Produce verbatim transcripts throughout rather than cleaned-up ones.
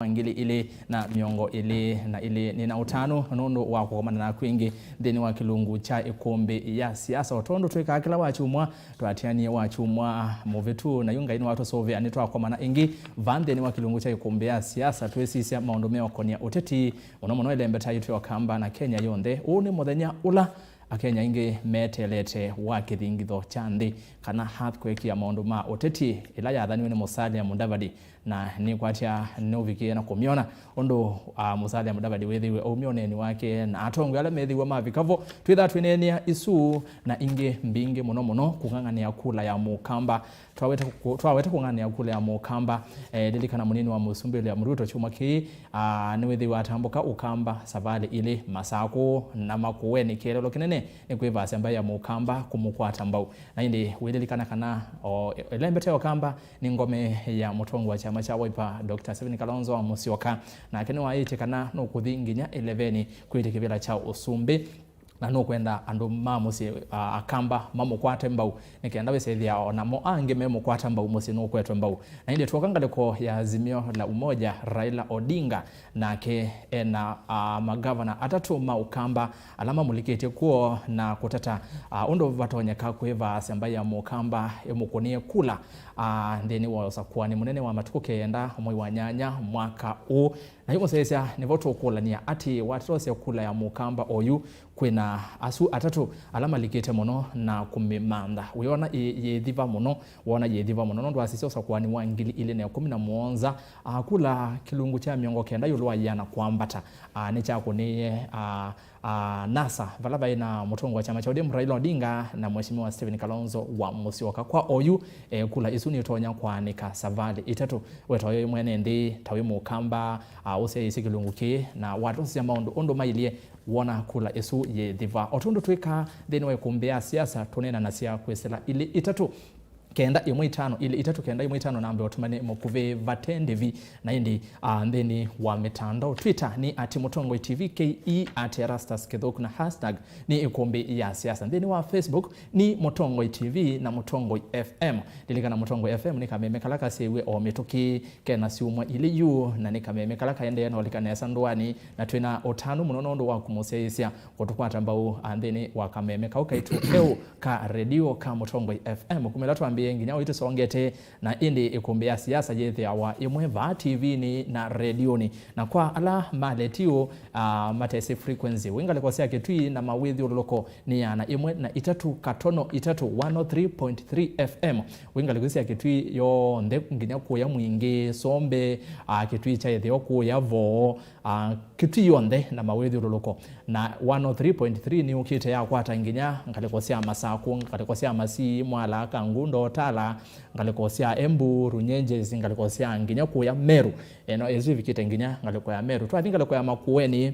wa ngili ilĩ na mĩongo ĩlĩ na ĩlĩ. Nĩ na ũtanu nũndũ wa kũkomana naku ĩngĩ nthĩnĩ wa kĩlungu kya ĩkũmbĩ ya siasa. O tondũ twĩkaa kĩla wakyumwa, twatianie wakyumwa mũvĩtu, na yu Ngai nĩwatũsũvĩa nĩtwakomana ĩngĩ va nthĩnĩ wa kĩlungu kya ĩkũmbĩ ya siasa, twĩsisya maũndũ meũkonia ũteti, mũno mũno ĩlembeta yitũ ya Ũkamba na Kenya yonthe. Ũũ nĩ mũthenya ũla Akenya aingĩ meteelete wa kĩthingitho kya nthĩ, kana earthquake ya maũndũ ma ũteti, ĩla yathaniwe nĩ Musalia Mudavadi, na nĩkwatya nĩũvikie na kũmyona ũndũ, ah, Musalia Mudavadi wĩthĩiwe aumya ũneeni wake na atongoi ala methĩiwe mavika vo. Twĩthaa twĩneenea isu na ingĩ mbingĩ, mũno mũno kũng'ang'anĩa kula ya Mũkamba. Twaweta kũ-, twaweta kũng'ang'anĩa kula ya Mũkamba, eh, lilikana mũnini wa Mũsumbĩ William Ruto kyumwa kĩĩ, ah, nĩwĩthĩiwe atambũka Ũkamba savalĩ ilĩ, Masakũ na Makueni. Kĩeleelo kĩnene nĩ kwĩvasya mbaĩ ya Mũkamba kũmũkwata mbau. Na ĩndĩ wĩlilikana kana o ĩla ĩmbete ya Ũkamba nĩ ngome ya mũtongoi wa kyama kya Wiper, Doctor Stephen Kalonzo Musyoka. Nake nĩwaĩtye kana nũkũthi nginya ĩleveni kwĩtya kĩvĩla kya ũsumbĩ, na nũkwenda andũ ma mũsyĩ, a, Akamba mamũkwate mbau, nĩ kenda wĩsethĩa o namo angĩ memũkwata mbau, mũsyĩ nũkwetwe mbau. Na ĩndĩ twoka ngalĩko ya Azimio la Umoja, Raila Odinga nake ena, a, magavana atatũ ma Ũkamba ala mamũlikĩtye kwoo na kũtata, a, ũndũ vatonyeka kwĩvaasya mbaĩ ya Mũkamba ĩmũkũnĩe kula, a, nthĩnĩ wa ũsakũani mũnene wa matukũ kenda mwei wa nyanya mwaka ũũ. Na yu mũsyaĩĩsya, nĩvo tũkũlany'a atĩĩ, watosya kula ya Mũkamba oyu, kwĩna asu atatũ ala malikĩte mũno na kũmĩmantha. Wĩona yĩ-, yĩthiva mũno, wona yĩthiva mũno, nũndũ wasisya ũsakũani wa ngili ilĩ na ĩkũmi na mũonza, a, kula kĩlungu kya mĩongo kenda ĩũlũ wa ĩana kwambata, a, nĩkyakũnĩie, a, a, NASA, vala vaĩ na mũtongoi wa kyama kya O D M Raila Odinga na Mheshimiwa Stephen Kalonzo wa Musyoka. Kwa oyu, e, kula isu nĩtonya kwanĩka savalĩ itatũ. We ta wĩ mwene nthĩ, ta wĩ Mũkamba, a, ũsyaĩĩsye kĩlungu kĩĩ, na watosya maũndũ ũndũ mailyĩ, wona kula ĩsu yĩthiva. O tondũ twĩkaa nthĩnĩ wa ĩkũmbĩ ya siasa, tũneenanasya kwĩsĩla ilĩ itatũ, kenda ĩmwe itano, ilĩ itatũ kenda ĩmwe itano, namba ũtũmane mũkuvĩ vate ndĩvi. Na ĩndĩ, a, nthĩnĩ wa mĩtandao, Twitter nĩ at Mũtongoi T V K E, at Erastus Kĩthũku, na hashtag nĩ ĩkũmbĩ ya siasa. Nthĩnĩ wa Facebook nĩ Mũtongoi T V na Mũtongoi F M. Lilikana Mũtongoi F M nĩ kameme kala kasĩw'e o mĩtũkĩ, kena syumwa ilĩ yu, na nĩ kameme kala kaendee na ũlika nesa ndũanĩ, na twĩna ũtanu mũno nũndũ wa kũmũsyaĩĩsya kũtũkwata mbau, a, nthĩnĩ wa kameme kau kaitũ keũ ka redio ka Mũtongoi F M. Kuma ĩla twambĩĩe nginya ũitũsongete, na ĩndĩ ĩkũmbĩ ya siasa yĩthĩawa ĩmwe vaa T V-nĩ na redionĩ. Na kwa ala ma letio, a, matesĩ frequency, wĩ ngalĩko sya Kĩtui na mawĩthyũlũlũko nĩ ĩana ĩmwe na itatũ katono itatũ, one oh three point three F M. Wĩ ngalĩko sya Kĩtui yonthe nginya kũya Mwingĩ, Sombe, a, Kĩtui kya ĩtheo kũya Voo, a, Kĩtui yonthe na mawĩthyũlũlũko. Na one oh three point three nĩyũkĩte yakwata nginya ngalĩko sya Masakũ, ngalĩko sya Masii, Mwala, Kangundo, Tala, ngalĩko sya Embu, Runyenjes, ngalĩko sya nginya kũya Meru. Ĩno ĩsu ĩvikĩte nginya ngalĩko ya Meru. Twathi ngalĩko ya Makueni,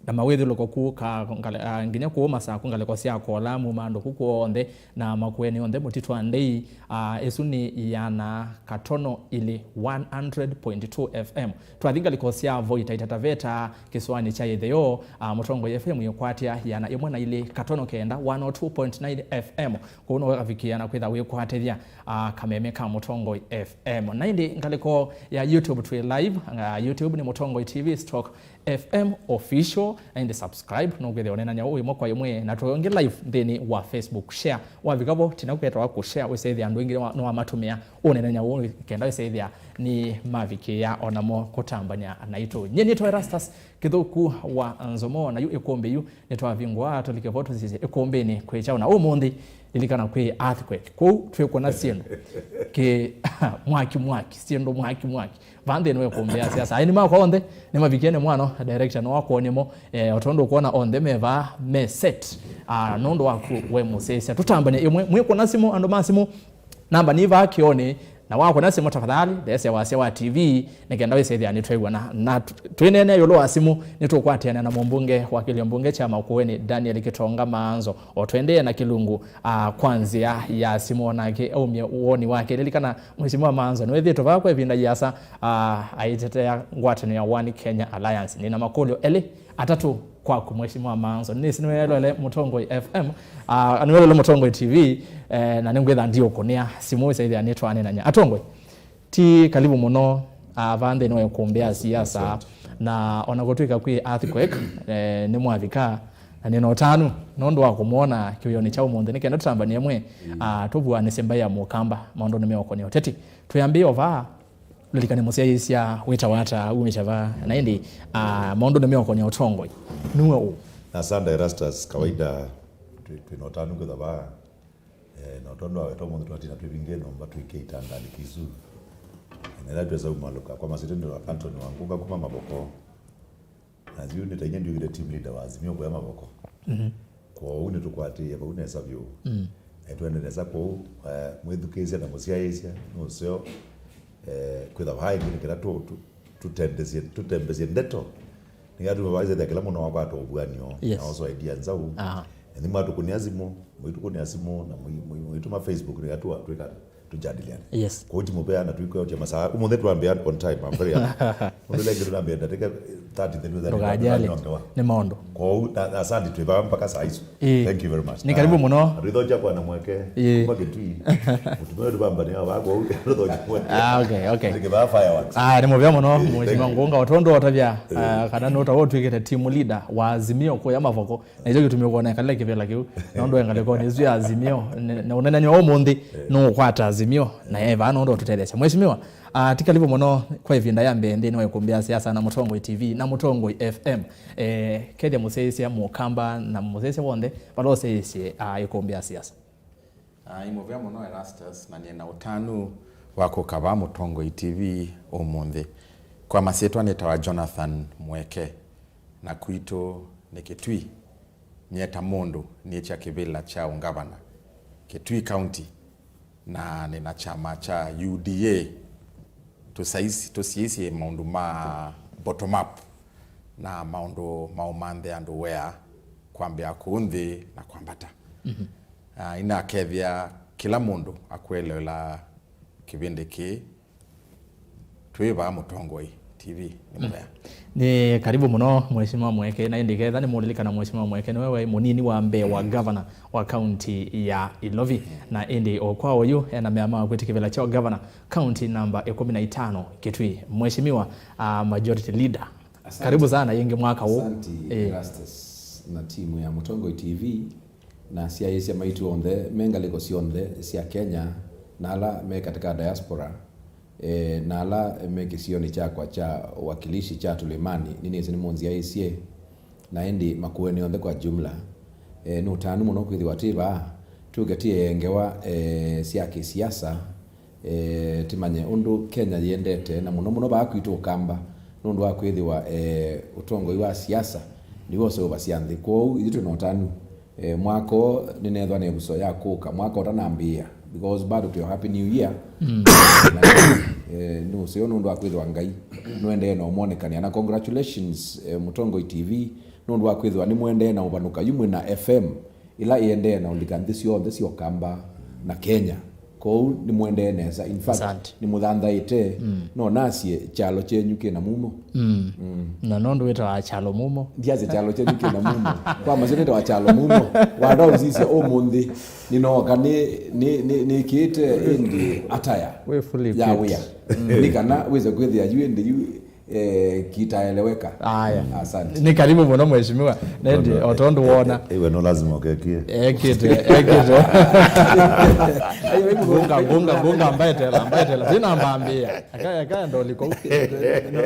na mawĩthyũlũlũko kũu ka, ngalĩ-, a, nginya kũu Masakũ, ngalĩko sya Kola, Mumandũku, kwonthe, na Makueni onthe, Mũtitũ wa Ndei, a, ĩsu nĩ ĩana katono ilĩ, one hundred point two F M. Twathi ngalĩko sya Voi, Taita Taveta, kĩsũanĩ kya ĩtheo, a, Mũtongoi F M yĩkwatya ĩana ĩmwe na ilĩ katono kenda, one oh two point nine F M. Kũu no ũkavikĩa na kwĩtha wĩkwatĩthya, a, kameme ka Mũtongoi F M. Na ĩndĩ ngalĩko ya YouTube twĩ live, a, YouTube nĩ Mũtongoi T V stroke F M Official, na ĩndĩ subscribe, nũkwĩthĩa ũneenany'a ũũ ĩmwe kwa ĩmwe, na tũyonge live nthĩnĩ wa Facebook. Share, wavika vo, tina kwetawa kũ share, wĩsethĩa andũ aingĩ nĩwa-, nĩwamatũmĩa ũneenany'a ũũ, kenda wĩsethĩa nĩ mavikĩĩa onamo kũtambany'a naitũ. Nyie nĩtwa Erastus Kĩthũku wa Nzomo, na yu ĩkũmbĩ yu nĩtwavingũa tũlike vo tũsisye ĩkũmbĩnĩ kwĩ kyaũ. Na ũmũnthĩ, lilikana kwĩ earthquake. Kũu twĩkũna syĩndũ kĩ mwaki mwaki, syĩndũ mwaki mwaki. Vaa nthĩnĩ wa ĩkũmbĩ ya siasa. Aini makwa onthe nĩmavikie nĩ mwano, director no akwonye mo, eh, o tondũ ũkwona onthe me vaa me set. Ah, nũndũ waku we mũsyaĩĩsya. Tũtambany'e ĩmwe, mwĩkũna simũ, andũ ma simũ, namba nĩ vaa kĩonĩ, na wakũna simũ tafadhali, theesya wasya wa T V, nĩ kenda wĩsethĩa nĩtwĩw'ana. Na tu-, twĩneenea ĩũlũ wa simũ, nĩtũkwatĩana na mũmbunge wa kĩlio mbunge kya Makueni, Daniel Kĩtonga Maanzo. O tũendee na kĩlungu, ah, kwa nzĩa ya simũ, onake aumye woni wake. Lilikana, Mheshimiwa Maanzo nĩwĩthĩĩtwe vaa kwa ĩvinda yĩasa, ah, aitetea ngwatanĩo ya One Kenya Alliance. Nĩna makũlyo elĩ atatũ kwaku, Mheshimiwa Maanzo. Nĩsĩ nĩwelole Mũtongoi F M, ah, nĩwelole Mũtongoi T V, eh, na nĩngwĩtha ndiũkũnĩa simũ wĩsethĩa nĩtwaneenany'a. Atongoi, ti kalivu mũno, ah, vaa nthĩnĩ wa ĩkũmbĩ ya siasa. Na ona kũtw'ĩka kwĩ earthquake, eh, nĩmwavika, na nĩna ũtanu nũndũ wa kũmwona kĩwĩonĩ kya ũmũnthĩ, nĩ kenda tũtambanie ĩmwe, ah, tũvuanĩsye mbaĩ ya Mũkamba maũndũnĩ meũkonya ũteti. Twĩambĩe o vaa, lilikane mũsyaĩĩsya wĩtawa ata, umĩte va, na ĩndĩ, ah, maũndũnĩ meũkonya ũtongoi nĩwe ũ? Asante Erastus, kawaida twĩ- twĩna ũtanu kwĩtha vaa. Eh, na tondũ wa weta ũmũnthĩ twatina twĩvingĩe nyũmba twĩke itandanĩ kisu. Na ĩla twesa umalũka kwa masitendo wa Anthony Wangũka kuma Mavoko. Na yu nĩ ta inya ndiũkĩte team leader wa Azimio kũya Mavoko. Mhm. Kwoou nĩtũkwatĩĩe vau nesa vyũ. Mm. Na ĩtũende nesa kwoou, eh, mwĩthukĩĩsya na mũsyaĩĩsya nũseo, eh, kwĩtha vaa ĩngĩ nĩ kĩla tũ- tũ- tũtembesye tũtembesye ndeto. Nĩkatuma vaisethya kĩla mũno wakwata ũvuanio. Yes. Na also idea nzau. Aha. Nĩ mwatũkũnĩa simũ, mũitũkũnĩa simũ na mũi- mũi- mũitũma Facebook nĩkatũa twĩka tũjadiliane. Yes. Kwoou timũvea na twĩkwĩotya masaa. Ũmũnthĩ twambĩa on time, I'm very happy. Mũndũ lengĩ tũnambĩa ndatĩka thirty, thirty, thirty, ndũkajali. Nĩ maũndũ. Kwoou na- na asante twĩ vaa mpaka saa isu. Ĩĩ. Thank you very much. Nĩ karibu mũno. Twĩthokya kwa na mweke. Ĩĩ. Kuma Kitui. Mũtumia wetu bamba nĩ hawa, kwoou twĩthokya mweke. Ah, okay, okay. Ndĩkĩvaa fireworks. Ah, nĩ mũvea mũno, Mheshimiwa Ngũnga, ũtondũ ũtavya, ah, kana nũtawa ũtwĩkĩte team leader wa Azimio kũya Mavoko. Na ĩkyo kĩtumi ũkwona ekalile kĩvĩla kĩu, nũndũ e ngalĩkonĩ ĩsu ya Azimio, ne- na ũneenany'a wa ũmũnthĩ nũũkwata Azimio, na e vaa nũndũ ũtũtetheesya. Mheshimiwa, ah, ti karibu mũno kwa ĩvinda ya mbee nthĩnĩ wa ĩkũmbĩ ya siasa na Mũtongoi T V na Mũtongoi F M. Eh, kethya mũsyaĩĩsya Mũkamba na mũsyaĩĩsya w'onthe vala ũsyaĩĩsye, ah, ĩkũmbĩ ya siasa. Ah, nĩ mũvea mũno Erastus, na nĩ na ũtanu wa kũka vaa Mũtongoi T V ũmũnthĩ. Kwa masyĩtwa nĩtawa Jonathan Mweke, na kwitũ nĩ Kitui. Nyie ta mũndũ nĩkya kĩvĩla kya ũngavana Kitui County, na nĩ na kyama kya U D A. Tũsyaĩs- tũsiĩsye maũndũ ma bottom up na maũndũ maũmanthe andũ wea kwambĩa kũu nthĩ na kwambata. Mhm. Ah, inakethĩa kĩla mũndũ akweleela kĩvĩndĩ kĩĩ twĩ vaa Mũtongoi T V nĩ mũvea. Nĩ karibu mũno, Mheshimiwa Mweke, na ĩndĩ ketha nĩmũlilikana, Mheshimiwa Mweke nĩwe waĩ mũnini wa mbee wa gavana wa kaunti ya Ilovi, na ĩndĩ o kwa oyu ena mea ma kwĩtĩkĩvĩla kya gavana kaunti namba ĩkũmi na itano Kitui, Mheshimiwa, ah, Majority Leader. Asante. Karibu sana yĩngĩ mwaka ũũ. Asante, eh, Erastus na timu ya Mũtongoi T V na asyaĩĩsya maitũ onthe me ngalĩko syonthe sya Kenya na ala me katika diaspora, eh, na ala me kĩsionĩ kyakwa kya wakilishi kya Tulimani, nĩnĩsĩ nĩmũnzyaĩĩsye, na ĩndĩ Makueni onthe kwa jumla. Eh, nĩ ũtanu mũno kwĩthĩwa twĩ vaa, tũke tĩee ngewa, eh, sya kĩsiasa, eh, tĩmanye ũndũ Kenya yĩendete, na mũno mũno vaa kwitũ Ũkamba, nũndũ wa kwĩthĩwa, eh, ũtongoi wa siasa nĩw'o ũseũvasya nthĩ. Kwoou ithyĩ twĩ na ũtanu, eh, mwaka ũũ nĩneethwa na ĩvuso ya kũka mwaka ũtanambĩĩa, because bado twĩ o happy new year. Mm. Na, eh, nĩ ũseo nũndũ wa kwĩthĩwa Ngai nũendee na ũmwonekania. Na congratulations, eh, Mũtongoi T V, nũndũ wa kwĩthĩwa nĩmũendee na ũvanũka yu mwĩ na F M ĩla ĩendee na ũlika nthĩ syonthe sya Ũkamba na Kenya. Kwoou nĩmũendee nesa. In fact, asante, nĩmũthanthaĩte. Mm. No nasye kyalo kyenyu kĩna mumo. Mm. Mm. Na nũndũ wĩtawa kyalo mumo. Ndiasye kyalo kyenyu kĩna mumo. Kwa masyo nĩtawa kyalo mumo. Wanda ũsisya ũmũnthĩ, nĩnooka nĩ- nĩ- nĩ- nĩkĩĩte ĩndĩ ataya wĩ fully ya equipped wĩa. Mm. Nĩ kana wĩse kwĩthĩa yu ĩndĩ yu, eh, kitaeleweka. Aya. Asante. Nĩ karibu mũno, Mheshimiwa. Na ĩndĩ, o tondũ wona. Iwe no lazima ũkekie. Ekĩte, ekĩte. Ngunga, ngunga, ngunga, mbaetela, mbaetela. Ndinambambia. Aka, aka ndoliko. No,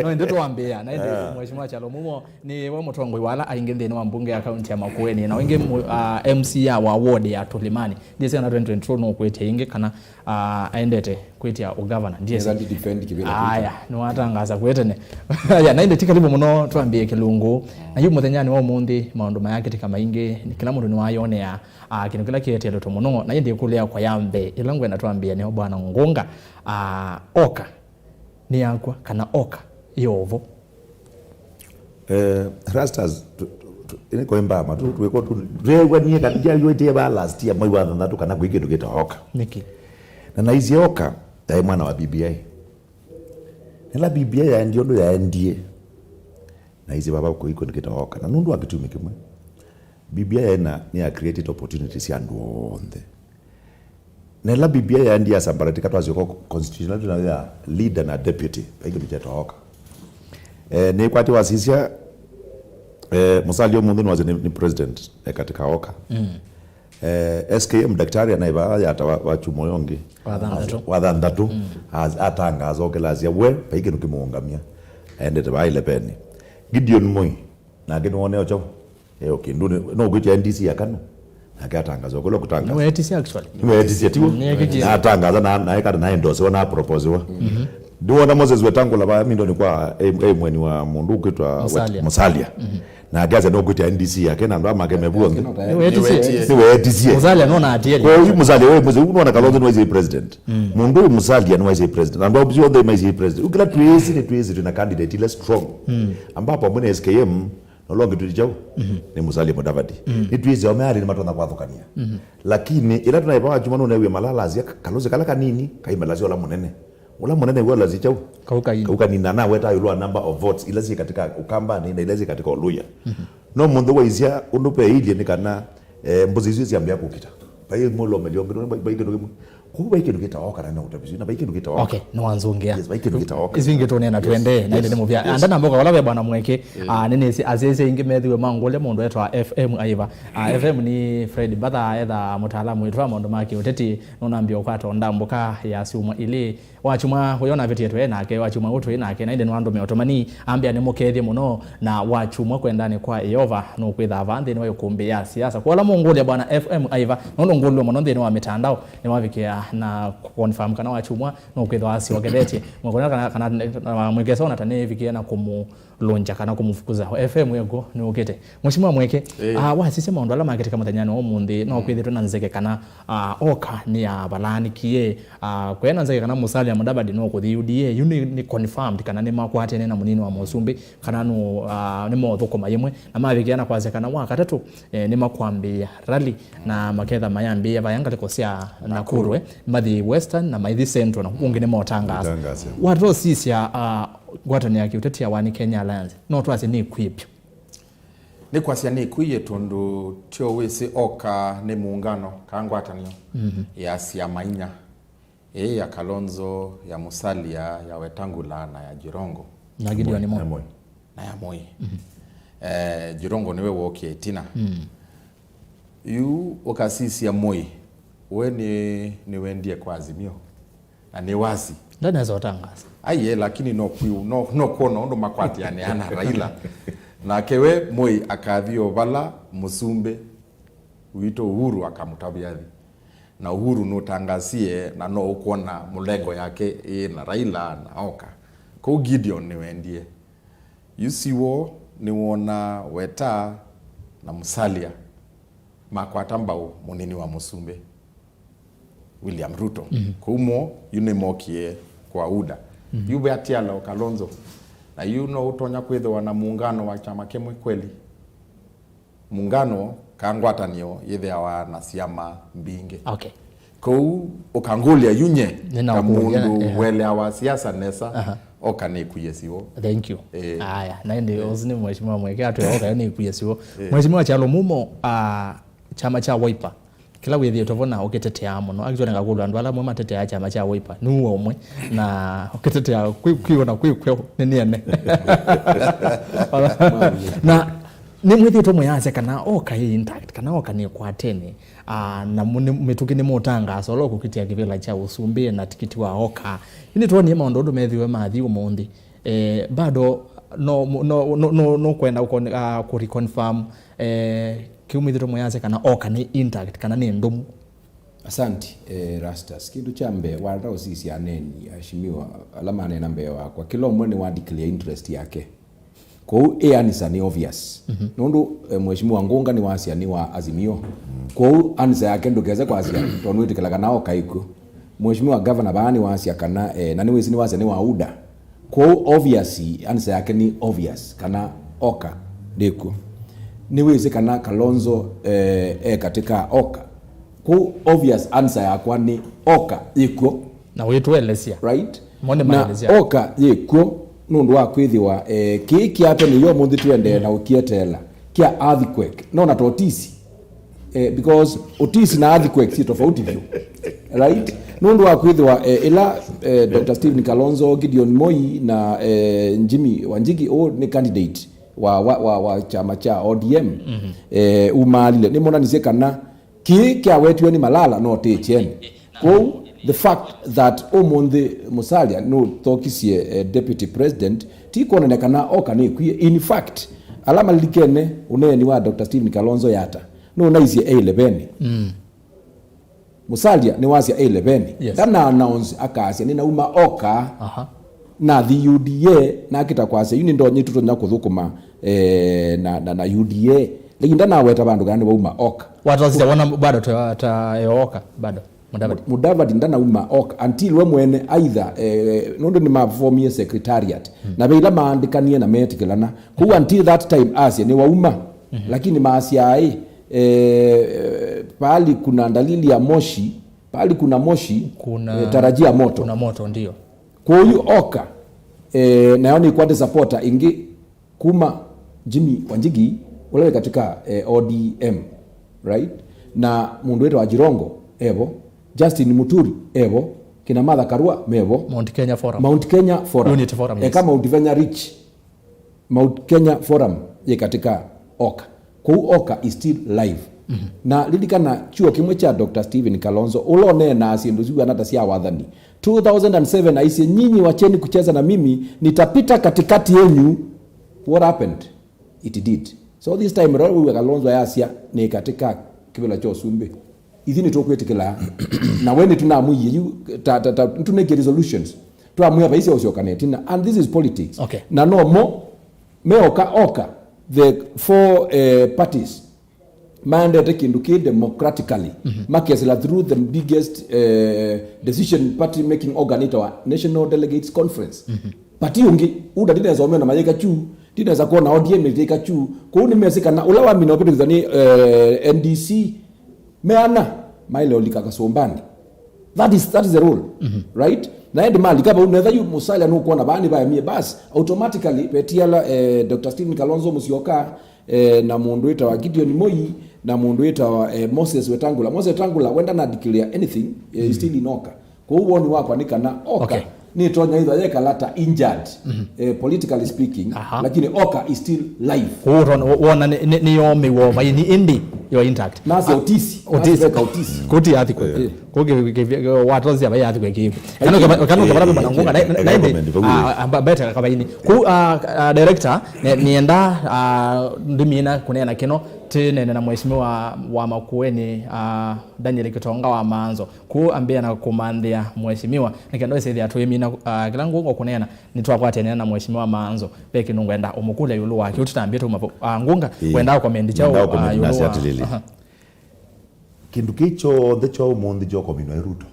no, ĩndĩ twambia. Na ĩndĩ, ah, Mheshimiwa Kyalo Mumo, nĩwe mũtongoi wa ala aingĩ nthĩnĩ wa mbunge ya kaunti ya Makueni. Na wĩngĩ mu- ah, M C A wa ward ya Tulimani. Ndiĩsĩ kana twenty twenty-two no kwĩtya ĩngĩ kana, ah, aendete kwĩtya ũgavana. Ndiĩsĩ. Nĩtha ndi defend kĩvĩla kĩu. Aya, nĩwatangaza kwĩ tene. Aya, na ĩndĩ ti karibu mũno twambĩe kĩlungu. Na yu mũthenyanĩ wa ũmũnthĩ, maũndũ mayakĩtĩka maingĩ, nĩ kĩla mũndũ nĩwayonea, ah, kĩndũ kĩla kĩetee ndeto mũno. Na ĩndĩ ĩkũlyo yakwa ya mbee, ĩla ngwenda twambĩe nĩyo Bwana Ngunga, ah, oka nĩyakwa kana oka yovo? Eh, Rastas, tu- tu- tu- nĩkoĩ mbama, tu- twĩko tu- tweew'anie kana ndiayũĩtĩe vaa last year mwai wa thanthatũ kana kwĩ kĩndũ kĩtaoka. Nĩkĩ? Na naisye oka, yaĩ mwana wa B B I. Nĩla B B I yaendie ũndũ yaendie, naisye vava kwĩ kĩndũ kĩtaoka. Na nũndũ wa kĩtumi kĩmwe, B B I yaĩ na, nĩ ya created opportunities sya andũ onthe. Na ĩla B B I yaendie yasambaratika, twasyoka constitution ĩla twĩ nayo ya leader na deputy, vai kĩndũ kyetawa OKA. Eh, nĩkwatĩ wasisya, eh, Musalia ũmũnthĩ nĩwasya nĩ, nĩ president, eh, katika OKA. Mm. Eh, S K M Daktari anaĩ vaa yata wa, wa chuma ũyũ ũngĩ. Wa thanthatũ. Wa thanthatũ. Mm. As-, atangaza okelasya we, vai kĩndũ kĩmũũngamya. Aendete vaa ĩlepeni. Gideon Moi, nake nĩwoneo kyaũ? E, okay, ndũnĩ, no ũkwĩtya N D C ya Kanu. Nake atangaza, kũla kũtangaza. Nĩweetisye actually. Nĩweetisye, tiw'o? Nĩekĩkie. Na atangaza, na, na ekana, na endorsewa, na proposewa. Mhm. Ndiwona Moses Wetangula va mindoni kwa, e, e, mweni wa mũndũ ũkwĩtwa Wet-, Musalia. Musalia. Mhm. Nake asya no kwĩtya N D C yake na andũ amake mevu onthe. Nĩweetisye. Nĩweetisye. Musalia nona atieli. Kwa hiyo Musalia, we Musalia, unaona Kalonzo nĩwaisye president. Mm. Mũndũ ũyũ Musalia nĩwaisye president. Na andũ acio onthe maisye president. Ũkĩla twĩsĩ, nĩ twĩsĩ twĩna candidate ile strong. Mm. Ambapo amwe nĩ S K M, na ũla ũngĩ twĩtĩ kyaũ? Mhm. Nĩ Musalia Mudavadi. Mhm. Nĩtwĩsĩ ome alĩ nĩmatonya kwathũkania. Mhm. Lakini ĩla tũnaĩva wa chuma nũnewie malalasya ka-, Kalonzo kala kanini, kaimalasya ũla mũnene. Ũla mũnene wĩ alasya kyaũ? Kau kaini. Kau kanini, na naweta ĩũlũ wa number of votes ila syĩ katika Ũkambanĩ na ila syĩ katika Uluya. Mhm. No mũnthĩ waisya ũndũ veilye nĩ kana, eh, mbũsĩ isu syambĩa kũkita. Vai mũlomelyo ũngĩ, vai, vai kĩndũ kĩmwe. Kũu vai kĩndũ kĩtawa OKA na no ũtavĩsyo, na vai kĩndũ kĩtawa OKA. Okay, nĩwanzũngĩa. Yes, vai kĩndũ kĩtawa OKA. Isu ingĩ tũneena. Yes. Tũendee na ĩndĩ nĩ mũvya. Yes. Anda namba ũka vala ve bwana Mweke, eh, ah, nĩnĩsĩ, asyaĩsya ingĩ methĩwe mangũlya mũndũ etwa F M aiva. Ah, F M nĩ Fred Mbatha, etha mũtaalamu witũ wa maũndũ ma kĩũteti, nũnambĩa ũkwata ndambũka ya syumwa ilĩ. Wa chuma ũyũ navĩtĩtwe nake, wa chuma ũyũ twĩ nake, na ĩndĩ nĩwandũmĩa ũtũmani, ambĩa nĩmũkethye mũno, na wa chuma kwendanĩ kwa Yeova nũkwĩthaa vaa nthĩnĩ wa ĩkũmbĩ ya siasa. Kwa ala mũngũlya bwana F M aiva, nũndũ ngũlw'e mũno nthĩnĩ wa mĩtandao, nĩwavikĩa na confirm kana wa chuma nũkwĩthwa asyokethetye. Mwekona kana, kana, na mwekesa ona ta nĩvikĩa na kũmũlũngya kana kũmũfukuza. F M eko nĩũkĩte. Mheshimiwa Mweke, eh, ah, wasisya maũndũ ala makĩtĩka mũthenyanĩ wa ũmũnthĩ, no, mm, kwĩthĩtwe na nzeke kana, ah, OKA nĩ ya valaanikie, ah, kwena nzeke kana Musalia Mudavadi no kũthi U D A, yu nĩ, nĩ confirmed kana nĩmakwatene na mũnini wa mũsumbĩ, kana no, ah, nĩmothũkũma yĩmwe, na mavikĩa na kwasya kana wa katatũ, eh, nĩmakwambĩĩa rally, na maketha mayambĩĩa vaya ngalĩko sya Nakuru, eh, mathi Western na maithi Central, na kũngĩ nĩmotangaasa. Motangaasa. Watosisya, ah, ngwatanĩo ya kĩũteti ya One Kenya Alliance, no twasye nĩ kwĩ vyũ? Nĩ kwasya nĩ kwĩyĩ tondũ tyo wĩsĩ OKA nĩ muungano, kana ngwatanĩo, mhm, ya syama inya. Ĩĩ, ya Kalonzo, ya Musalia, ya Wetangula, na ya Jirongo. Na Gideon Moi. Na Moi. Na ya Moi. Mhm. Eh, Jirongo nĩwe wookie ĩtina. Mm. Yu ũkasisya Moi, we nĩ, nĩwendie kwa Azimio. Na nĩ wasi. Ndanesa ũtangaasa. Aiye, lakini no kwi-, no, no kwona ũndũ makwatĩanĩa na Raila. Nake we Moi akathi o vala mũsumbĩ witũ Uhuru akamũtavya athi. Na Uhuru nũtangasie na no ũkwona mũlengo yake ĩ na Raila na OKA. Kũu Gideon nĩwendie. Yu siw'o nĩwona Weta na Musalia makwata mbau mũnini wa mũsumbĩ William Ruto. Mhm. Kũu mo, yu nĩmokie kwa UDA. Mhm. Yu ve atiala o Kalonzo. Na yu no ũtonya kwĩthĩwa na muungano wa kyama kĩmwe kweli? Muungano ka ngwatanĩo yĩthĩawa na syama mbingĩ. Okay. Kũu ũkangũlya yu nye, nĩna ta ũkũlya, mũndũ, ehe, weleawa siasa nesa, aha, OKA nĩkwie siw'o. Thank you. Eh. Aya, na ĩndĩ, eh, ũsu nĩ Mheshimiwa Mweke atwĩa OKA nĩkwie siw'o. Eh. Mheshimiwa Kyalo Mumo, ah, kyama kya Wiper, kĩla wĩthĩĩtwe vo na ũkĩtetea mũno. Actually, ngakũlwa andũ ala amwe matetea kyama kya Wiper. Nĩwe ũmwe. Na ũkĩtetea kwĩ, kwĩ ona kwĩ kw'o nĩ nĩene. Na nĩmwĩthĩĩtwe mũyasya kana OKA ĩ intact, kana OKA nĩkwatene. Ah, na mũ-, nĩ, mĩtũkĩ nĩmũtangaasa ũla ũkũkitĩa kĩvĩla kya ũsumbĩ na tikiti wa OKA. Yu nĩtwonie maũndũ ũndũ methĩwe mathi ũmũnthĩ. Eh, bado no, no, no, no, no kwenda ũkon-, ah, kũreconfirm, eh, kĩu mwĩthĩtwe mũyasya kana OKA nĩ intact, kana nĩ ndũmu? Asante, eh, Rastus. Kĩndũ kya mbee, wata ũsisya aneni, aheshimiwa, ala maneena mbee wakwa. Kĩla ũmwe nĩ wa declare interest yake. Kwoou ĩ answer nĩ obvious. Mhm. Nũndũ, eh, Mheshimiwa Ngũnga nĩwasya nĩ wa Azimio. Mm. Kwoou answer yake ndũkese kwasya, tondũ nĩwĩtĩkĩla kana OKA ĩkw'o. Mheshimiwa Governor vaa nĩwasya kana, eh, na nĩwĩsĩ nĩwasya nĩ wa UDA. Kwoou obvious, answer yake nĩ obvious, kana OKA ndĩkw'o. Nĩwĩsĩ kana Kalonzo, eh, e katika OKA. Kwoou obvious answer yakwa nĩ OKA yĩkw'o. Na wĩtũelesya. Right? Mo nĩ na maelesya. OKA yĩkw'o nũndũ wa kwĩthĩwa, eh, kĩĩ kya tene yo mũnthĩ tũendee na ũkĩeteela kya earthquake. No na totisi. Eh, because Otis na Earthquakes si tofauti vyũ. Right? Nũndũ wa kwĩthĩwa, eh, ĩla, eh, Doctor Stephen Kalonzo, Gideon Moi na, eh, Jimmy Wanjigi, ũũ nĩ candidate wa, wa, wa, wa kyama kya O D M, eh, umaalile, nĩmonanisye kana kĩĩ kyawetiwe nĩ Malala no tĩ kyene. Kwoou, the fact that ũmũnthĩ Musalia nũthokisye, eh, deputy president, ti kwonania kana oka nĩkwie. In fact, ala malilikene ũneeni wa Doctor Stephen Kalonzo Yata, nũnaisye e ĩleveni. Musalia nĩwasya e ĩleveni. Yes. Ndana announce akasya, "Nĩnauma oka." Aha. Nathi U D A, nakĩta kwasya, "Yu nĩndonye tũtonya kũthũkũma, eh, na, na, na U D A." Lakini ndanaweta vandũ kana nĩwauma oka. Watosisya wona bado ta, ta, eh, oka, bado. Mudavadi. Mudavadi ndanauma oka until we mwene either, eh, nũndũ nĩmavomie secretariat. Na ve ila maandĩkanie na meetĩkĩlana. Kwoou until that time asya nĩwauma. Lakini maasya, "Ai, eh, pahali kuna dalili ya moshi, pahali kuna moshi, kuna, eh, tarajia moto." Kuna moto, ndio. Kwoou oka, eh, nayo nĩkwate supporter ingĩ kuma Jimmy Wanjigi, ũla wĩ katika, eh, O D M, right? Na mũndũ wĩtawa Jirongo evo, Justin Muturi evo, kina Martha Karua mevo. Mount Kenya Forum. Mount Kenya Forum. Unity Forum, yes. Eka Mount Kenya Reach. Mount Kenya Forum yĩ katika oka. Kwoou oka is still live. Na lilikana kyuo kĩmwe kya Doctor Stephen Kalonzo, ũla ũneenaa syĩndũ siw'ana ta sya wathani. Two thousand and seven aisye, "Nyinyi wacheni kucheza na mimi, nitapita katikati yenyu." What happened? It did. So this time around, wĩw'a Kalonzo ayasya, "Nĩ katika kĩvĩla kya ũsumbĩ." Ithyĩ nĩtũkwĩtĩkĩla. Na we nĩtũnamwĩie yu, ta, ta, ta, nĩtũnĩkie resolutions. Twamwĩa vaisya ũsyoka na ĩtina. And this is politics. Okay. Na no mo, meoka oka, the four, eh, parties maendete kĩndũ kĩ democratically, makesĩla through the biggest, eh, decision party making organ ĩtawa National Delegates Conference. Party ũngĩ, UDA ndinesa ũmeo na mayĩka kyu, ndinesa kwona O D M ĩtĩka kyu. Kũu nĩmesĩ kana ũla wamina ũvĩtũkĩthya nĩ, eh, N D C, meana maĩle ũlika kasũmbanĩ. That is, that is the rule, right? Na ĩndĩ malika vau, netha yu Musalia nũkwona vaa nĩvaemie, bas, automatically vetiala, eh, Doctor Stephen Kalonzo Musyoka, eh, na mũndũ wĩtawa Gideon Moi, na mũndũ wĩtawa, eh, Moses Wetangula. Moses Wetangula wenda na declare anything, eh, still in oka. Kwoou woni wakwa nĩ kana oka, okay, nĩtonya ĩthwa yekala ta injured, eh, politically speaking, aha, lakini oka is still live. Kwoou wona nĩ, nĩ, nĩyomĩwa vaini ĩndĩ yo intact. Nasi Otisi, Otisi. Nasi veka Otisi. Kuti yathi kwe. Eh. Kũ kĩ, kĩ, kĩ, watosya vai yathi kwe kĩ. Kanu kaba, kanu kaba bana ngunga na, na, na indi. Ah, ah, ba-, bete kavaini. Ku, ah, ah, director, ne, nienda, ah, ndimina kunena kino, tinene na mheshimiwa wa Makueni, ah, Daniel Kitonga wa Maanzo. Ku ambia na kumanthia mheshimiwa, nikenda wĩsĩthĩa twĩmina, ah, kila ngunga kunena, nitwakwatania na mheshimiwa Maanzo. Ve kindu ngwenda umukule yulu wake. Ututambie tuma, ah, ngunga, ĩĩ, wenda comment chao, wenda comment, ah, yulu nasi wa, atilili. Aha. Kĩndũ kĩĩ kyonthe kya ũmũnthĩ kyokominwa nĩ Ruto.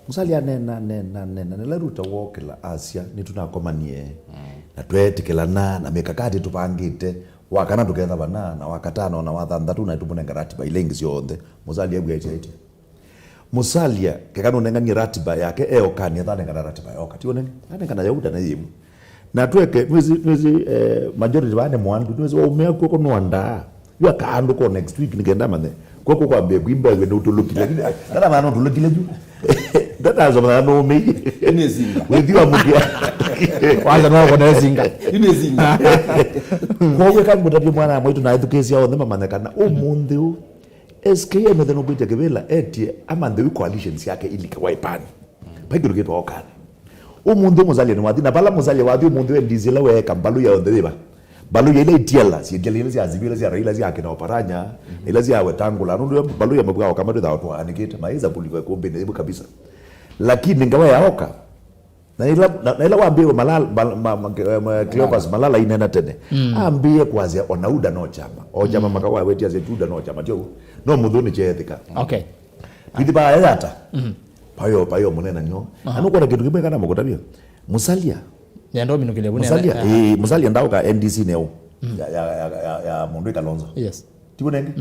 Musalia anena, nena, nena, nĩla Ruto wokĩla asya, "Nĩtũnakomanie, na tweetĩkĩlana, na mĩkakati tũvangĩte, wa kana tũketha vana, na wa katano, na wa thanthatũ, na nĩtũmũnenga ratiba ila ingĩ syonthe." Musalia ew'ĩaĩtye. Musalia, keka nũnenganie ratiba yake, eokani, athanengana ratiba yoka. Ti ũnenge? Anengana ya UDA na yĩmwe. Na tweke, nwĩsĩ, nwĩsĩ, eh, majority vaa nĩ mwandu, nwĩsĩ waumĩa kw'oko nwandaa. Yu akaandũkwa next week, nĩkenda manye. Kw'oko kwambie kwimba ĩwe nĩ ũtũlũkile. Lakini, eh, ndana maana ũtũlũkile yu. Ndana zoma na nũmĩ. Nĩ zinga. Wĩthi wa mũkia. Kwanza no kone zinga. Nĩ zinga. Kwa hiyo kama mtapia mwana mwetu na ethukisia onthe mamanye kana ũmũnthĩ ũũ, S K M ethĩwa nũkwĩtya kĩvĩla, etie amanthe yu coalitions yake ilike Wiperni. Vai kĩndũ kĩtwa okana. Ũmũnthĩ Musalia nĩwathi, na vala Musalia wathi ũmũnthĩ we N D C ĩla weeka mbalũya yonthe yĩva? Mbalũya ila itiala, syitiala ila sya Azimio, ila sya Raila, sya akina Oparanya, ila sya Wetangula, nũndũ mbalũya mavua oka matwĩthaa twaanĩkĩte, maĩsa kũlika ĩkũmbĩnĩ yĩmwe kabisa. Lakini ngawa ya oka, na ila, na, na ila wambĩĩwe Malala, Mal-, ma, ma, ma, Cleopas Malala inena tene, ambĩĩe kwasya ona UDA no kyama. O kyama makawawetia asya UDA no kyama, tyo? No mũthũ nĩ kyeethĩka. Okay. Kwĩthĩ vaa yata? Payo, payo mũnenanyo. Aha. Na nũkwona kĩndũ kĩmwe kana mũkũtavya. Musalia. Nenda ũminũkĩle vu Musalia, nene. Ĩĩ, Musalia ndaũka N D C neo. Ya, ya, ya, ya, ya mũndũ ĩ Kalonzo. Yes. Ti wonenge?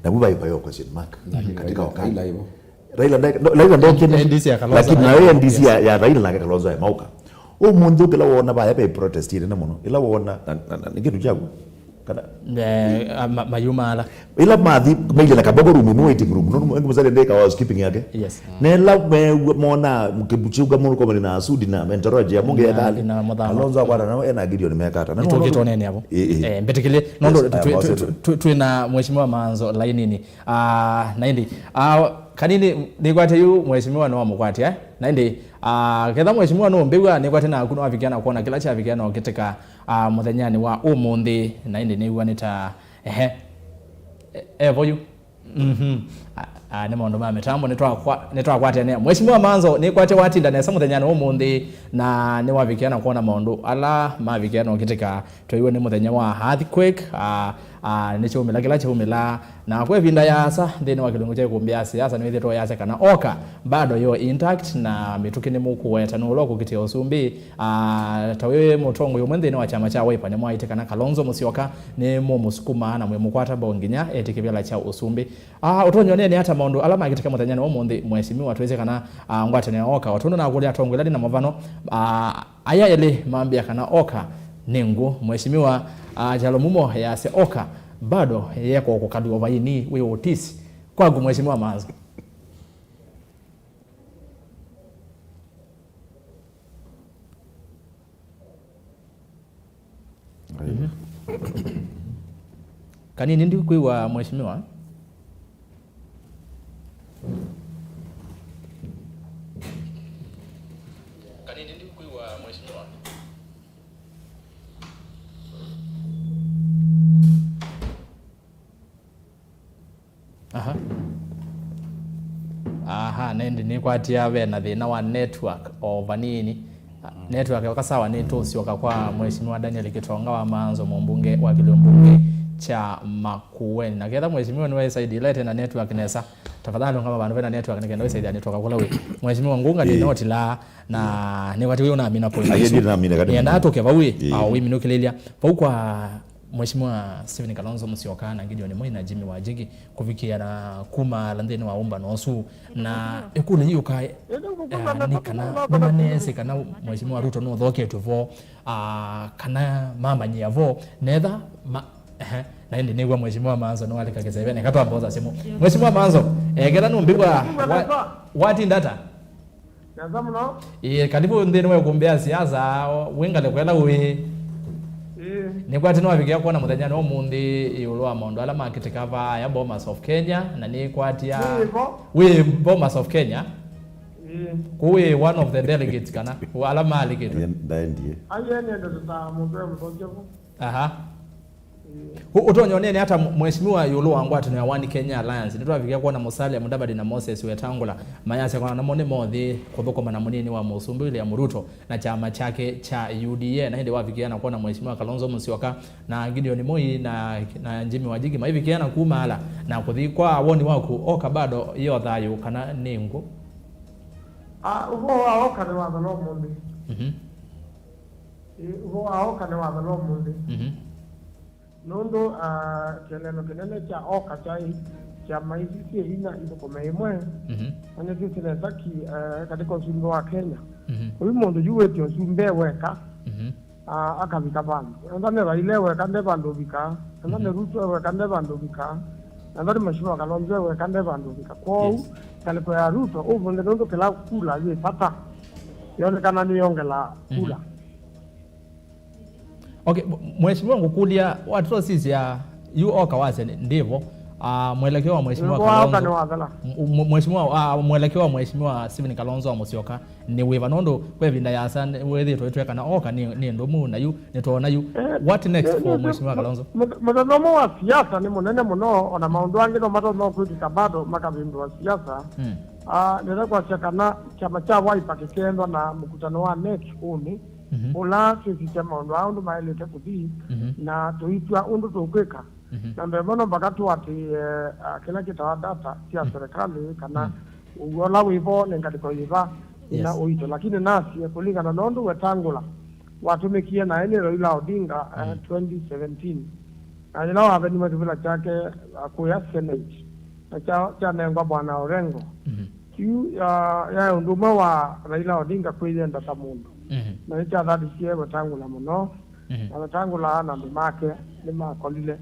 Na vu vai payo question mark. Katika Raila, wakati. Raila ivo. Raila nda-, no, Raila ndokene. N D C ya Kalonzo. Lakini nayo N D C ya, ya Raila nake Kalonzo ya mauka. Ũmũnthĩ ũkĩla wona vaya ve protest ĩnene mũno. Ĩla wona, na, na, na, nĩ kĩndũ kyaku. Kana eh, a- ma- mayuma ala. Ila mathi maile na kabogo room ĩmwe waiting room. Nũndũ mwengi mũsale ndeka housekeeping yake. Yes. Na ĩla me- mona mkibuchiuga mũndũ komani na sudi na entourage ya mungi Na- ya thali. Na mũthama. Alonzo akwata nao ena Gideon mekata. Na nĩtũkĩte ũnene avo. Ĩĩ, ĩĩ. Eh, mbĩtĩkĩlye nũndũ Yes, I am tũ- tũ- positive. tũ- tũ- twĩna mheshimiwa Manzo lainini. Ah, na ĩndĩ ah, kanini nĩkwate yu mheshimiwa no amũkwate eh? Na ĩndĩ ah, ketha mheshimiwa no mbĩwa nĩkwate naku no avikia na kuona kĩla kyavikia na ũkĩtĩka ah, mũthenyanĩ wa ũmũnthĩ. Na ĩndĩ nĩw'a nĩ ta ehe. E- evo yu. Mhm. Ah, ah, nĩ maũndũ ma mĩtambo nĩtwakwa- nĩtwakwatanĩa. Mheshimiwa Manzo nĩkwate watinda nesa mũthenyanĩ wa ũmũnthĩ na nĩwavikia na kuona maũndũ ala mavikia na ũkĩtĩka. Twaiwe nĩ mũthenya wa earthquake, ah, ah, nĩ kyaumĩla kĩla kyaumĩla. Na kwa ĩvinda yaasa nthĩnĩ wa kĩlungu kya ĩkũmbĩ ya siasa nĩwĩthĩtwe yasya kana oka bado yo intact na mĩtũkĩ nĩ mũkũweta nũũ ũla ũkũkitĩa ũsumbĩ. Ah, ta wĩ mũtongoi ũmwe nthĩnĩ wa kyama kya Wiper nĩmwaĩte kana Kalonzo Musyoka nĩ mũmũsukuma na mwĩmũkwata mbau nginya etĩkĩvĩla kya ũsumbĩ. Ah, ũtonyi ũnene ata maũndũ ala makĩtĩka mũthenyanĩ wa ũmũnthĩ, mheshimiwa, twĩsĩ kana ah, ngwatanĩo oka, o tondũ nakũlya atongoi ala nĩ na mũvano, ah, aya elĩ mambĩa kana oka nĩ ngũ, mheshimiwa, ah, Kyalo Mumo yasya oka bado yeko kũkalw'a vaini wĩ ũtisi. Kwaku mheshimiwa Manzo. Mhm. Kanini ndikwĩw'a mheshimiwa. Kanini ndikwĩw'a mheshimiwa. Aha. Aha, na ĩndĩ nĩkwatia ve na thĩna wa network o vanini. Network yoka sawa, nĩtũsyoka kwa Mheshimiwa Daniel Kitonga wa Maanzo, mũmbunge wa kĩlio mbunge kya Makueni. Na ketha Mheshimiwa nĩwe side ĩla ĩte na network nesa, tafadhali ũngama vandũ vena network nĩkenda wĩsaithia network kũla wĩ. Mheshimiwa Ngunga nĩ Ĩĩ. noti la na nĩkwati ũyũ namina point Aye, isu. Ndio namina kati Nĩendaa mimi. tũke vau ĩ, Ĩĩ. au wĩminũkĩlĩlya. Vau kwa Mheshimiwa Stephen Kalonzo Musyoka na Gideon Moi na Jimmy Wanjigi kũvikĩa na kumaala nthĩnĩ wa ũmbano ũsu. Na ĩkũlyo yĩũka, eh, nĩ kana nĩmaneesĩ kana Mheshimiwa Ruto nũthoketwe vo, ah, kana mamanyĩa vo, netha ma-, ehe, na ĩndĩ nĩw'a Mheshimiwa Manzo nĩwalika kĩseve, neka twamboza simũ. Mheshimiwa Manzo, eh, ketha nũmbĩw'a wa-, watinda ata? Nesa mũno. Ĩĩ, karibu nthĩnĩ wa ĩkũmbĩ ya siasa, wĩ ngalĩko ĩla ũĩ. Ĩĩ. Nĩkwatĩ nĩwavikĩa kwona mũthenyanĩ wa ũmũnthĩ ĩũlũ wa maũndũ ala makĩtĩka vaaya Bomas of Kenya, na nĩkwatia Wĩ vo? wĩ Bomas of Kenya. Ĩĩ. Kũu wĩ one of the delegates kana ala maalikĩtwe. Ndaendie. Aye nĩende tũtaa mũndũ e mũthokyevu. Aha. Ũ-, ũtonya ũnene ata mheshimiwa ĩũlũ wa ngwatanĩo ya One Kenya Alliance? Nĩtwavikia kwona Musalia Mudavadi na Moses Wetangula mayasya kana namo nĩmothi kũthũkũma na mũnini wa mũsumbĩ William Ruto na kyama kyake kya U D A, na ĩndĩ wavikia na kwona mheshimiwa Kalonzo Musyoka na Gideon Moi na, na Jimmy Wanjigi maivikia na kumaala na kũthi. Kwa woni waku, oka bado yo thayũ kana nĩ ngũ? Ah, ũvoo wa oka nĩ wathela ũmũnthĩ. Mhm. Ĩ, ũvoo wa oka nĩ wathela ũmũnthĩ. Mhm. Nũndũ, ah, kĩeleelo kĩnene kya oka kyaĩ syama isu syĩ inya ithũkũme ĩmwe, Mhm. na nĩtwĩsĩ nesa ki, eh, katika ũsumbĩ wa Kenya. Mhm. Ũyu mũndũ yu wĩtĩ ũsumbĩ e weka, Mhm. ah, akavika vandũ. Enda nĩ Raila e weka nde vandũ ũvika. Enda nĩ Mhm. Ruto e weka nde vandũ ũvika. Enda nĩ Mheshimiwa Kalonzo e weka nde vandũ ũvika. Kwoou, Yes. ngalĩko ya Ruto, ũvũnthĩ nũndũ kĩla kula yĩ vata, yonekana nĩyongela kula. Mhm. Okay, m-, mheshimiwa ngũkũlya, watũsisya yu oka wasya nĩ-, ndĩvo, ah, mwelekeo wa mheshimiwa Nĩvo oka Kalonzo, nĩ wathela. M-, m-, mheshimiwa, ah, mwelekeo wa mheshimiwa Stephen Kalonzo wa Musyoka nĩ wĩva? Nũndũ kwa ĩvinda yasa nĩ-, wĩthĩĩtwe ĩtwekana oka nĩ, nĩ ndũmu na yu nĩtwoona yu. Eh, What next eh, for eh, mheshimiwa Kalonzo? Mũthe-, mũthenya ũmwe wa siasa nĩ mũnene mũno, ona maũndũ angĩ no matonya kwĩkĩka bado makavĩndũa siasa. Mm. Ah, nĩna kwasya kana kyama kya Wiper kĩkeendwa na mũkutano wa NEC ũnĩ, Mhm. ũla twĩsĩkya maũndũ aa ũndũ maĩlĩte kũthi, Mhm. na tũitw'a ũndũ tũkwĩka. Mhm. Na mbee mũno mpaka tũatĩĩe, ah, kĩla kĩtawa data sya Mhm. serikali, kana Mhm. ũw'o ũla wĩ vo nĩ ngalĩko yĩva ĩna Yes. ũito. Lakini nasie kũlingana na ũndũ Wetangula watũmĩkie naĩ nĩ Raila Odinga, eh, Mhm. twenty seventeen. Na yĩla waveniwe kĩvĩla kyake, ah, kũya Senate, na kya-, kyanengwa Bwana Orengo. Mhm. Kĩu, ah, yaĩ ũndũ ũmwe wa Raila Odinga kwĩyenda ta mũndũ. Mhm. Na nĩkyathatisye Wetangula mũno. Mhm. Na Wetangula na andũ make nĩmakolile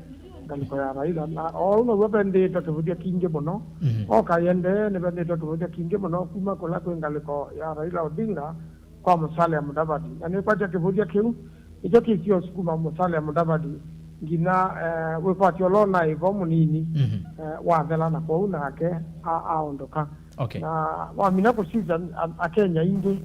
ngalĩko ya Raila. Na o ũu now'o vendĩtwe kĩvũthya kingĩ mũno. Mhm. Oka yendee nĩvendĩtwe kĩvũthya kingĩ mũno kuma kũla kwĩ ngalĩko ya Raila Odinga kwa Musalia Mudavadi. Na nĩkwatya kĩvũthya kĩu nĩkyo kĩsio kuma Musalia Mudavadi nginya, eh, wĩkwatyo ũla ũnaĩ vo mũnini, mhm, eh, wathela, na kwoou nake a-, aondũka. Okay. Na wamina kũsisya a-, Akenya aingĩ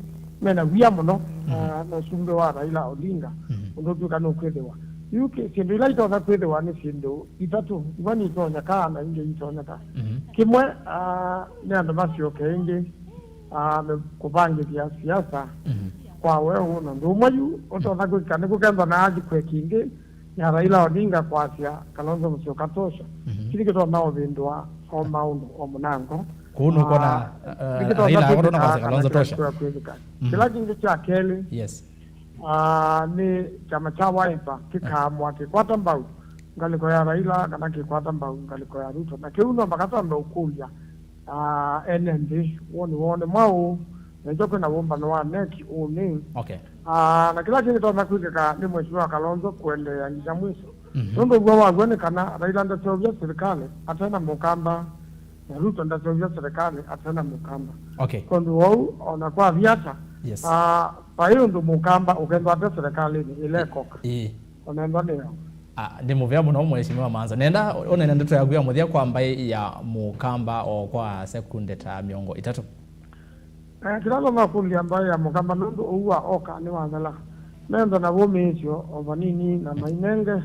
mena wia mũno, mhm, eh, na ũsumbĩ wa Raila Odinga, mhm, ũndũ ũtw'ĩka nũkwĩthĩwa. Yu kĩ-, syĩndũ ila itonya kwĩthĩwa nĩ syĩndũ itatũ, imwe nĩitonyeka na ingĩ itonyeka. Mhm. Kĩmwe, ah, nĩ andũ masyoke ĩngĩ, ah, me-, kũvangĩthya siasa, mhm, kwa weũ, na ũndũ ũmwe yu ũtonya kwĩka nĩ kũkethwa na athi kweki ĩngĩ ya Raila Odinga kwasya Kalonzo Musyoka tosha. Mhm. Kĩu nĩkĩtonya ũvĩndũa o maũndũ o mũnango. Kũu nũkwona, ah, eh, nĩkĩtonya Raila akotona kwĩthĩka kwasya na Kalonzo tosha. Kĩla kwĩthĩka. Mhm. Kĩla kĩngĩ kya kelĩ, yes, ah, nĩ kyama kya Wiper kĩkaamũa kĩkwata mbau ngalĩko ya Raila kana kĩkwata mbau ngalĩko ya Ruto. Na kĩu no mpaka twambe ũkũlya, ah, ene nthĩ, woni woo nĩ mwaũ, na ĩkyo kwĩna wũmbano wa neki ũnĩ. Okay. Ah, na kĩla kĩngĩ kĩtonya kwĩkĩka nĩ Mheshimiwa Kalonzo kũendeea nginya mwiso. Mhm. Nũndũ w'o waw'o nĩ kana Raila ndaseũvya serikali ate na Mũkamba, na Ruto ndaseũvya serikali ate na Mũkamba. Okay. Kwondũ wou, ona kwa viata, yes, ah, vai ũndũ Mũkamba ũkethwa ate serikalĩnĩ ĩla ĩkoka. Ĩĩ. Onethwa nĩyo. Ah, nĩ mũvea mũno, Mheshimiwa Manzo. Nenda ũnene ndeto yaku ya mũthya kwa mbaĩ ya Mũkamba o kwa sekunde ta mĩongo ĩtatũ. Eh, kĩla ndonya kũlya mbaĩ ya Mũkamba nũndũ ũu wa oka nĩwathela. Methwa na wũmĩĩsyo o vanini na mainenge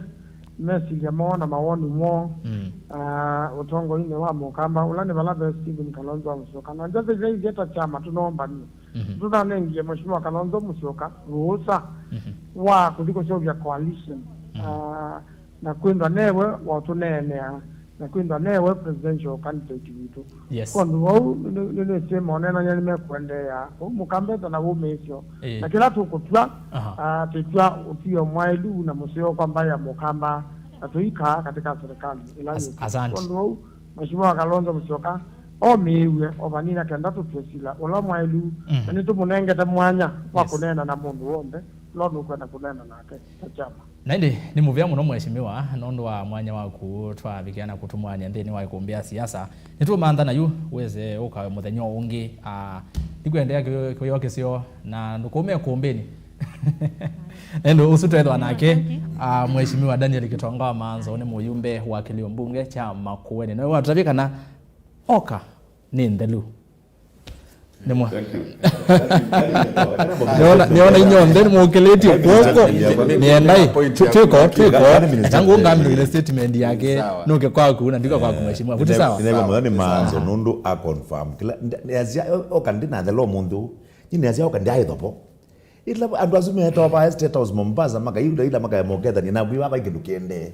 mesilya moo na mawoni moo. Mm. Ah, ũtongoinĩ wa Mũkamba, ũla nĩ vala ve Stephen Kalonzo wa Musyoka. Na njata ila ithi ta kyama tũnombanie. Mhm. Tũnanengie Mheshimiwa Kalonzo Musyoka rũũsa, mhm, wa kũthi kũseũvya coalition. Mhm. Ah, na kwĩthwa newe waũtũneenea, na kwĩthwa newe presidential candidate witũ. Yes. Kwondũ vau nĩ, nĩ, nĩnĩsĩ moneenany'a nĩmekũendeea. Vau Mũkamba ethwa na wũmĩĩsyo. Ĩĩ. Na kĩla tũkũtw'a, aha, ah, twĩtw'a ũtw'ĩo mwaĩlu na mũseo kwa mbaĩ ya Mũkamba, na tũikaa katika serikali ĩla yĩũkĩte. Asante. Kwondũ vau, Mheshimiwa Kalonzo Musyoka omĩĩw'e o vanini kenda tũtw'e sila ũla mwaĩlu, mhm, na nĩtũmũnengete mwanya wa, yes, kũneena na mũndũ w'onthe ũla ũnũkwenda kũneena nake ta kyama. Na ĩndĩ nĩ mũvea mũno, Mheshimiwa, nũndũ wa mwanya waku twavikĩa na kũtũmũanĩa nthĩnĩ wa ĩkũmbĩ ya siasa. Nĩtũũmantha na yu wĩse ũka mũthenya ũngĩ. Ah, nĩkũendeea kĩw'ũ kĩseo na ndũkũme ĩkũmbĩnĩ. Na ĩndĩ ũsu twethwa nake, ah, Mheshimiwa Daniel Kitonga wa Manzo, nĩ mũyumbe wa kĩlio mbunge kya Makueni. Na watũtavya kana oka nĩ nthelu. Nĩ mwa- Thank you. Nĩona, nĩona inyonthe nĩmũkĩlĩtye kw'oko. Nĩendai. Twĩko, twĩko. Eka ngũngamĩle statement yake. Sawa. Nũke kwaku na ndika kwaku, Mheshimiwa. Kuti sawa? Nĩnegwa mũno nĩ Manzo, sawa, nũndũ a confirm. Kĩla, nda-, nĩasya, oka ndinathela ũmũnthĩ ũũ. Nĩ nĩasya oka ndyaĩthovo. Ĩla andũ asu meetawa va State House Mombasa, makaiunda ila makaya mokethanie, na kwĩwa vai kĩndũ kĩendee.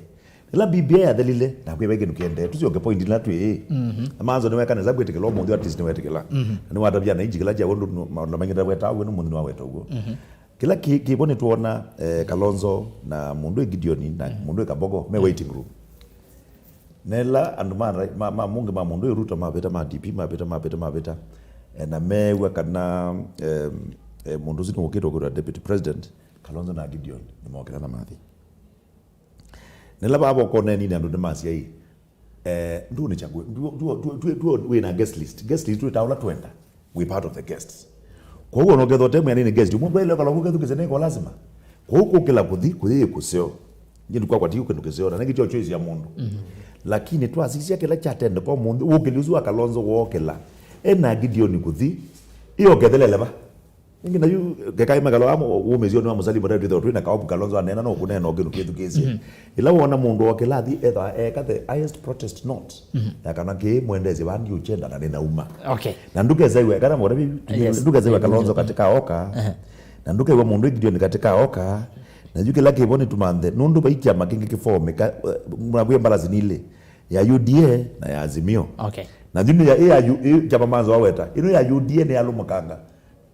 Ĩla B B I yathelile, na kwĩwa vai kĩndũ kĩendee. Tũsyoke point ĩla twĩ. Mhm. Na Manzo nĩweka nesa kwĩtĩkĩla ũmũnthĩ, at least nĩwetĩkĩla. Mhm. Na nĩwatavya na inji kĩla kya ũndũ nũ-, maũndũ maingĩ ndaweta ũguo, nĩ mũnthĩ nĩwaweta ũguo. Mhm. Kĩla kĩ-, kĩvo nĩtwona, eh, Kalonzo na mũndũ ĩ Gideon na, mhm, mũndũ ĩ Kabogo me, mhm, waiting room. Nela andũ ma, ma, ma mũngĩ ma mũndũ ũyũ Ruto mavĩta, ma D P mavĩta, mavĩta, mavĩta, eh, na meew'a kana, eh, eh, mũndũ ũsu nĩwũkĩte ũkwĩtwa deputy president, Kalonzo na Gideon nĩmokĩla na mathi. Nela vaa vokoneni nĩ andũ nĩmasya ĩ, eh, ndũ nĩ chakwe, ndũ, ndũ, ndũ, ndũ, ndũ wĩ na guest list. Guest list twĩtaa ũla twenda. We part of the guests. Kwoou ona ũkethwa ũte mwĩanĩnĩ guest, ũmwe ndwaĩle ũkala ũkethukĩsya nĩ kwa lazima. Kwoou kũkĩla kũthi, kũthi yĩ kũseo. Nyie ndikwakwa ti kĩndũ kĩseo, na nĩkĩ kyo choice ya mũndũ. Mhm. Lakini twasisya kĩla kyatendeka ũmũnthĩ, ũkĩli ũsu wa Kalonzo wookĩla, ena Gideon kũthi, ĩyo kethelele va. Ningĩ na yu, kekai makalo amo, wũmĩsyo nĩ wa Musalia Mudavadi twĩthĩwa twĩ na kaopu Kalonzo aneena no kũneena o kĩndũ kĩthukĩĩsye. Mhm. Ĩla wona mũndũ okĩla athi etha eka the highest protest note. Mhm. Ya kana kĩ mwendeesye vaa ndiũkyenda na nĩnauma. Okay. Na ndũkesaiwe, kana mũrabi, yes, ndũkesaiwe Kalonzo katika oka. Ehe. Na ndũkew'a mũndũ ĩ Gideon katika oka. Na yu kĩla kĩvo nĩ tumanthe. Nũndũ vai kyama kĩngĩ kĩfomĩka, eh, mavw'e mbalasi nilĩ. Ya U D A na ya Azimio. Okay. Na yu nĩ ya, ĩ ya U-, ĩ kyama Manzo waweta. Ĩno ya U D A nĩ yalũmũkanga.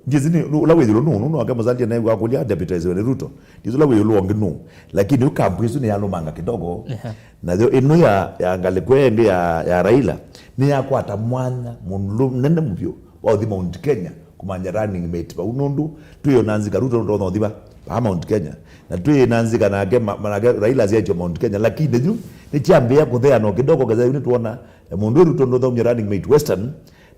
Ndizi nĩ, nũ-, ũla wĩ ĩũlũ nũũ, nũũ wake Musalia naĩ wakũlya adeputize nĩ Ruto. Ndizi ũla wĩ ĩũlũ wongi nũũ. Lakini yu kampu ĩsu nĩ yalũmanga kidogo. Ehe. Na yo ĩno ya, ya ngalĩko ĩngĩ ya, ya Raila, nĩ yakwata mwanya mũnene mũvyũ wa ũthi Mount Kenya, kũmanya running mate vau nũndũ twĩona nzika Ruto ndonya ũthi va. paa Mount Kenya. Na twĩ na nzika nake, ma- ma- nake Raila asyaĩtwe Mount Kenya, lakini yu nĩkyambĩĩa kũtheana o kidogo, kesa yu nĩtwona, eh, mũndũ ũyũ Ruto ndũthaumya running mate Western,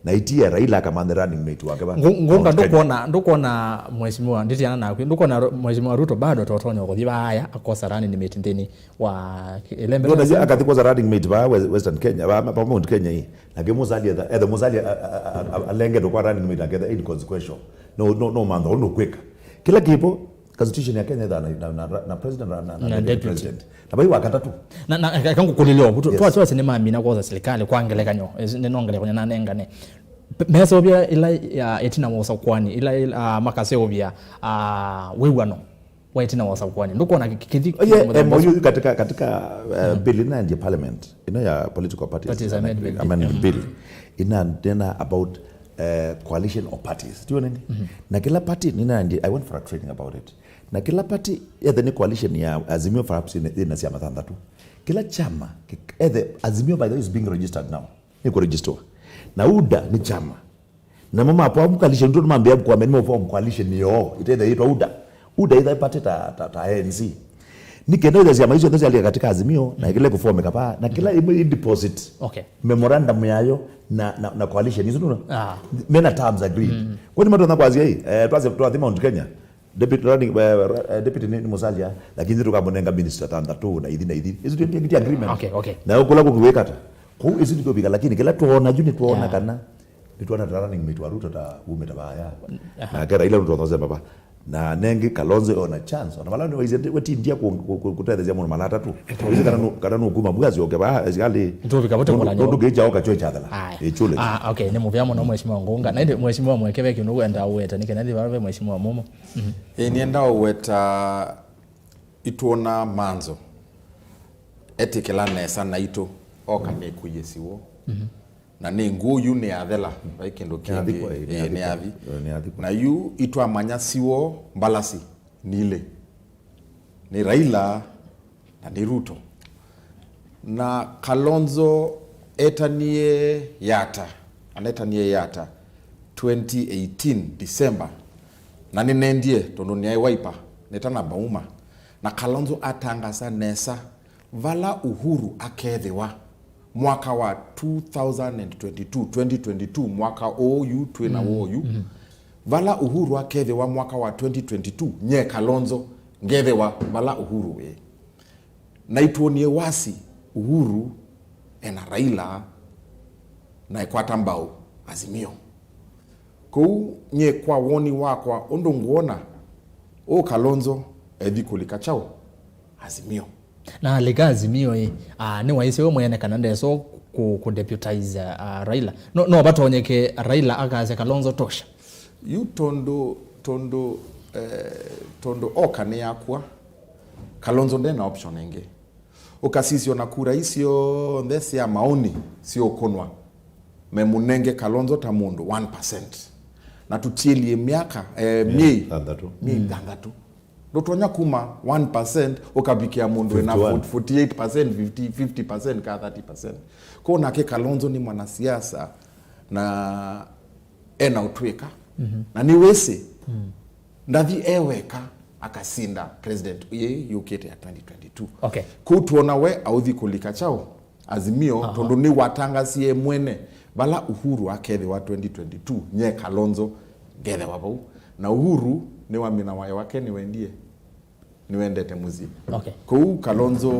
na itie Raila akamanthe running mate wake va Ngu- Ngunga Mount Kenya. Ndũkwona, ndũkwona mheshimiwa, nditiana naku, ndũkwona Ru- mheshimiwa Ruto bado totonya kũthi vaaya akosa running mate nthĩnĩ wa ki- ĩlembe Ndona yu akathi kosa running mate va Wes- Western Kenya, va, va Mount Kenya ii. Nake Musalia etha, etha Musalia a- a- a- a- alengetwe kwa running mate aketha inconsequential. No, no, no mantha ũndũ kwĩka. Kĩla kĩpo, constitution ya Kenya etha na, na, na, na president na, na, na Na deputy deputy. President. Na vai wa katatu. Na, na, eka ngũkũlĩlya ovu, tu- Yes. Twa- twasĩ nĩmamina kwosa silikalĩ kwa ngelekany'o, eh, nĩ no ngelekany'o nanengane. Pe- meseũvya ĩla ya ĩtina wa ũsakuani, ĩla, ĩla, ah, makaseũvya, ah, wĩw'ano wa ĩtina wa ũsakuani. Ndũkwona kĩ- kĩ- kĩthi Oh, yeah, mũthemba eh, ũsu? Moyo katika, katika, eh, bill inaendie parliament, ino ya political parties, Parties amendment bill. Amendment bill. Inanena about, eh, coalition of parties. Do you know? Na kila party ninaendie, I went for a training about it. Na kila party, ethe ni coalition ya Azimio, perhaps ina, ina siama thanthatũ. Kila chama, ki- ethe Azimio, by the way, is being registered now. Ni kuregister. Na UDA ni chama. Namo mapoa mukalishe ndu mambia kuameni mo form coalition yo. Itethe itwa UDA. UDA itha party ta, ta, ta A N C. Ni kenda ile siama icio ndio katika Azimio na ikile kuform kapa na kila imwe i deposit. Okay. Memorandum yayo na, na, na coalition icio nuna. Ah. Mena terms agreed. Kwani matu na kwazi hii, eh, twaze twathi Mount Kenya. Deputy running, eh, eh, deputy ni, ni Musalia, lakini tukamunenga minister thanthatũ na ithi na ithi. Isu ndio ndio agreement. Okay, okay. Na ukula kukiwekata. Kuu isu ndio bika, lakini kila tuona juu ni tuona Yeah. kana ni tuona ta running mate wa Ruto ta ume ta baya. Aha. Na kera ile Ruto those baba. Na nengi Kalonzo ona chance. Ona malani wa izi wetindia ku, ku, ku, kutethesia mũno mala atatu. Izi kana nu, kana nu kuma bwazi oke ba, ezikali. Ndio bika bote Ndu- mulani. Ndu geja oka chwe cha dhala. Aya. Echule. Ah, okay, ni muvya muno mheshimiwa Ngunga. Na indi mheshimiwa mwekeve kindu wenda uweta ni kena thi baba mheshimiwa Momo. Ĩĩ, nĩenda ũweta itwona manzo etĩkĩla nesa naitũ oka nĩkũie siw'o. Na nĩ ngũũ yu nĩyathela, vai kĩndũ kĩngĩ. Nĩyathikwa, ĩĩ, ĩĩ, nĩyathikwa. Nĩyathi. Ĩĩ, nĩyathi. Na yu itwamanya siw'o mbalasi nilĩ. Nĩ Raila na nĩ Ruto. Na Kalonzo etanie Yatta, anetanie Yatta twenty eighteen December, na nĩnendie tondũ nĩaĩ Wiper nĩtanamba uma, na Kalonzo atangasa nesa vala Uhuru akethĩwa mwaka wa two thousand and twenty-two, twenty twenty-two, mwaka ũũ yu twĩ na w'o yu. Vala Uhuru akethĩwa mwaka wa twenty twenty-two, nye Kalonzo ngethĩwa vala Uhuru wĩ. Na itwonie wasi Uhuru ena Raila na ekwata mbau Azimio. Kũu nye kwa woni wakwa ũndũ ngwona, ũ Kalonzo ethi kũlika kyaũ Azimio. Na alika Azimio ĩ, ah, nĩwaisye we mwene kana ndesa ku, ku deputize, ah, Raila. No, no vatonyeke Raila akasya Kalonzo tosha. Yu tondũ, tondũ, eh, tondũ oka nĩ yakwa, Kalonzo ndena option ĩngĩ. Ũkasisya na kura icio nthe sya maoni siũkũnwa, memũnenge Kalonzo ta mũndũ one percent. Na tũtiĩlie myaka, eh, myei, thanthatũ. Myei thanthatũ. Ndũtonya kuma one percent ũkavikĩa mũndũ wĩna fifty-one. Forty-eight percent, fifty, fifty percent ka thirty percent. Kũu nake Kalonzo nĩ mwanasiasa na ena ũtwĩka. Na nĩwĩsĩ, ndathi e weka akasinda president yĩ yũkĩte ya twenty twenty-two. Okay. Kũu tuona we authi kũlika kyaũ Azimio, tondũ nĩwatangasie mwene vala Uhuru akethĩwa twenty twenty-two, nye Kalonzo ngethĩwa vau. Na Uhuru nĩwamina wayo wake nĩwendie, nĩwendete mũsyĩ. Okay. Kũu Kalonzo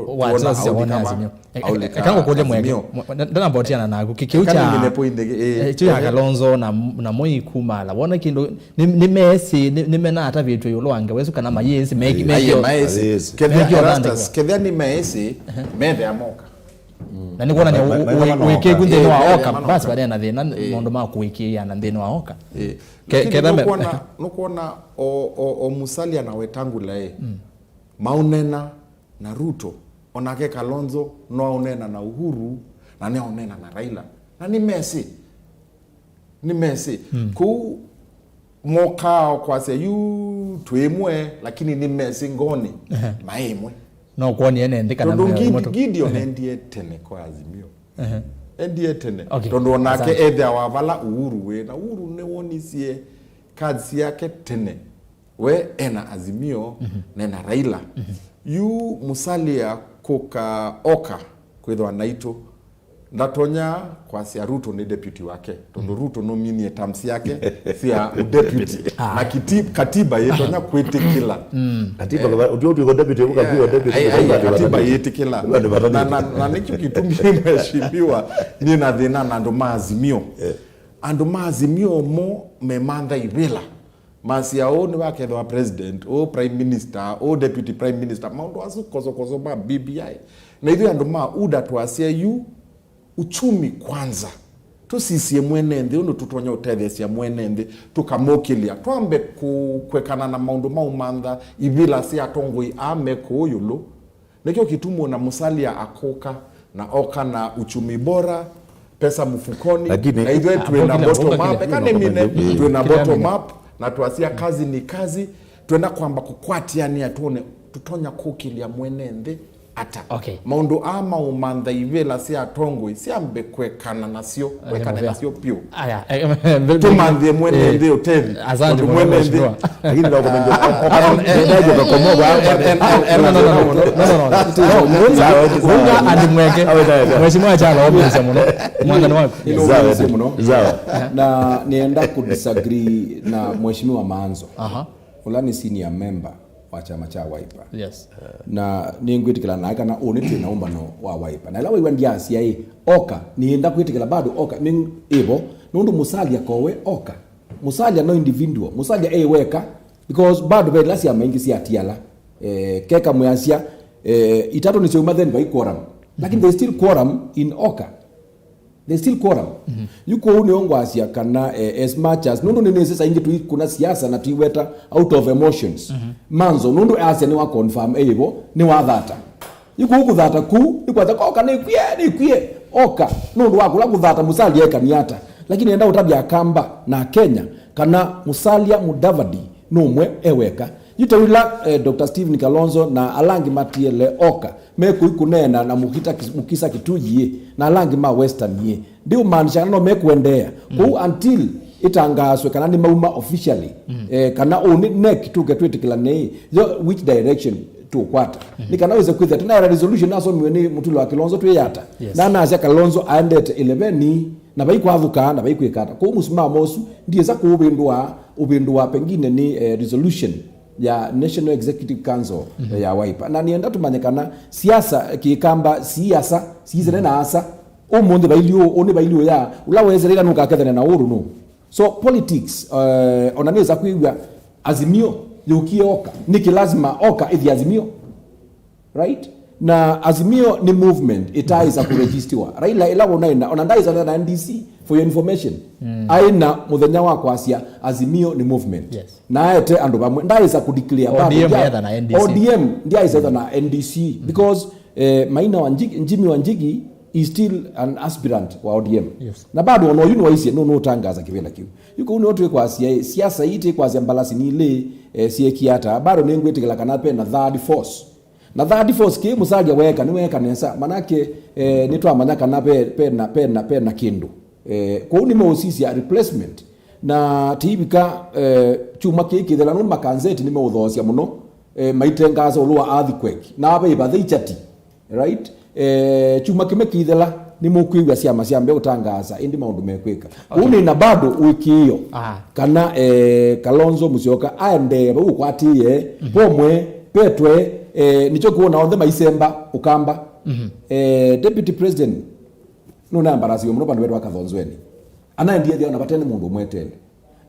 Wa- tuona sasa authi wone kama Azimio. E- e- aulika eka ngũkũlye mweke. Azimio. Mwe- nda- ndanambotiana naku. Kĩ- kĩu Eka kya nĩmine point ĩngĩ, ĩĩ. Eh, kĩu ya Kalonzo na, na Moi kumala. Wona kĩndũ nĩ, nĩ meesĩ, nĩ, nĩ mena atavĩtwe ĩũlũ wa ngewa ĩsu kana mayĩsĩ, me- Ĩĩ. Meke- Aye, maesĩ. Mayĩsĩ. Kethĩa Meke Erastus, ũthandĩkwa. Kethĩa nĩ maesĩ, methĩa moka. Na nĩ kuonania Ma- ma- wĩkĩku nthĩnĩ wa oka, basi vanena thĩna maũndũ ma kũĩkĩĩana nthĩnĩ wa oka. Ketha nũkwona o, o, o Musalia na Wetangula ĩ, maũnena na Ruto, onake Kalonzo no aũnena na Uhuru, na nĩ aũnena na Raila. Na nĩ mesĩ. Nĩ mesĩ. Kũu mokaa kwasya yu twĩ ĩmwe, lakini nĩ mesĩ ngoni maĩ ĩmwe. No kwonie ene nthĩ kana tondũ Gideon endie tene kwa Azimio. Endie tene. Okay, tondũ onake ethĩawa vala Uhuru wĩ, na Uhuru nĩwonisye cards yake tene. We ena Azimio, mhm, na ena Raila. Mhm. Yu Musalia kũka oka kwĩthwa naitũ, ndatonya kwasya Ruto nĩ deputy wake, tondũ Ruto nũminie terms yake sya deputy. Ah. Na kiti-, katiba yĩtonya kwĩtĩkĩla. Mm. Katiba, eh, kaba-, ũtio ũtwĩko deputy, ũkakwĩwa deputy, ai, ai, katiba katiba yĩtĩkĩla. Katiba nĩ na, na, na nĩkyo kĩtumi mheshimiwa nĩ na thĩna na andũ ma Azimio. Eh. Andũ ma Azimio mo memantha ivĩla. Masya ũũ nĩwakethĩwa president, ũũ prime minister, ũũ deputy prime minister, maũndũ asu kosokoso ma B B I. Na ithuĩ andũ ma UDA twasya yu uchumi kwanza. Tũsisye mwene nthĩ ũndũ tũtonya ũtetheesya mwene nthĩ, tũkamũkĩlya. Twambe kũ-, kwekana na maũndũ maumantha ivĩla sya atongoi aa me kũũ ĩũlũ. Nĩkyo kĩtumi ona Musalia akũka na oka na uchumi bora, pesa mfukoni, lakini na ithuĩ twĩ na bottom up. Eka nĩmine, twĩ na bottom up, na twasya kazi ni kazi, twenda kwamba kũkwatĩanĩa tuone tũtonya kũkĩlya mwene nthĩ ata. Okay. Maũndũ aa maumantha ivĩla sya atongoi syambe kwekana nasyo, kwekane nasyo vyũ. Aya, eh, eh, eh, tũmanthie mwene nthĩ ũtethi. Asante mũno, mwene nthĩ mheshimiwa. Lakini no comment. Unga and mweke. Mheshimiwa Chala, wamuuza mũno. Mwathani waku. Nĩnũmĩĩsye mũno. Sawa. Na nĩenda kũdisagree na mheshimiwa Manzo. Aha. Ũla nĩ senior member wa kyama kya Wiper. Yes. Na nĩngwĩtĩkĩla naĩ kana ũnĩ twĩ na ũmbano wa Wiper. Na ĩla waĩw'a ndyasya ĩ, oka, nĩenda kwĩtĩkĩla bado oka, nĩ ĩvo, nũndũ Musalia kowe oka. Musalia no individual, Musalia e weka, because bado ve ila syama ingĩ syatiala. Eh, keka mwĩasya, eh, itatũ nĩsyauma then vai quorum. Lakini there's still quorum in oka. There's still quorum. Mhm. Yu kwoou nĩyo ngwasya kana, eh, as much as, nũndũ nĩnĩsĩ saa ingĩ tũikũna siasa na tũiweta out of emotions. Mhm. Manzo, nũndũ asya nĩwa confirm, eh, ĩvo, nĩwathata. Yu kũu kũthata kũu, nĩkwasya, oka nĩkwie, nĩkwie, oka. Nũndũ wa kũla kũthata Musalia ekanie ata. Lakini enda ũtavya Akamba na Kenya, kana Musalia Mudavadi nũmwe e weka. Yu ta wĩla, eh, Doctor Stephen Kalonzo na ala angĩ matiele oka, mekũi kũneena na Mukita Kis-, Mukisa Kituyi na ala angĩ ma Western yĩ. Ndiũmaanisha kana no mekũendeea. Mm. Kũu until ĩtangaaswe kana nĩ mauma officially, mm, eh, kana ũũ nĩ NEC tũke twĩtĩkĩlanei, yo which direction tũkwata. Mm. Nĩ kana wĩse kwĩthĩa, tũnaera resolution nasomiwe nĩ mũtũlo wa Kalonzo twĩ yata. Yes. Na nasya Kalonzo aendete ĩleveni, na vai kwathũkaa, na vai kwĩka ata. Kwoou mũsimamo ũsu, ndiĩsa kũũvĩndũa, ũvĩndũa pengine nĩ, eh, resolution ya National Executive Council, mhm, ya Wiper. Na nĩenda tũmanye kana siasa kĩkamba siasa, siisene na asa. Ũmũnthĩ vaili ũũ, ũnĩ vaili ũya, ũla weesereila nũkakethane na ũũlũ nũ. So politics, eh, ona nĩsa kwĩw'a Azimio yũkie oka. Nĩkĩ lazima oka ĩthi Azimio? Right? Na Azimio nĩ movement ĩtaaĩsa kũregistiwa. Raila ĩla wona ĩna, ona ndaaĩsa na N D C, for your information. Mm. Aĩ na mũthenya wa kwasya Azimio nĩ movement. Yes. Na aete andũ vamwe. Ndaaĩsa kũdeclare bado. O D M ndia-, etha na N D C. O D M ndyaĩsa etha na N D C, mm, because, eh, Maina wa Njigi, Jimmy Wanjigi is still an aspirant wa O D M. Yes. Na bado ona oyu nĩwaisye nũ-, nũtangaza kĩvĩla kĩu. Yu kũu nĩo twĩkwasya, eh, siasa ii twĩkwasya mbalasi nilĩ, eh, syĩkie ata. Bado nĩngwĩtĩkĩla kana ve na third force. Na third force kĩĩ Musalia weeka, nĩweeka nesa. Manake, eh, nĩtwamanya kana ve, ve na, ve na, ve na kĩndũ. Eh, kũu nĩmeũsisya replacement. Na tiivika, eh, kyumwa kĩĩ kĩthela nũndũ makanzeti nĩmeũthoosya mũno, eh, maitengaasa ũlũ wa earthquake. Na ve ĩvathe ikyati, right? Eh, kyumwa kĩmwe kĩithela nĩmũkwĩw'a syama syambĩa ũtangaasa ĩndĩ maũndũ mekwĩka. Kũu, okay, nĩ na bado ũĩkĩĩo, ah, kana, eh, Kalonzo Musyoka aendee vau ũkwatĩĩe, mhm, vomwe, vetwe, eh, nĩkyo kũona onthe maisemba ũkamba. Mhm. Eh, Deputy President nũnaambarasiwe mũno vandũ vetwa Kathonzweni. Anaendie nthĩ ona vate nĩ mũndũ ũmwetele.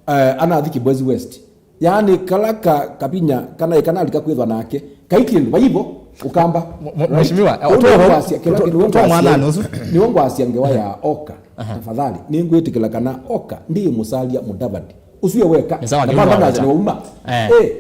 Eh, anathi Kibwezi West. Yaani kala ka, kavinya kana ĩkanalika kwĩthwa nake. Kai kĩndũ, vaivo, ũkamba. Mu-, mu-, right? Mheshimiwa, eh, nĩwe ngwasya, kĩla kĩndũ nĩwe ngwasya, nĩwe ngwasya ngewa ya oka. Aha. Tafadhali, nĩngwĩtĩkĩla kana oka, ndiĩ Musalia Mudavadi. Ũsu e weka. Nĩ sawa, na kĩu kwamba nĩwaweta. Nasya nĩwauma. Eh. Eh.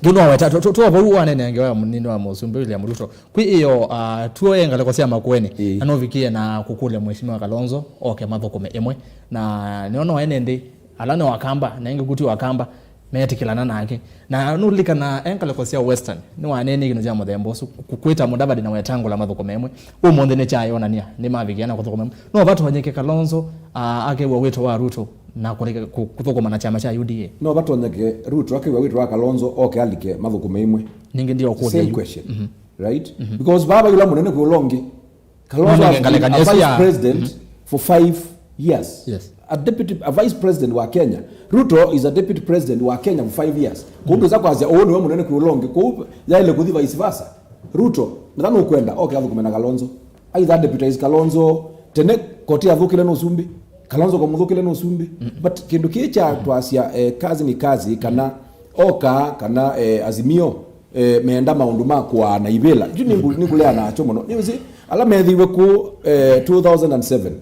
Kĩu nĩwaweta. Tu-, tu-, tuo vau wanene ngewa ya mũnini wa mũsumbĩ William Ruto. Kwĩ ĩyo, ah, tuoye ngalĩko sya Makueni, ĩĩ, na nũvikie na kũkũlya Mheshimiwa Kalonzo oke mathũkũme ĩmwe. Na nĩona ene nthĩ, ala nĩ Wakamba, na ĩngĩ kuti Wakamba, Meetĩkĩlana nake. Na nũlilikana e ngalĩko sya Western, nĩwaneenie kĩndũ kya mũthemba ũsu, kũ-, kwĩta Mudavadi na Wetangula mathũkũme ĩmwe. Ũmũnthĩ nĩkyayonania nĩmavikĩana kũthũkũma ĩmwe. No vatonyeke Kalonzo, ah, akew'a wĩto wa Ruto na kũleka kũ-, kũthũkũma na kyama kya U D A. No vatonyeke Ruto akew'a wĩto wa Kalonzo oke alike mathũkũme ĩmwe. Ningĩ ndio kũthĩa. Same yu question. Mhm. Right? Mhm. Because vava yũla mũnene kwĩ ũla ũngĩ. Kalonzo has been a vice president for five years. Yes. A deputy, a vice president wa Kenya. Ruto is a deputy president wa Kenya for five years. Kũu ndwĩsa kwasya ũũ nĩwe mũnene kwĩ ũla ũngĩ. Kũu yaĩle kũthi vice versa. Ruto, na nũkwenda, oke athũkũme na Kalonzo. Either deputize Kalonzo, tene koti yathũkĩle nũsumbĩ. Kalonzo kamũthũkĩle nũsumbĩ. But kĩndũ kĩĩ kya twasya, eh, kazi ni kazi, kana oka, kana, eh, Azimio, eh, meenda maũndũ ma kũaana ivĩla. Yu nĩngũ-, nĩngũlea nakyo mũno. Nĩwĩsĩ, ala methĩiwe kũũ, eh, two thousand and seven,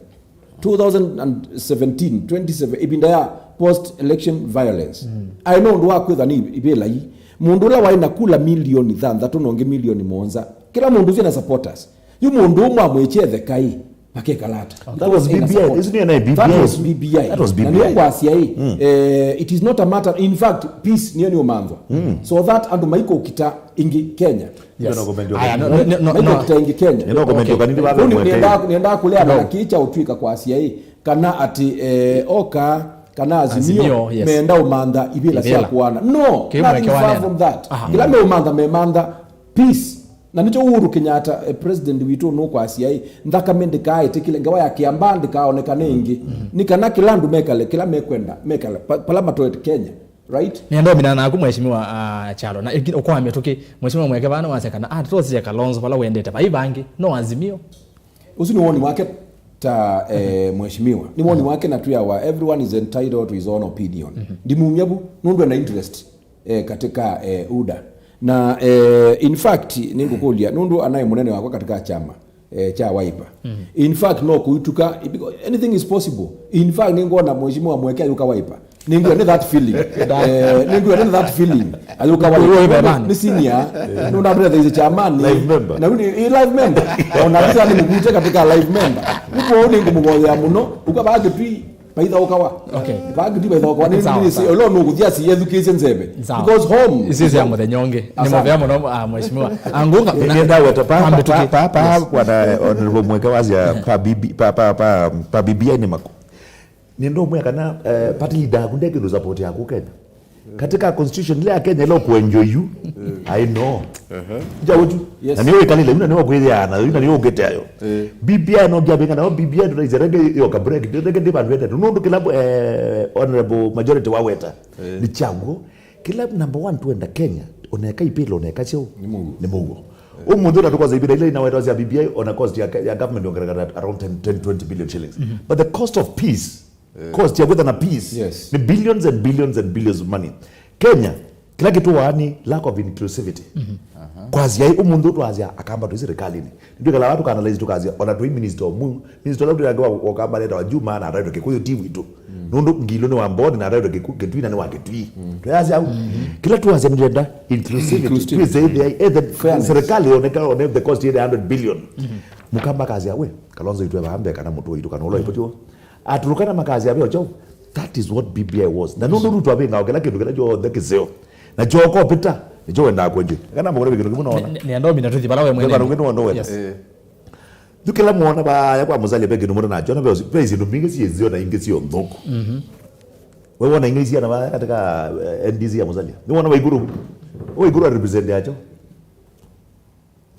two thousand and seventeen, twenty seven, ĩvinda ya post election violence. Aĩ na ũndũ wa kwĩthwa nĩ ivĩla ii. Mũndũ ũla waĩ na kula milioni thanthatũ na ũngĩ milioni mũonza. Kĩla mũndũ ũsu ena supporters. Yu mũndũ ũmwe amwĩkye etheka ĩ. Makekala ata? That was B B I. Isu nĩ na B B I. That was B B I. That was B B I. Na nĩyo ngwasya ĩ, eh, it is not a matter, in fact, peace nĩyo nĩũmanthwa. So that andũ maikũkita ĩngĩ Kenya. Yes. Aya, no, no, no, no. Maikũkita ĩngĩ Kenya. Nĩenda kũmenya kanini. Kũu nĩ, nĩenda, nĩenda kũleana na kĩĩ kya ũtw'ĩka kwasya ĩ, kana atĩ, eh, oka, kana Azimio, Azimio, yes, meenda ũmantha ivĩla sya kũana. No, nothing far from that. Aha. Kĩla meũmantha, memantha peace. Na nĩkyo Uhuru Kenyatta, eh, president witũ nũkwasya ĩ, nthakame ndĩkaaĩtĩkĩle, ngewa ya Kĩambaa ndĩkaaonekane ĩngĩ. Nĩ kana kĩla andũ mekale kĩla mekwenda, mekale pa-, pala matoete Kenya, right? Nĩenda ũminana naku, Mheshimiwa, ah, Kyalo. Na ĩki-, ũkwaa mĩtũkĩ, Mheshimiwa Mweke vana wasya kana, ah, tũtosisye Kalonzo vala wendete, vai vangĩ, no Azimio. Ũsu nĩ woni wake ta, eh, mheshimiwa. Nĩ woni wake na twĩawa, everyone is entitled to his own opinion. Ndimumya vu, nũndũ ena interest eh, katika, eh, UDA. Na, eh, in fact, nĩngũkũlya, nũndũ anaĩ mũnene wakwa katika chama, eh, cha Wiper. In fact, no kũituka, because anything is possible. In fact, nĩngwona mheshimiwa Mweke ayũka Wiper. Nĩngwĩa nĩ that feeling. Eh, nĩngwĩa nĩ that feeling. Ayũka Wiper. Nĩ senior. Nũndamũtetheisye chamani. Live member. Na yu nĩ, ĩ live member. Ona sasa nĩmũkute katika live member. Ũguo nĩngũmũvoyea mũno. Ũka vaa Kĩtui. Vaithaũkawa. Okay. Vaa Kĩtui vaithaũkawa. Nĩ, sawa, nĩ, sawa. Ũla nũkũthi asi ethukĩĩsye nzeve. Sawa. Because home. Isi ya mũthenya ũngĩ. Asante. Nĩ mũvea mũno, ah, mheshimiwa. Angũka. Nĩ, nĩenda weta pa, pa, pa, pa, pa, bwana, eh, Honorable Mweke wasya pa B B, pa, pa, pa, pa B B I nĩ mako. Nĩenda ũmwĩa kana, eh, party leader yaku nde kĩndũ support yaku Kenya. Katika constitution ile ya Kenya ile kuenjoy you, I know. Nja wetu. Yes. Na niyo ikalile, una niyo kwithia na, una niyo ngete ayo. Eh. B B I no ngia benga na B B I ndo ize rege yo ka break, rege ndi bandu ete. Nundu kila, eh, honorable majority wa weta. Eh. Ni chango. Kila number one tuenda Kenya, oneka ipilo, oneka cheo. Ni mugo. Ni mugo. Umunthi na tukoza ibira ile ina weta ya B B I on a cost ya, ya government ongereka around ten, ten, twenty billion shillings. But the cost of peace, cost ya kwĩtha na peace, yes, ni billions and billions and billions of money. Kenya, kĩla kĩtũaa nĩ lack of inclusivity. Kwasya ĩ, ũmũnthĩ twasya Akamba twĩ sirikalinĩ. Nĩtwĩkala vaa tũkaanalyze tũkasya, ona twĩ minister ũmwe, minister ũla twĩange wa Akamba netawa Juma na ataĩtwe Kĩkũyũ ti witũ. Nũndũ Ngilu nĩ wa Mboni na ataĩtwe Kĩkũ-, Kĩtui na nĩ wa Kĩtui. Twĩasya au. Kĩla twasya nĩtwenda inclusivity. Inclusivity. Twĩsĩ ĩthĩa, ethe serikali yoneka, one the cost ĩthĩa hundred billion. Mũkamba akasya, we, Kalonzo itwe vaa mbee kana mũtũa itũ kana ũla ĩpatio. Atũlũkana makasya veo chao. That is what B B I was. Na nũndũ Ruto avĩngaa kĩla kĩndũ kĩla kyonthe kĩseo. Na kyoko pita, nĩkyo wendaa kwenjwa. Kana mũkũreve kĩndũ kĩmwe naona. Nĩ, nĩ, nĩ andũ mina tũthi vala we mwene. Nĩ kĩndũ wenda. Yes. Eh. Yu kĩla mwona vaya kwa Musalia ve kĩndũ mũndũ nakyo, na ve, ve syĩndũ mbingĩ syĩ nzeo na ingĩ syĩ nthũku. We wona ingĩ isiana vaya katika, eh, N D C ya Musalia. Nĩ wona Waiguru. Waiguru a represent yacho.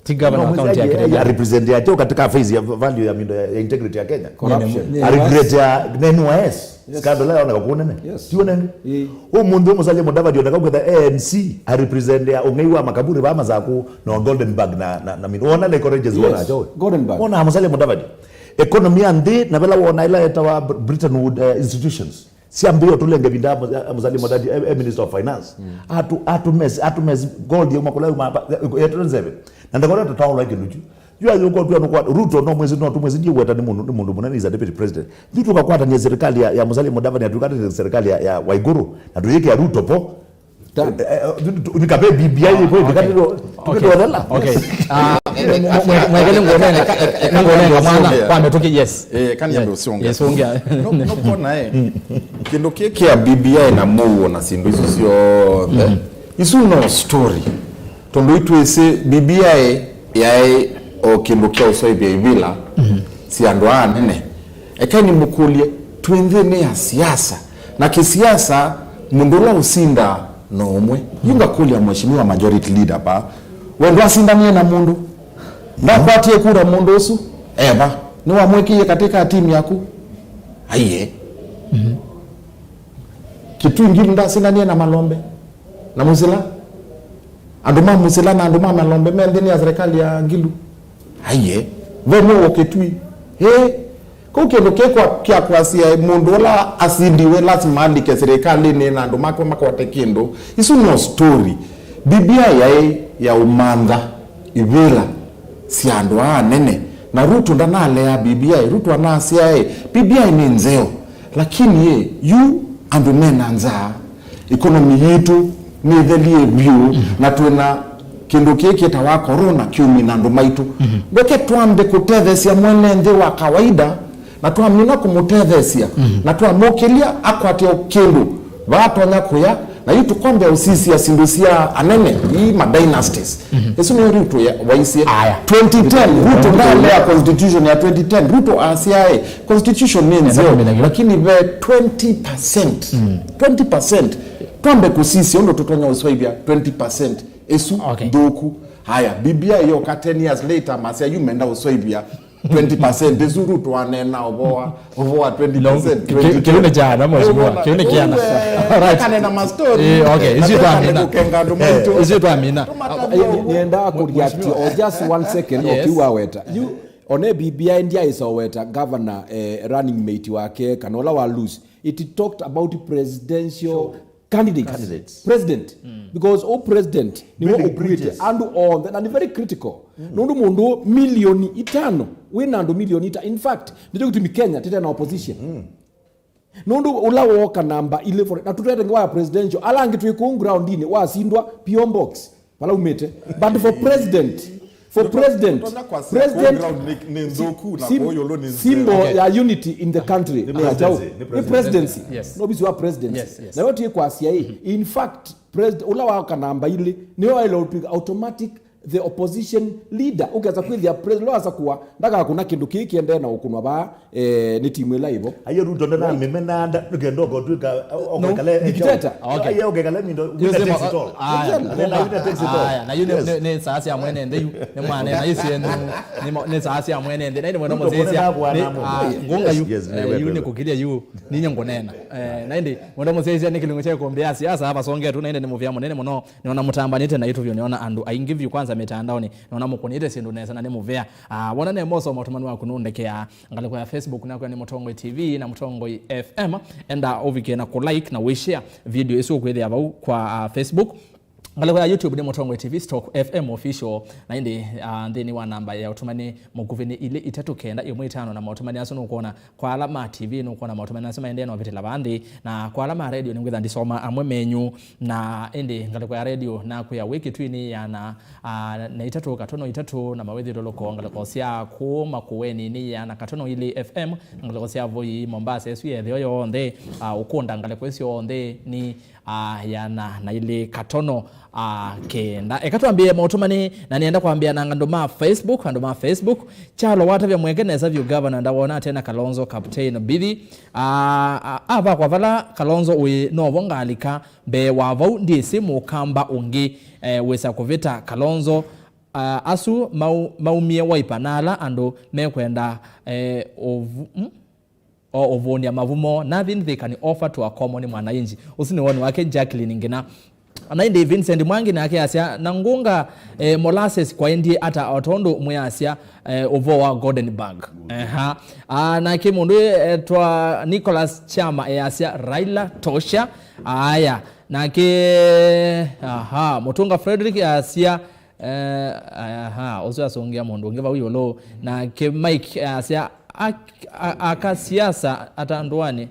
Ti governor wa county ya Kirinyaga. A represent yacho katika face ya value ya mindo ya, ya integrity ya Kenya. Corruption. A regret ya N Y S. Yes. Scandal ya ona kunene. Yes. Ti wona ngi? Ĩ. Ũmũnthĩ Musalia Mudavadi oneka kwĩtha A N C a represent ya ũng'ei wa makaburi va Masaku na Goldenberg na, na, na mindo. Wona na courageous wona acho. Yes. Goldenberg. Wona Musalia Mudavadi. Economy ya nthĩ na vela wona ila etawa Br-, Bretton Woods, eh, institutions. Siambĩĩe ũtũlenge ĩvinda ya Mu-, ya Musalia Mudavadi, eh, eh, Minister of Finance. Atu-, atumesi, atumesi gold yauma kũla yuma, eh, eh, yetu nzeve. Na ndakona tataola kĩndũ kyu. Yu ayũka ũtwĩa nũkwa, Ruto no mwezi, no tumwezi ndiye weta nĩ mũndũ, nĩ mũndũ mũnene, is a deputy president. Yu tũkakwatania serikali ya, ya Musalia Mudavadi, na tũkakwatania serikali ya, ya Waiguru, na tũyĩkĩa Ruto po. Done. Eh, eh, tu-, tu-, nikabe B B I po, okay, tukatilo, okay, tukatilo. Okay. Ah, mwe-, mwe-, mwe-, mweke nĩngũnenga, nĩngũnenga mwana kwa mĩtũkĩ, yes. Eh, kani yambe usonga. Yes, ongea. No, no kona, eh. Mm. Kĩndũ kĩ kĩa B B I na mũuo na syĩndũ isu syonthe, isu no story. Tondũ itwĩsĩ B B I yaĩ o kĩndũ kya ũswaĩvya ivĩla sya andũ aa anene. Ekai nĩmũkũlye, twĩ nthĩnĩ ya siasa, na kĩsiasa mũndũ ũla ũsindaa no ũmwe. Yu ngakũlya Mheshimiwa Majority Leader pa, we ndwasindanie na mũndũ? Ndakwatie kura mũndũ ũsu? Eva, nĩwamwĩkĩie katika timu yaku? Aiye. Kitui Ngilu ndasindanie na Malombe na Musila? Andũ ma Musila na andũ ma Malombe me nthĩnĩ ya serikali ya Ngilu? Aiye. Ve mũuo Kitui? Ĩĩ. Kũu kĩndũ kĩ kwa, kya kwasya mũndũ ũla asindiwe lasima alike sirikalĩnĩ na andũ make makwate kĩndũ. Isu no story. B B I yaĩ ya ũmantha ivĩla sya andũ aa anene. Na Ruto ndanalea B B I. Ruto anasya, "Ĩ, B B I nĩ nzeo." Lakini, ĩ, yu andũ mena nzaa, economy yitũ nĩthelie vyũ, na twĩna kĩndũ kĩĩ kĩtawa corona kĩumina andũ maitũ. Ndeke twambe kũtetheesya mwene nthĩ wa kawaida, na twamina kũmũtetheesya, na twamũkĩlya akwate o kĩndũ, vaa tonya kũya, na yu tũkwambĩa ũsisya syĩndũ sya anene, ii ma dynasties. Ĩsu nĩyo Ruto ya, waisye. Aya. Twenty ten, Ruto ndalea constitution ya twenty ten. Ruto asyae, constitution nĩ nzeo, lakini ve twenty percent. Twenty percent. Twambe kũsisya ũndũ tũtonya ũswaivya twenty percent ĩsu. Okay. Nthũku. Haya, B B I yoka ten years later, masya yu menda ũswaivya twenty percent ĩsu. Ruto anena ũvoo wa, ũvoo wa twenty percent. Kĩu nĩ kyana, mheshimiwa. Kĩu nĩ kyana. Alright. Kanena mastori. Eh, okay. Isu twamina. Kũkenga andũ maitũ. Isu twamina. Nienda kũreact o just one second, yes, ũkiwa weta. Yu, one B B I ndyaisoweta governor, eh, running mate wake, kana ũla wa lose. It talked about presidential candidates. Candidates. President. Because o president nĩwe ũkuĩte andũ onthe, na nĩ very critical. Nũndũ mũndũ milioni itano, wĩna andũ milioni ita-, in fact, nĩkyo kĩtumi Kenya tĩte na opposition. Nũndũ ũla wooka namba ilĩ for, na tũtete ngewa ya presidential, ala angĩ twĩ kũu groundinĩ, wasindwa P O box, vala umĩte. But for president, for president, president, nĩ nthũku na kũu ĩũlũ nĩ symbol ya unity in the country. Nĩ presidency, nĩ presidency. Yes. No bisi wa presidency. Yes, yes. Na yo tiĩ kwasya ĩ, in fact, president, ũla wooka namba ilĩ, nĩwe waĩle ũtw'ĩka automatic the opposition leader. Ũkesa kwĩthĩa president ũla wasakũwa ndakakũna kĩndũ kĩĩ kĩendee na ũkũnwa vaa, eh, nĩ timu ĩla ĩvo. Aiye, Ruto ndanamĩmena nda, nĩkenda ũkotwĩka, no, ũkekale dictator. Okay. Aiye, ũkekale mindo, winner takes it all. Aya, winner takes it all. Aya, na yu nĩ, yes, nĩ, nĩ saa sya mwene nthĩ yu, nĩ mwanena yu syenyu, nĩ mo-, nĩ saa sya mwene nthĩ. Na ĩndĩ mwenda mũsyaĩĩsya, nĩ, ah, ngũnga yu, yes, yes, eh, yu nĩ kũkĩlya yu, ninye ngũneena. Eh, na ĩndĩ mwenda mũsyaĩĩsya nĩ kĩlungu kya ĩkũmbĩ ya siasa, vasongetwe, na ĩndĩ nĩ mũvea mũnene mũno. Nĩona mũtambanĩte na itũvyo, nĩona andũ aingĩ vyũ kwanza mĩtandaonĩ, nĩona mũkũnĩte syĩndũ nesa na nĩ mũvea. Ah, wona ne moso maũtũmani waku nũndekeaa. Ngalĩko ya Facebook nakwĩa nĩ Mũtongoi T V na Mũtongoi F M. Enda ũvike na kũ like na wĩ share video ĩsu ũkwĩthĩa vau kwa, ah, Facebook. Ngalĩko ya YouTube nĩ Mũtongoi T V stroke F M official. Na ĩndĩ, ah, nthĩnĩ wa namba ya ũtũmani mũkuvĩ nĩ ilĩ itatũ kenda ĩmwe itano, na maũtũmani asu nũkwona kwa ala ma T V, nũkwona maũtũmani asu maendee na ũvĩtĩla vaa nthĩ, na kwa ala ma radio nĩngwĩtha ndisoma amwe menyu. Na ĩndĩ ngalĩko ya radio nakwĩa wĩ Kitui nĩ ĩana, ah, na itatũ katono itatũ, na mawĩthyũlũlũko ngalĩko sya kũũ Makueni nĩ ĩana katono ilĩ F M, ngalĩko sya Voi, Mombasa, ĩsu yethĩo yonthe, ah, ũkũnda ngalĩko ĩsyo onthe nĩ, ah, ĩana na ilĩ katono, ah, kenda. Eka twambĩe maũtũmani, na nĩenda kwambĩa na andũ ma Facebook, andũ ma Facebook. Kyalo watavya mweke nesa vyũ, gavana ndawona tena Kalonzo, Captain Bithi. Ah, ah, ah, vakwa vala Kalonzo ũĩ novo ngalika. Mbee wa vau, ndyĩsĩ mũkamba ũngĩ, eh, wĩsa kũvĩta Kalonzo. Ah, asu mau-, maumie Wiper, na ala andũ mekwenda, eh, ũvu-, mm? O ũvũnĩa mavumo, nothing they can offer to a common mwananchi. Ũsu nĩ woni wake Jacqueline Ngina. Na ĩndĩ Vincent Mwangi nake asya, na ngũnga, eh, molasses kwaendie ata, o tondũ mwĩasya, eh, ũvoo wa Goldenberg. Eha. Ah, nake mũndũ etwa Nicholas Chama easya, Raila tosha. Aya. Nake, aha, Mũtũnga Frederick asya, eh, aha, ũsu asũngĩa mũndũ ũngĩ vau ĩũlũ. Nake Mike asya, ak-, a-, aka siasa ata ndũanĩ.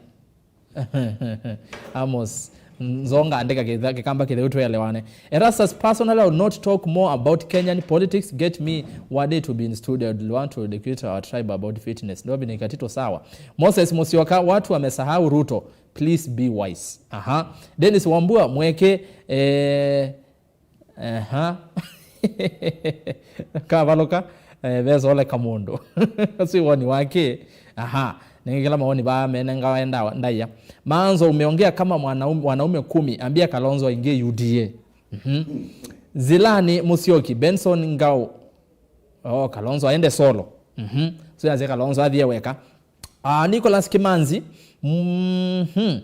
Amos, Nzonga, andĩka kĩtha-, kĩkamba kĩtheu twĩelewane. Erastus, personally, I will not talk more about Kenyan politics. Get me one day to be in studio. I would want to educate our tribe about fitness. Ndio bini katito sawa. Moses Musyoka, watu wamesahau Ruto. Please be wise. Aha. Dennis Wambua, mweke, eh, aha. Kavaluka, eh, vesoleka mũndũ. Ũsu woni wake. Aha. Nĩngĩ kĩla mawoni vaa menengawa ndawa, ndaia. Manzo, umeongea kama mwanaume, wanaume kumi. Ambia Kalonzo aingie U D A. Mhm. Zilani Musyoki, Benson Ngau. Oh, Kalonzo aende solo. Mhm. So yaze Kalonzo athie weka. Ah, Nicholas Kimanzi. Mhm.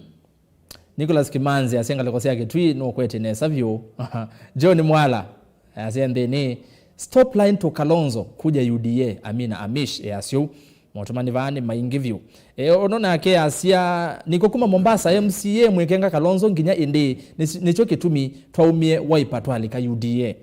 Nicholas Kimanzi asya ngalĩko sya Kĩtui nũkwete nesa vyũ. John Mwala asya nthĩnĩ, "Stop lying to Kalonzo, kuja U D A." Amina Amish easya ũu. Motumani vaa nĩ maingĩ vyũ. E, ũno nake asya, "Niko kuma Mombasa, M C A mwĩkenga Kalonzo nginya ĩndĩ, nĩ-, nĩkyo kĩtumi twaumie Wiper twalika U D A."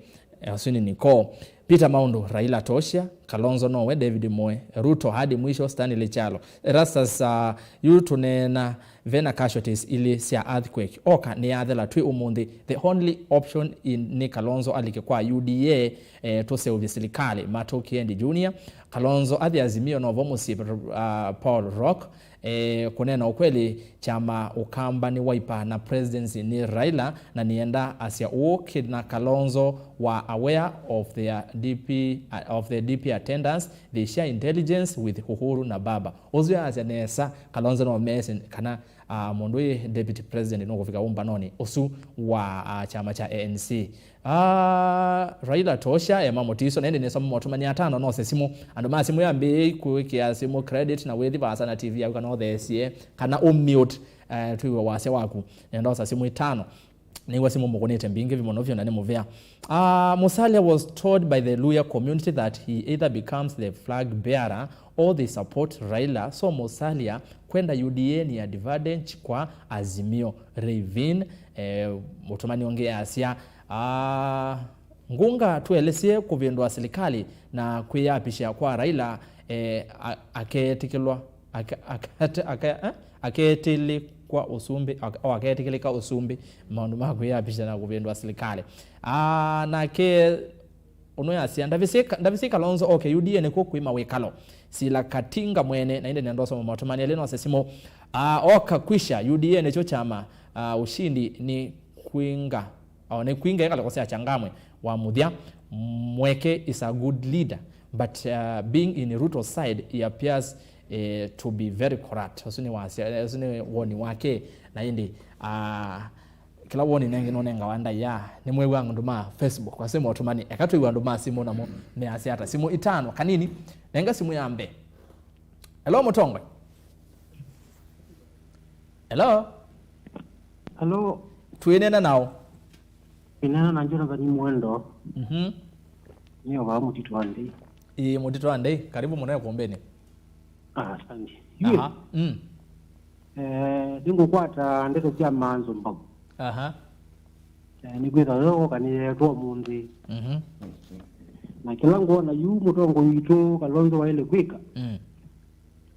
Asu nĩ Nicole. Peter Maundu, Raila tosha, Kalonzo nowe, David Moe, Ruto hadi mwisho, Stanley Chalo. Erastus, uh, yu tũneena vena casualties ilĩ sya earthquake. Oka nĩ yathela twĩ ũmũnthĩ. The only option in, nĩ Kalonzo alike kwa U D A, eh, tũseũvye silikalĩ. Mato Kiendi Junior, Kalonzo athi Azimio novo mũsyĩ, uh, Paul Rock. Eh, kũneena ũkweli, kyama Ũkamba nĩ Wiper na presidency nĩ Raila, na nĩenda asya ũũ, kĩna Kalonzo were aware of their D P, uh, of the D P attendance, they share intelligence with Uhuru na Baba. Ũsu asya nesa, Kalonzo no mese kana, uh, mũndũ wĩ deputy president nũkũvika ũmbanonĩ ũsu wa, uh, kyama kya A N C. Ah, Raila tosha, Emma Mutiso, nende nĩsoma motumani atano, nose simũ. Andũ ma simũ yambĩĩi kwĩkĩa simũ credit na wĩthi vaasa na T V yaku kana ũtheesie, kana ũmute, eh, twĩw'e wasya waku. Nenda osa simũ itano. Nĩw'a simũ mũkũnĩte mbingĩ vi mũno vyũ na nĩ mũvea. Ah, Musalia was told by the Luhya community that he either becomes the flag bearer or they support Raila. So Musalia kwenda U D A ni advantage kwa Azimio. Ravin, eh, mũtumani ũngĩ asya, Ah, Ngunga tũelesye kũvĩndũa silikalĩ na kwĩyapisha kwa Raila, eh, a-, akeetĩkĩlwa, ake-, akate-, ake-, eh, akeetĩlĩkwa ũsumbĩ, ake-, o, akeetĩkĩlĩka ũsumbĩ, maũndũ ma kwĩyapisha na kũvĩndũa silikalĩ. Ah, nake ũnũ yasya, "Ndavisĩ Ka-, ndavisĩ Kalonzo oke U D A nĩkw'o kwĩ mawĩkalo." Sila Katinga mwene, na ĩndĩ nenda ũsoma maũtũmani elĩ nose simũ. Ah, oka kwisha, U D A nĩkyo kyama, ah, ushindi ni kwinga. O, nĩ kwinga ĩkalĩko sya Changamwe wa mũthya, Mweke is a good leader, but, uh, being in Ruto's side, he appears, eh, to be very corrupt. Ũsu nĩ wasya, ũsu nĩ woni wake, na ĩndĩ, ah, kĩla woni nengĩ nũnengawa ndaĩa, nĩ mwĩw'a andũ ma Facebook, asĩ motumani, eka twĩw'a andũ ma simũ namo measya ata. Simũ itano, kanini, nenga simũ ya mbee. Hello, Mũtongoi. Hello? Hello. Twĩneena naũ? Ĩneena na Jonathan Mwendo. Mhm. Nĩ o vaa Mũtitũ wa Ndei. Ĩĩ, Mũtitũ wa Ndei. Karibu mũno ĩkũmbĩnĩ. Ah, asante. Aha. Mm. Eh, nĩngũkwata ndeto sya Manzo Mbau. Aha. Eh, nĩkwĩthwa yo woka nĩyeetwa ũmũnthĩ. Mhm. Na kĩla ngwona yu mũtongoi witũ Kalonzo waĩle kwĩka, mm,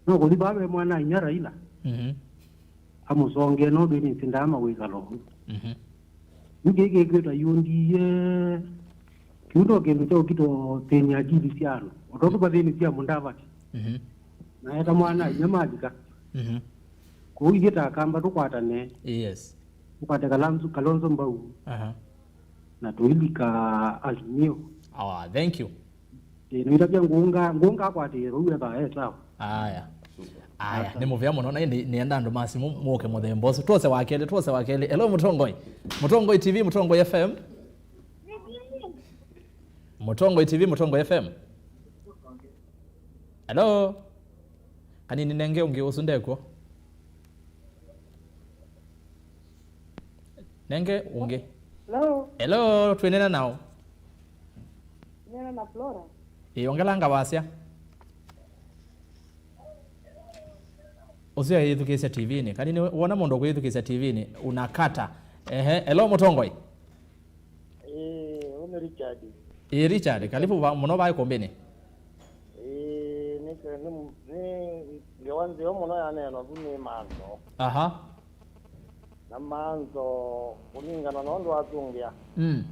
no kũthi vaa ve mwana-a-inyia Raila, mhm, amũsongee, nũndũ nĩsindaa mawĩkalo. Mhm. Yu kĩĩ kĩkwĩtwa U D A, kĩu no kĩndũ kya ũkitũthĩny'a akili sya andũ, o tondũ vathĩnĩsya Mudavadi. Mhm. Na eta mwana-a-inyia malika. Mhm. Kũu ithyĩ ta Akamba tũkwatane. Yes. Tũkwate Kalonzo, Kalonzo Mbau. Aha. Na tũilika Azimio. Oh, thank you. Ĩĩ, na itavya ngũnga, ngũnga akwatĩĩe vau ethaa e sawa. Aya. Aya, nĩ mũvea mũno, na ĩndĩ nĩenda andũ ma simũ mũke mũthemba ũsu. Twose wa kelĩ, twose wa kelĩ. Hello, Mũtongoi. Mũtongoi T V, Mũtongoi F M. Mũtongoi T V, Mũtongoi F M. Hello? Kanini nenge ũngĩ ũsu ndekw'o. Nenge ũngĩ. Hello? Hello, twĩnena nao? Nena na Flora. Ĩ, ongelanga wasya. Ũsu ayĩthukĩĩsya T V-inĩ. Kanini wona mũndũ ũkũyĩthukĩĩsya T V-inĩ, unakata. Ehe, hello, Mũtongoi. Ĩĩ, ũũ nĩ Richard. Ĩĩ, Richard, karibu va-, mũno vaa ĩkũmbĩnĩ. Ĩĩ, nĩ, nĩ, nĩ ngewa nzeo mũno yaneenwa vu nĩ Manzo. Aha. na manzo kũlingana na ũndũ atũngĩa. Mm.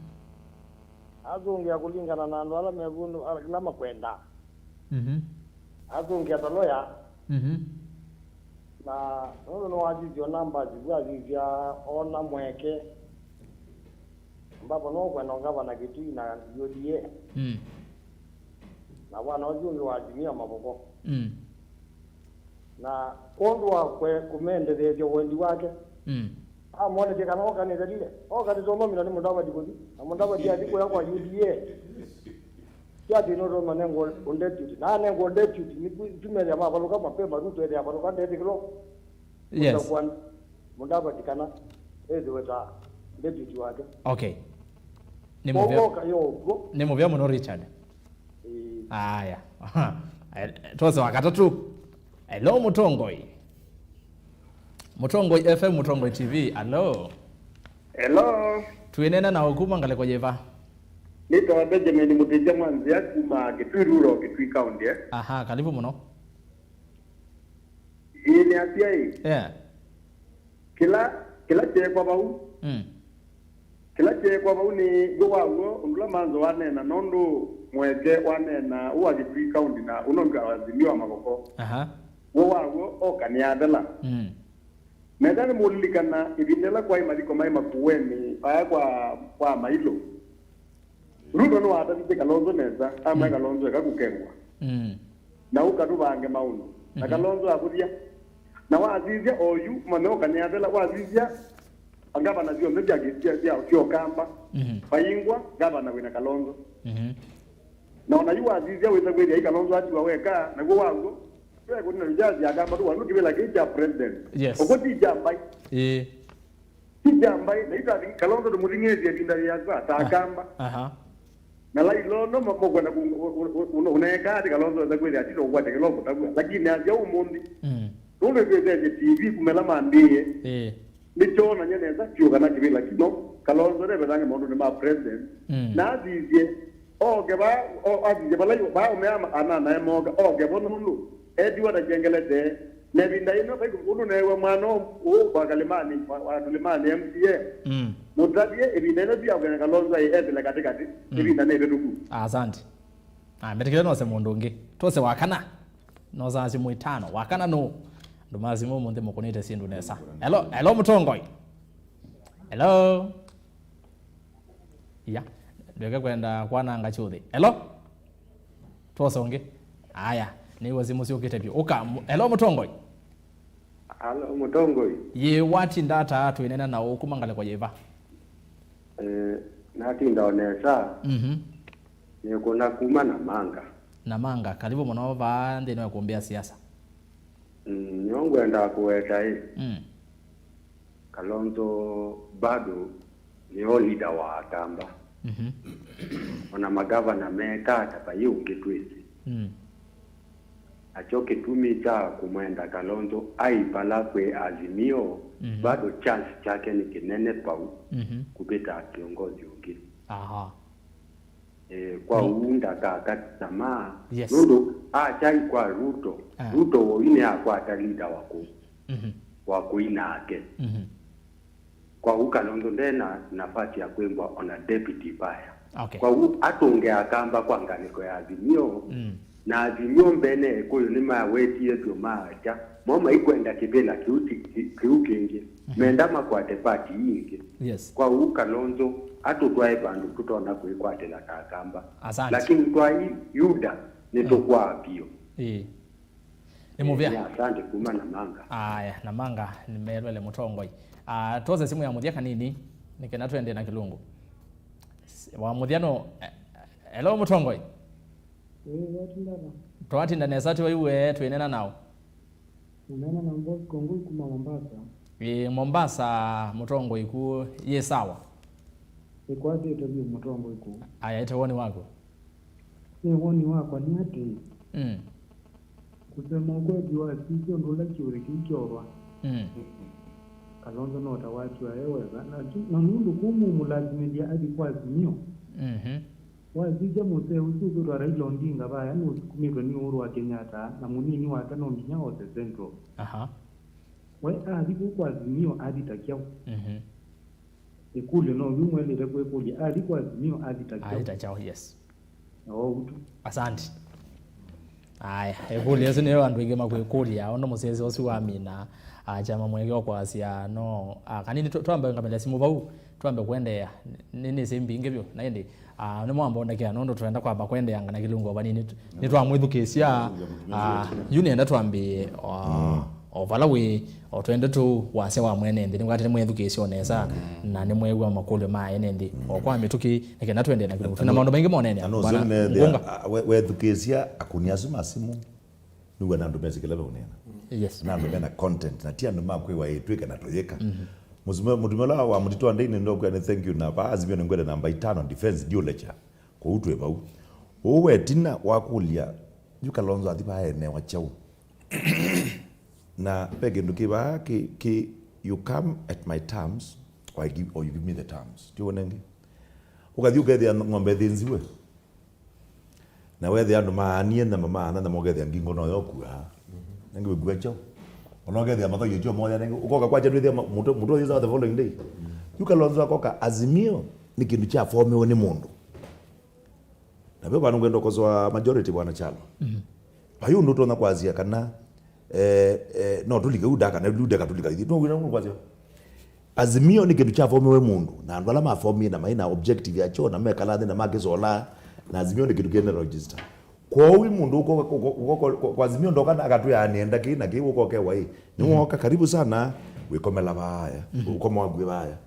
Atũngĩa kũlingana na andũ ala mevundu, ala kĩla makwendaa. Mhm. Atũngĩa ta loya. Mhm. Na nũndũ nĩwasisya namba sivu asisya ona mweke. Ambapo no kwenda ngavana Kitui na U D A. Mm. Na bwana ũsu ũngĩ wa Azimio Mavoko. Mm. Na kwondũ wa kwe-, kũmendetheesya wendi wake, mm, amwonethya kana oka nĩthelile. Oka nĩtũmomina nĩ Mudavadi kũthi. Na Mudavadi athi kũya kwa U D A. Kyathi nũtũma nengwa deputy. Na nengwa deputy, nĩkũ-, tumethĩa mavalũka mapema, Ruto ethĩa avalũka ndethĩkĩlwa. Yes. Kwa Mudavadi kana ethĩwe ta deputy wake. Okay. Nĩ mũvea, woka yo ũkw'o. Nĩ mũvea mũno, Richard. Ĩĩ. Aya. Eh, twose wa katatũ. Hello, Mũtongoi. Mũtongoi F M, Mũtongoi T V. Hello. Hello. Twĩneena na ũkuma ngalĩko yĩva? Nĩtawa Benjamin Mũtĩtya Mwanzĩa kuma Kitui Rural, Kitui County, eh? Aha, karibu mũno. Ĩĩ, nĩ asyai. Yeah. Kĩla, kĩla kyeekwa vau. Mm. Kĩla kyeekwa vau nĩ w'o wa w'o, ũndũ ũla Manzo waneena, nũndũ mweke waneena ũũ wa Kitui County na ũno nĩ Azimio wa Mavoko. Aha. W'o wa w'o, oka nĩathela. Mm. Nesa nĩmũlilikana ĩvinda ĩla kwaĩ mathiko maĩ Makueni, vaya kwa, kwa Mailũ. Ruto nĩwatavisye Kalonzo nesa, amwĩa, mm, Kalonzo eka kũkengwa. Mm. Na ũka tũvange maũndũ. Na, mhm, Kalonzo akũthya. Na wasisya oyu, manya ũka nĩathela, wasisya ngavana syonthe sya, sya, sya, sya Ũkamba. Mhm. Vaingwa, ngavana wĩna Kalonzo. Mhm. Na ona yu wasisya wĩsa kwĩthĩa i Kalonzo atiwa weka, naw'o waw'o, twekũnina nĩ jazz ya Akamba tu, wanu kĩvĩla kĩĩ kya president. Yes. Ũkũ ti kya mbai. Ĩĩ. Ti kya mbai, na itathi Kalonzo tũmũthing'ĩĩsye ĩvinda yĩasa ta, ah, Akamba. Aha. Na lailo no mo-, mokwenda ku-, u-, u-, u-, uneeka ati Kalonzo eza kwĩthĩa ati no kwate kĩlo kũtavw'a. Lakini asya ũmũnthĩ. Mm. Nũndũ twĩthesye T V kumela mambĩĩe. Ĩĩ. Nĩkyonany'a nesa vyũ kana kĩvĩla kĩno, Kalonzo nevetange maũndũnĩ ma president. Mm. Na asisye, oke va, o-, asisye vala yu, va ũmea ma-, ananae moka, oke vo nũndũ, etiwa ta kyengelete, na ĩvinda yĩno, vai ũndũ neew'a mwana ũũ, ũũ wa Kalimani, wa, wa Tulimani M C A. Mm. Mũtavye, ĩvinda yĩno ti ya kwenda Kalonzo aĩ ethele katĩkatĩ, mm, ĩvinda nĩ ĩvĩtũku. Asante. Ah, mbetĩkĩle nose mũndũ ũngĩ. Tose wa kana. Nosaa simũ itano. Wa kana nũ? Andũ ma simũ ũmũnthĩ mũkũnĩte syĩndũ nesa. Hello, hello, Mũtongoi. Hello. Ya, ndweke kwenda kwananga kyũthĩ. Hello? Twose ũngĩ. Aya, nĩw'a simũ syũkĩte vyũ. Ũka, mu-, hello, Mũtongoi. Hello, Mũtongoi. Yĩ, watinda ata twĩnena na ũũ kuma ngalĩko yĩva? Eh, natinda o nesa. Mhm. Nĩkũna kuma Namanga. Namanga, karibu mũno vaa nthĩnĩ wa kũmbĩa siasa. Mm, nĩyo ngwenda kũweta ĩ. Mm. Kalonzo bado nĩyo leader wa Akamba. Mhm. Ona magavana mekaa ta vai ũngĩ twĩsĩ. Mm. Nakyo kĩtumi kya kũmwenda Kalonzo aĩ vala kwĩ Azimio, mhm, bado chance kyake nĩ kĩnene vau, mhm, kũvĩta kĩongozi ũngĩ. Aha. Eh, kwa, mm, ũu ndakakate tamaa. Yes. Nũndũ akyai kwa Ruto, ah, Ruto woyu nĩakwata leader wa kũ-, mhm, wa kũi nake. Mhm. Kwa ũu Kalonzo ndena nafasi ya kwĩmbwa ona deputy vaya. Okay. Kwa ũu atũnge Akamba kwa ngalĩko ya Azimio, mm, na Azimio mbene Ekũyũ nĩmawetie vyũ maasya, mo maikwenda kĩvĩla kĩu ti-, kĩ-, kĩu kĩngĩ. Mhm. Menda makwate party ii ĩngĩ. Yes. Kwa ũu Kalonzo atũtwae vandũ tũtonya kwĩkwatĩla ta Akamba. Asante. Lakini twaĩ Yuda, mm, nĩtũkwaa vyũ. Ĩĩ. Nĩ mũvea. Nĩ asante kuma Namanga. Aya, Namanga, nĩmelwele Mũtongoi. Ah, twose simũ ya mũthya kanini, nĩ kana twende na kĩlungu. S-, wa mũthya no, eh, hello, Mũtongoi. Ĩĩ, watinda na. Twatinda nesa, tiwaiwe, twĩnena nao. Nĩnena na Bosco Ngui kuma Mombasa. Ĩĩ, Mombasa, Mũtongoi ku yĩ sawa? Ĩkwatĩte vyũ Mũtongoi ku. Aya, ĩte woni waku. Nĩ woni wakwa nĩ atĩ, mm, kũsema ũkweli wasisye ũndũ ũla kyũthĩ kĩu kyorwa. Mm. Kalonzo no ta watiwa e wesa, na tu-, na nũndũ kũu mũmũlasimĩthya athi kwa Azimio. Mhm. Wasisya mũsee ũsu ũkwĩtwa Raila Odinga vaya nũsukumĩtwe nĩ Uhuru wa Kenyatta, na mũnini wake no nginya ose Central. Aha. We athi kũu kwa Azimio athi ta kyaũ? Mhm. Ĩkũlyo no yu mwelĩte kwĩkũlya, athi kwa Azimio athi ta kyaũ? Athi ta kyaũ, yes. Oou tu. Asante. Aya, ĩkũlyo ĩsu nĩyo andũ aingĩ makwĩkũlya, ũndũ mũsyaĩĩsya ũsu wamina, ah, kyama mweke wa kwasya, no, ah, kanini tũ-, twambe ngamĩlya simũ vau, twambe kũendeea. Nĩ, nĩ nĩsĩ mbingĩ vyũ, na ĩndĩ, ah, nĩmwambondekea, nũndũ tũenda kwamba kũendeanga na kĩlungu o vanini. Nĩtwamwĩthukĩĩsya, ah, yu nĩenda twambĩĩe, ah, o vala wĩ, o twende tu wasya wa mwene nthĩ, nĩwatĩ nĩmwethukĩĩsya o nesa, na nĩmwew'a makũlyo ma ene nthĩ, o kwa mĩtũkĩ, nĩ kenda twende na kĩlungu. Twĩna maũndũ maingĩ monene, na no Bwana sio nethĩa, Ngunga. Ah, we-, wethukĩĩsya akũni asu ma simũ, nĩw'o na andũ mesĩ kĩla veũneena. Yes. Na andũ mena content, na ti andũ ma kwĩwa ĩtwĩke na tũyĩka. Mũtumĩa, mũtumĩa ũla wa mũtitũ wa ndĩinĩ ndokwĩa nĩ thank you, na vaa Azimio nĩngwete namba itano defense ndiũlekya. Kwoou twĩ vau. Ũu wetina wakũlya, yu Kalonzo athi vaa enewa kyaũ? Na ve kĩndũ kĩ vaa kĩ, kĩ, you come at my terms, or I give, or you give me the terms. Tiwona ĩngĩ? Ũkathi ũkethĩa ng'ombe ĩthĩnziwe. Na wethĩa andũ maanie nyama maana nyama ũkethĩa ngingo no yokua. Nangi wĩkua kyaũ? Ona ũkethĩa mathaio kyo moya nangi. Ũkoka kwa kyetu ĩthĩa mũtũ, mũtũ ũyĩsa the following day. Yu Kalonzo akoka Azimio nĩ kĩndũ kya formiwe nĩ mũndũ. Na ve vandũ ngwenda ũkosoa majority, Bwana Kyalo. Vai ũndũ ũtonya kwasya kana, eh, eh, no tũlike UDA kana UDA katũlika ithyĩ. No wĩna ũndũ kwasya. Azimio nĩ kĩndũ kya formiwe mũndũ, na andũ ala ma formie na maĩ na objective ya kyo, na mekala nthĩ na makĩsola, na Azimio nĩ kĩndũ kĩene register. Kwoou mũndũ ũko, ũko, ũko, ũko, kwa Azimio ndoka na akatwĩa nĩenda kĩ na kĩ, ũkokewa ĩ. Nĩwoka, karibu sana, wĩkomela vaya, ũkoma waku vaya.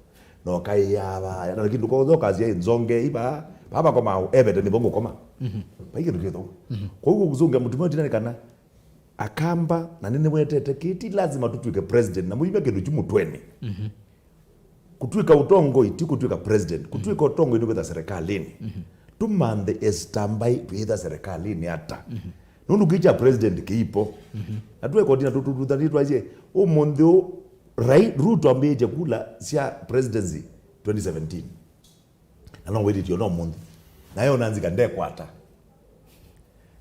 Na ũkaĩa vaya, na kĩndũ kothe ũkasya, "Ĩ, nzonge, iva, vava koma, evete nĩvo ngũkoma." Vai kĩndũ kĩthũ. Kwoou kũzũnga mũtumĩa ũtina nĩ kana, Akamba, na nĩnĩwetete kĩĩ, ti lazima tũtw'ĩke president, na mũimya kĩndũ kyu mũtwenĩ. Kũtw'ĩka ũtongoi ti kũtw'ĩka president. Kũtw'ĩka ũtongoi nĩ kwĩtha serikalĩnĩ. Tũmanthe Esther Mbai twĩĩtha serikalĩnĩ ata? Nũndũ kĩĩ kya president kĩipo. Na twekoti na tũtuthanĩ twaisye, ũmũnthĩ ũ, Rai-, Ruto ambĩĩtye kula sya presidency twenty seventeen. Na no wĩtĩtio no mũnthĩ. Nayo na nzika ndekwata.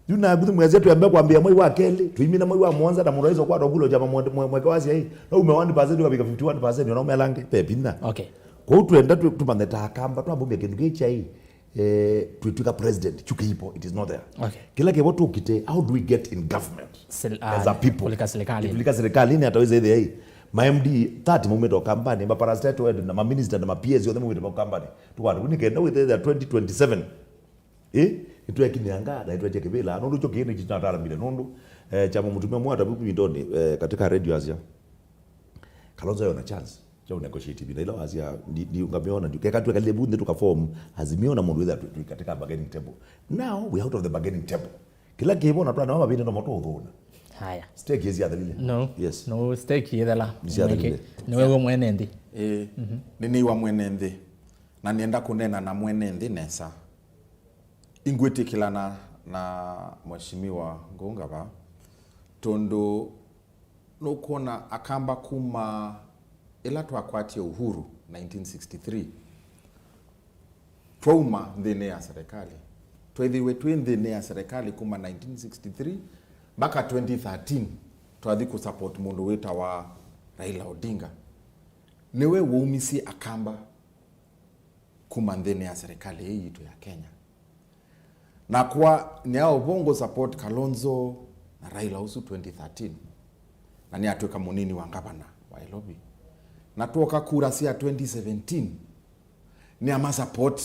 Yu naku thimwĩasya twĩambe kwambĩĩa mwei wa kelĩ, tũimina mwei wa mũonza, na mũndũ aisa ũkwata ũkula kyama mwe-, mwe-, mweke wa syai. No ume one percent ũkavika fifty one percent, ona umelange, ve vinya. Okay. Kwoou twenda tũ-, tũmanye ta Akamba, twambũmĩa kĩndũ kĩĩ kyai, eh, twĩtw'ĩka president, kyu kĩipo, it is not there. Okay. Kĩla kĩvo tũkite, how do we get in government? Sil-, as a ah, people. Kũlika serikali. Kũlika serikali, nĩ ata wĩsa ĩthĩai? Ma M D thirty maumĩte Ũkambanĩ, ma parastatal head na ma minister na ma P S othe maumĩte Ũkambanĩ. Tũkwata, nĩ kenda wĩthĩa twenty twenty-seven. Ĩ, nĩtwekinyanga na nĩtwekya kĩvĩla. Nũndũ kyo kĩĩ nĩkyo natalamile. Nũndũ, eh, kyama mũtumĩa mwa tabu mintoni, eh, katika radio asya. Kalonzo yona chance. Kya negotiate ĩvinda ĩla wasya, ndi, ndi, ngamiona, ndi, keka twĩkalile vu nthĩ tũka form Azimio na mũndũ wĩthĩa twĩ, twĩ katika bargaining table. Now we are out of the bargaining table. Kĩla kĩvo na twana mavĩnda no moto ũthũna. Haya. Stake ĩsya athalile. No. Yes. No stake ĩthela. Nĩsya athalile. Nĩwe mwene nthĩ. Eh, nĩ nĩwa mwene nthĩ. Na nĩenda kũneena na mwene nthĩ nesa. Ingwĩtĩkĩlana na Mheshimiwa Ngũngava, tondũ nũkwona Akamba kuma ĩla twakwatie uhuru nineteen sixty-three, twauma nthĩnĩ ya serikali. Twethĩiwe twĩ nthĩnĩ ya serikali kuma nineteen sixty-three mpaka twenty thirteen, twathi kũsupport mũndũ wĩtawa Raila Odinga. Nĩwe waumisye Akamba kuma nthĩnĩ ya serikali ĩĩ yitũ ya Kenya. Nakwa nĩaovo ngũ support Kalonzo na Raila ũsu twenty thirteen, na nĩatw'ĩka mũnini wa ngavana wa Nairobi. Na twoka kura sya twenty seventeen, nĩama support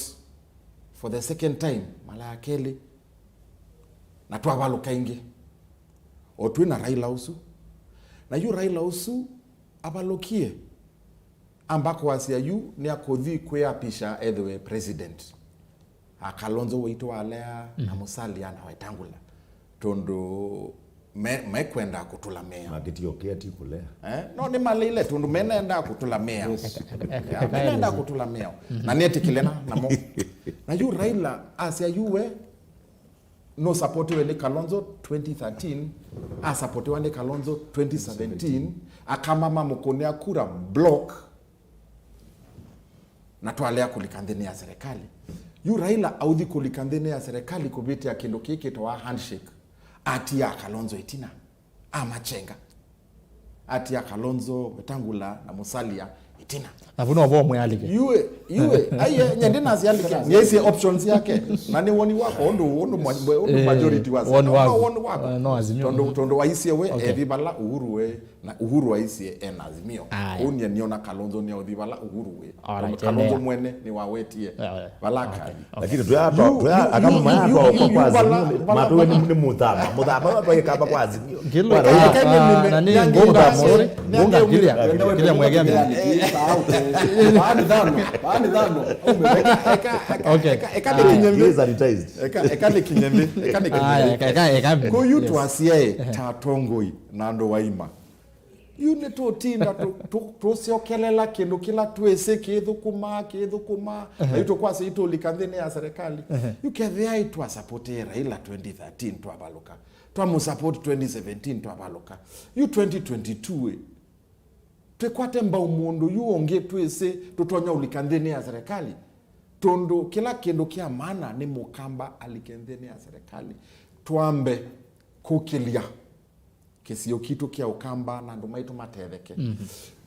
for the second time, mala ya kelĩ, na twavalũka ĩngĩ o twĩ na Raila ũsu. Na yu Raila ũsu avalũkie, amba kwasya yu nĩakũthi kwĩapisha ethĩwe president. A Kalonzo waitũ walea na Musalia na Wetangula, tondũ me, mekwenda kũtũlamĩa. Makĩtiokia ti kũlea. Eh? No, nĩmaleile tondũ menenda kũtũlamĩa. Yes. Yeah, menenda kũtũlamĩa. Na nĩetĩkĩle na, namo. Na yu Raila asya yu we nũsapotiwe nĩ Kalonzo twenty thirteen, asapotiwa nĩ Kalonzo twenty seventeen, Akamba mamũkũnĩa kura block, na twalea kũlika nthĩnĩ ya serikali. Yu Raila authi kũlika nthĩnĩ ya serikali kũvĩtĩa kĩndũ kĩĩ kĩtawa handshake, atia Kalonzo ĩtina, amachenga. atia Kalonzo, Wetangula na Musalia ĩtina. Na vu no vo mwĩalike. Yue, yue, aiye, nye ndinasialike. Nĩaisye options yake. Na nĩ woni wakwa ũndũ, ũndũ, mwa- ũndũ Eh, majority was. Woni No, waku. Woni wakwa. Eh, no Azimio. Tondũ, tondũ waisye we, Okay. ethi vala Uhuru we, na Uhuru waisye ena Azimio. Aya. Kũu nyie niona Kalonzo nĩauthi vala Uhuru we. Alright, Tondũ Kalonzo endelea. mwene nĩwawetie Aya. vala Okay. kali. Okay. Lakini tuya- Yu- tuya- yu- aka yu- maya yu- kwa- yu- kwa- yu- kwa vala- Azimio, vala- matũwe ni- ni mũthama. Mũthama vatwaĩkamba kwa Azimio. Ngĩlũ- Kwa Raila. Eka- eka Ah, nĩnĩme- nani, nĩange- ngũnga, nĩange- sorry, nĩange- ngũnga, kilia, nĩange- kilia mwegea mbele. Baani thano, baani thano. Eka- eka- eka- Okay. eka- eka Ah, nĩkinye he is nthĩ. sanitized. Eka- eka nĩkinye nthĩ. Eka nĩkinye Ah, nthĩ. eka- eka- eka mbele. Kũu yu Yes. twasyae ta atongoi na andũ waima. Yu nĩtũtinda tũ- tũ- tũsyokelela kĩndũ kĩla twĩsĩ kĩthũkũmaa, kĩthũkũmaa. Na yu tũkwasya itũlika nthĩnĩ ya serikali. Yu kethĩa itwasapotee Raila twenty thirteen twavalũka. Twamũsupport twenty seventeen twavalũka. Yu twenty twenty-two ĩ, twĩkwate mbau mũndũ yu ũngĩ twĩsĩ tũtonya ũlika nthĩnĩ ya serikali. Tondũ kĩla kĩndũ kya maana nĩ Mũkamba alike nthĩnĩ ya serikali. Twambe kũkĩlya kĩsio kitũ kya Ũkamba na andũ maitũ matetheke.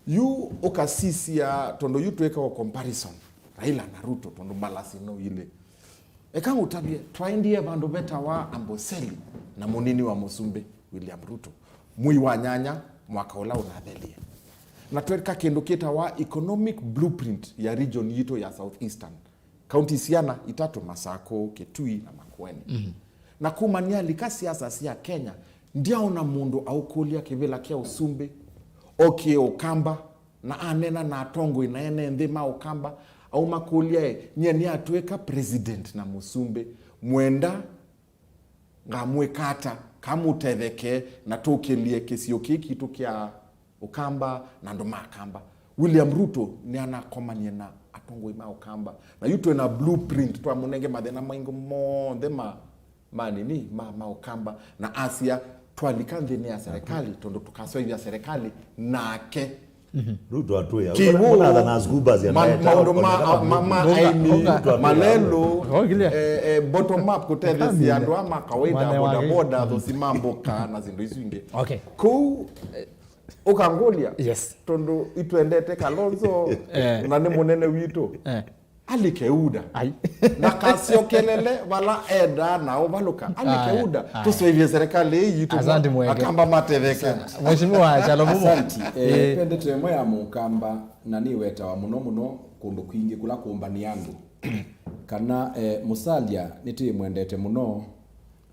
Yu ũkasisya, tondũ yu twĩkawa comparison, Raila na Ruto, tondũ mbalasi no ilĩ. Eka ngũtavye, twaendie vandũ vetawa Amboseli na mũnini wa mũsumbĩ, William Ruto, mwei wa nyanya mwaka ũla ũnathelie. Na tweka kĩndũ kĩtawa economic blueprint ya region yitũ ya South Eastern. Kaunti siana itatũ, Masakũ, Kitui na Makueni. Na kuma nĩalika siasa sya Kenya, ndyaona mũndũ aũkũlya kĩvĩla kya ũsumbĩ, o kĩ Ũkamba, na anena na atongoi na ene nthĩ ma Ũkamba, aũmakũlya, "E, nyie nĩatw'ĩka president na mũsumbĩ, mwenda ngamwĩka ata, kamũtetheke na tũkĩlye kĩsio kĩĩ kitũ kya Ũkamba na andũ ma Kamba?" William Ruto nĩanakomanie na atongoi ma Ũkamba, na yu twĩ na blueprint, twamũnenge mathĩna maingĩ monthe ma, ma nini, ma, ma Ũkamba, na asya, "Twalika nthĩnĩ ya serikali, tondũ tũkaseũvya serikali nake." Ruto atwĩa. Kĩw'ũ, Mbona athana scuba cia ma- ndaeta, maũndũ ma- kũneka ma- ma- ma- Ruto aĩmi, atwĩa. Malelũ, Ogilia. Eh, eh, bottom up, kũtetheesya Kamile. Andũ aa ma kawaida, Mwana wake. Bodaboda, athũsi ma mboka na syĩndũ isu ingĩ. Okay. Kũu, eh, ũkangũlya, Yes. Tondũ itwendete Kalonzo, Eh. Na nĩ mũnene witũ. Eh. Alike UDA. Ai. Na kasyokelele vala endaa na ũvalũka. Alike Aya, UDA. Aya. Tũseũvye serikali ĩĩ yitũ. Asante Mwenge. Akamba matetheke. Mheshimiwa Kyalo Mumo. Asante. Eh, Eh. Pendete ĩmwe ya Mũkamba na nĩwetawa mũno mũno kũndũ kwingĩ kũla kũmbanĩa andũ. Kana, eh, Musalia nĩtĩmwendete mũno,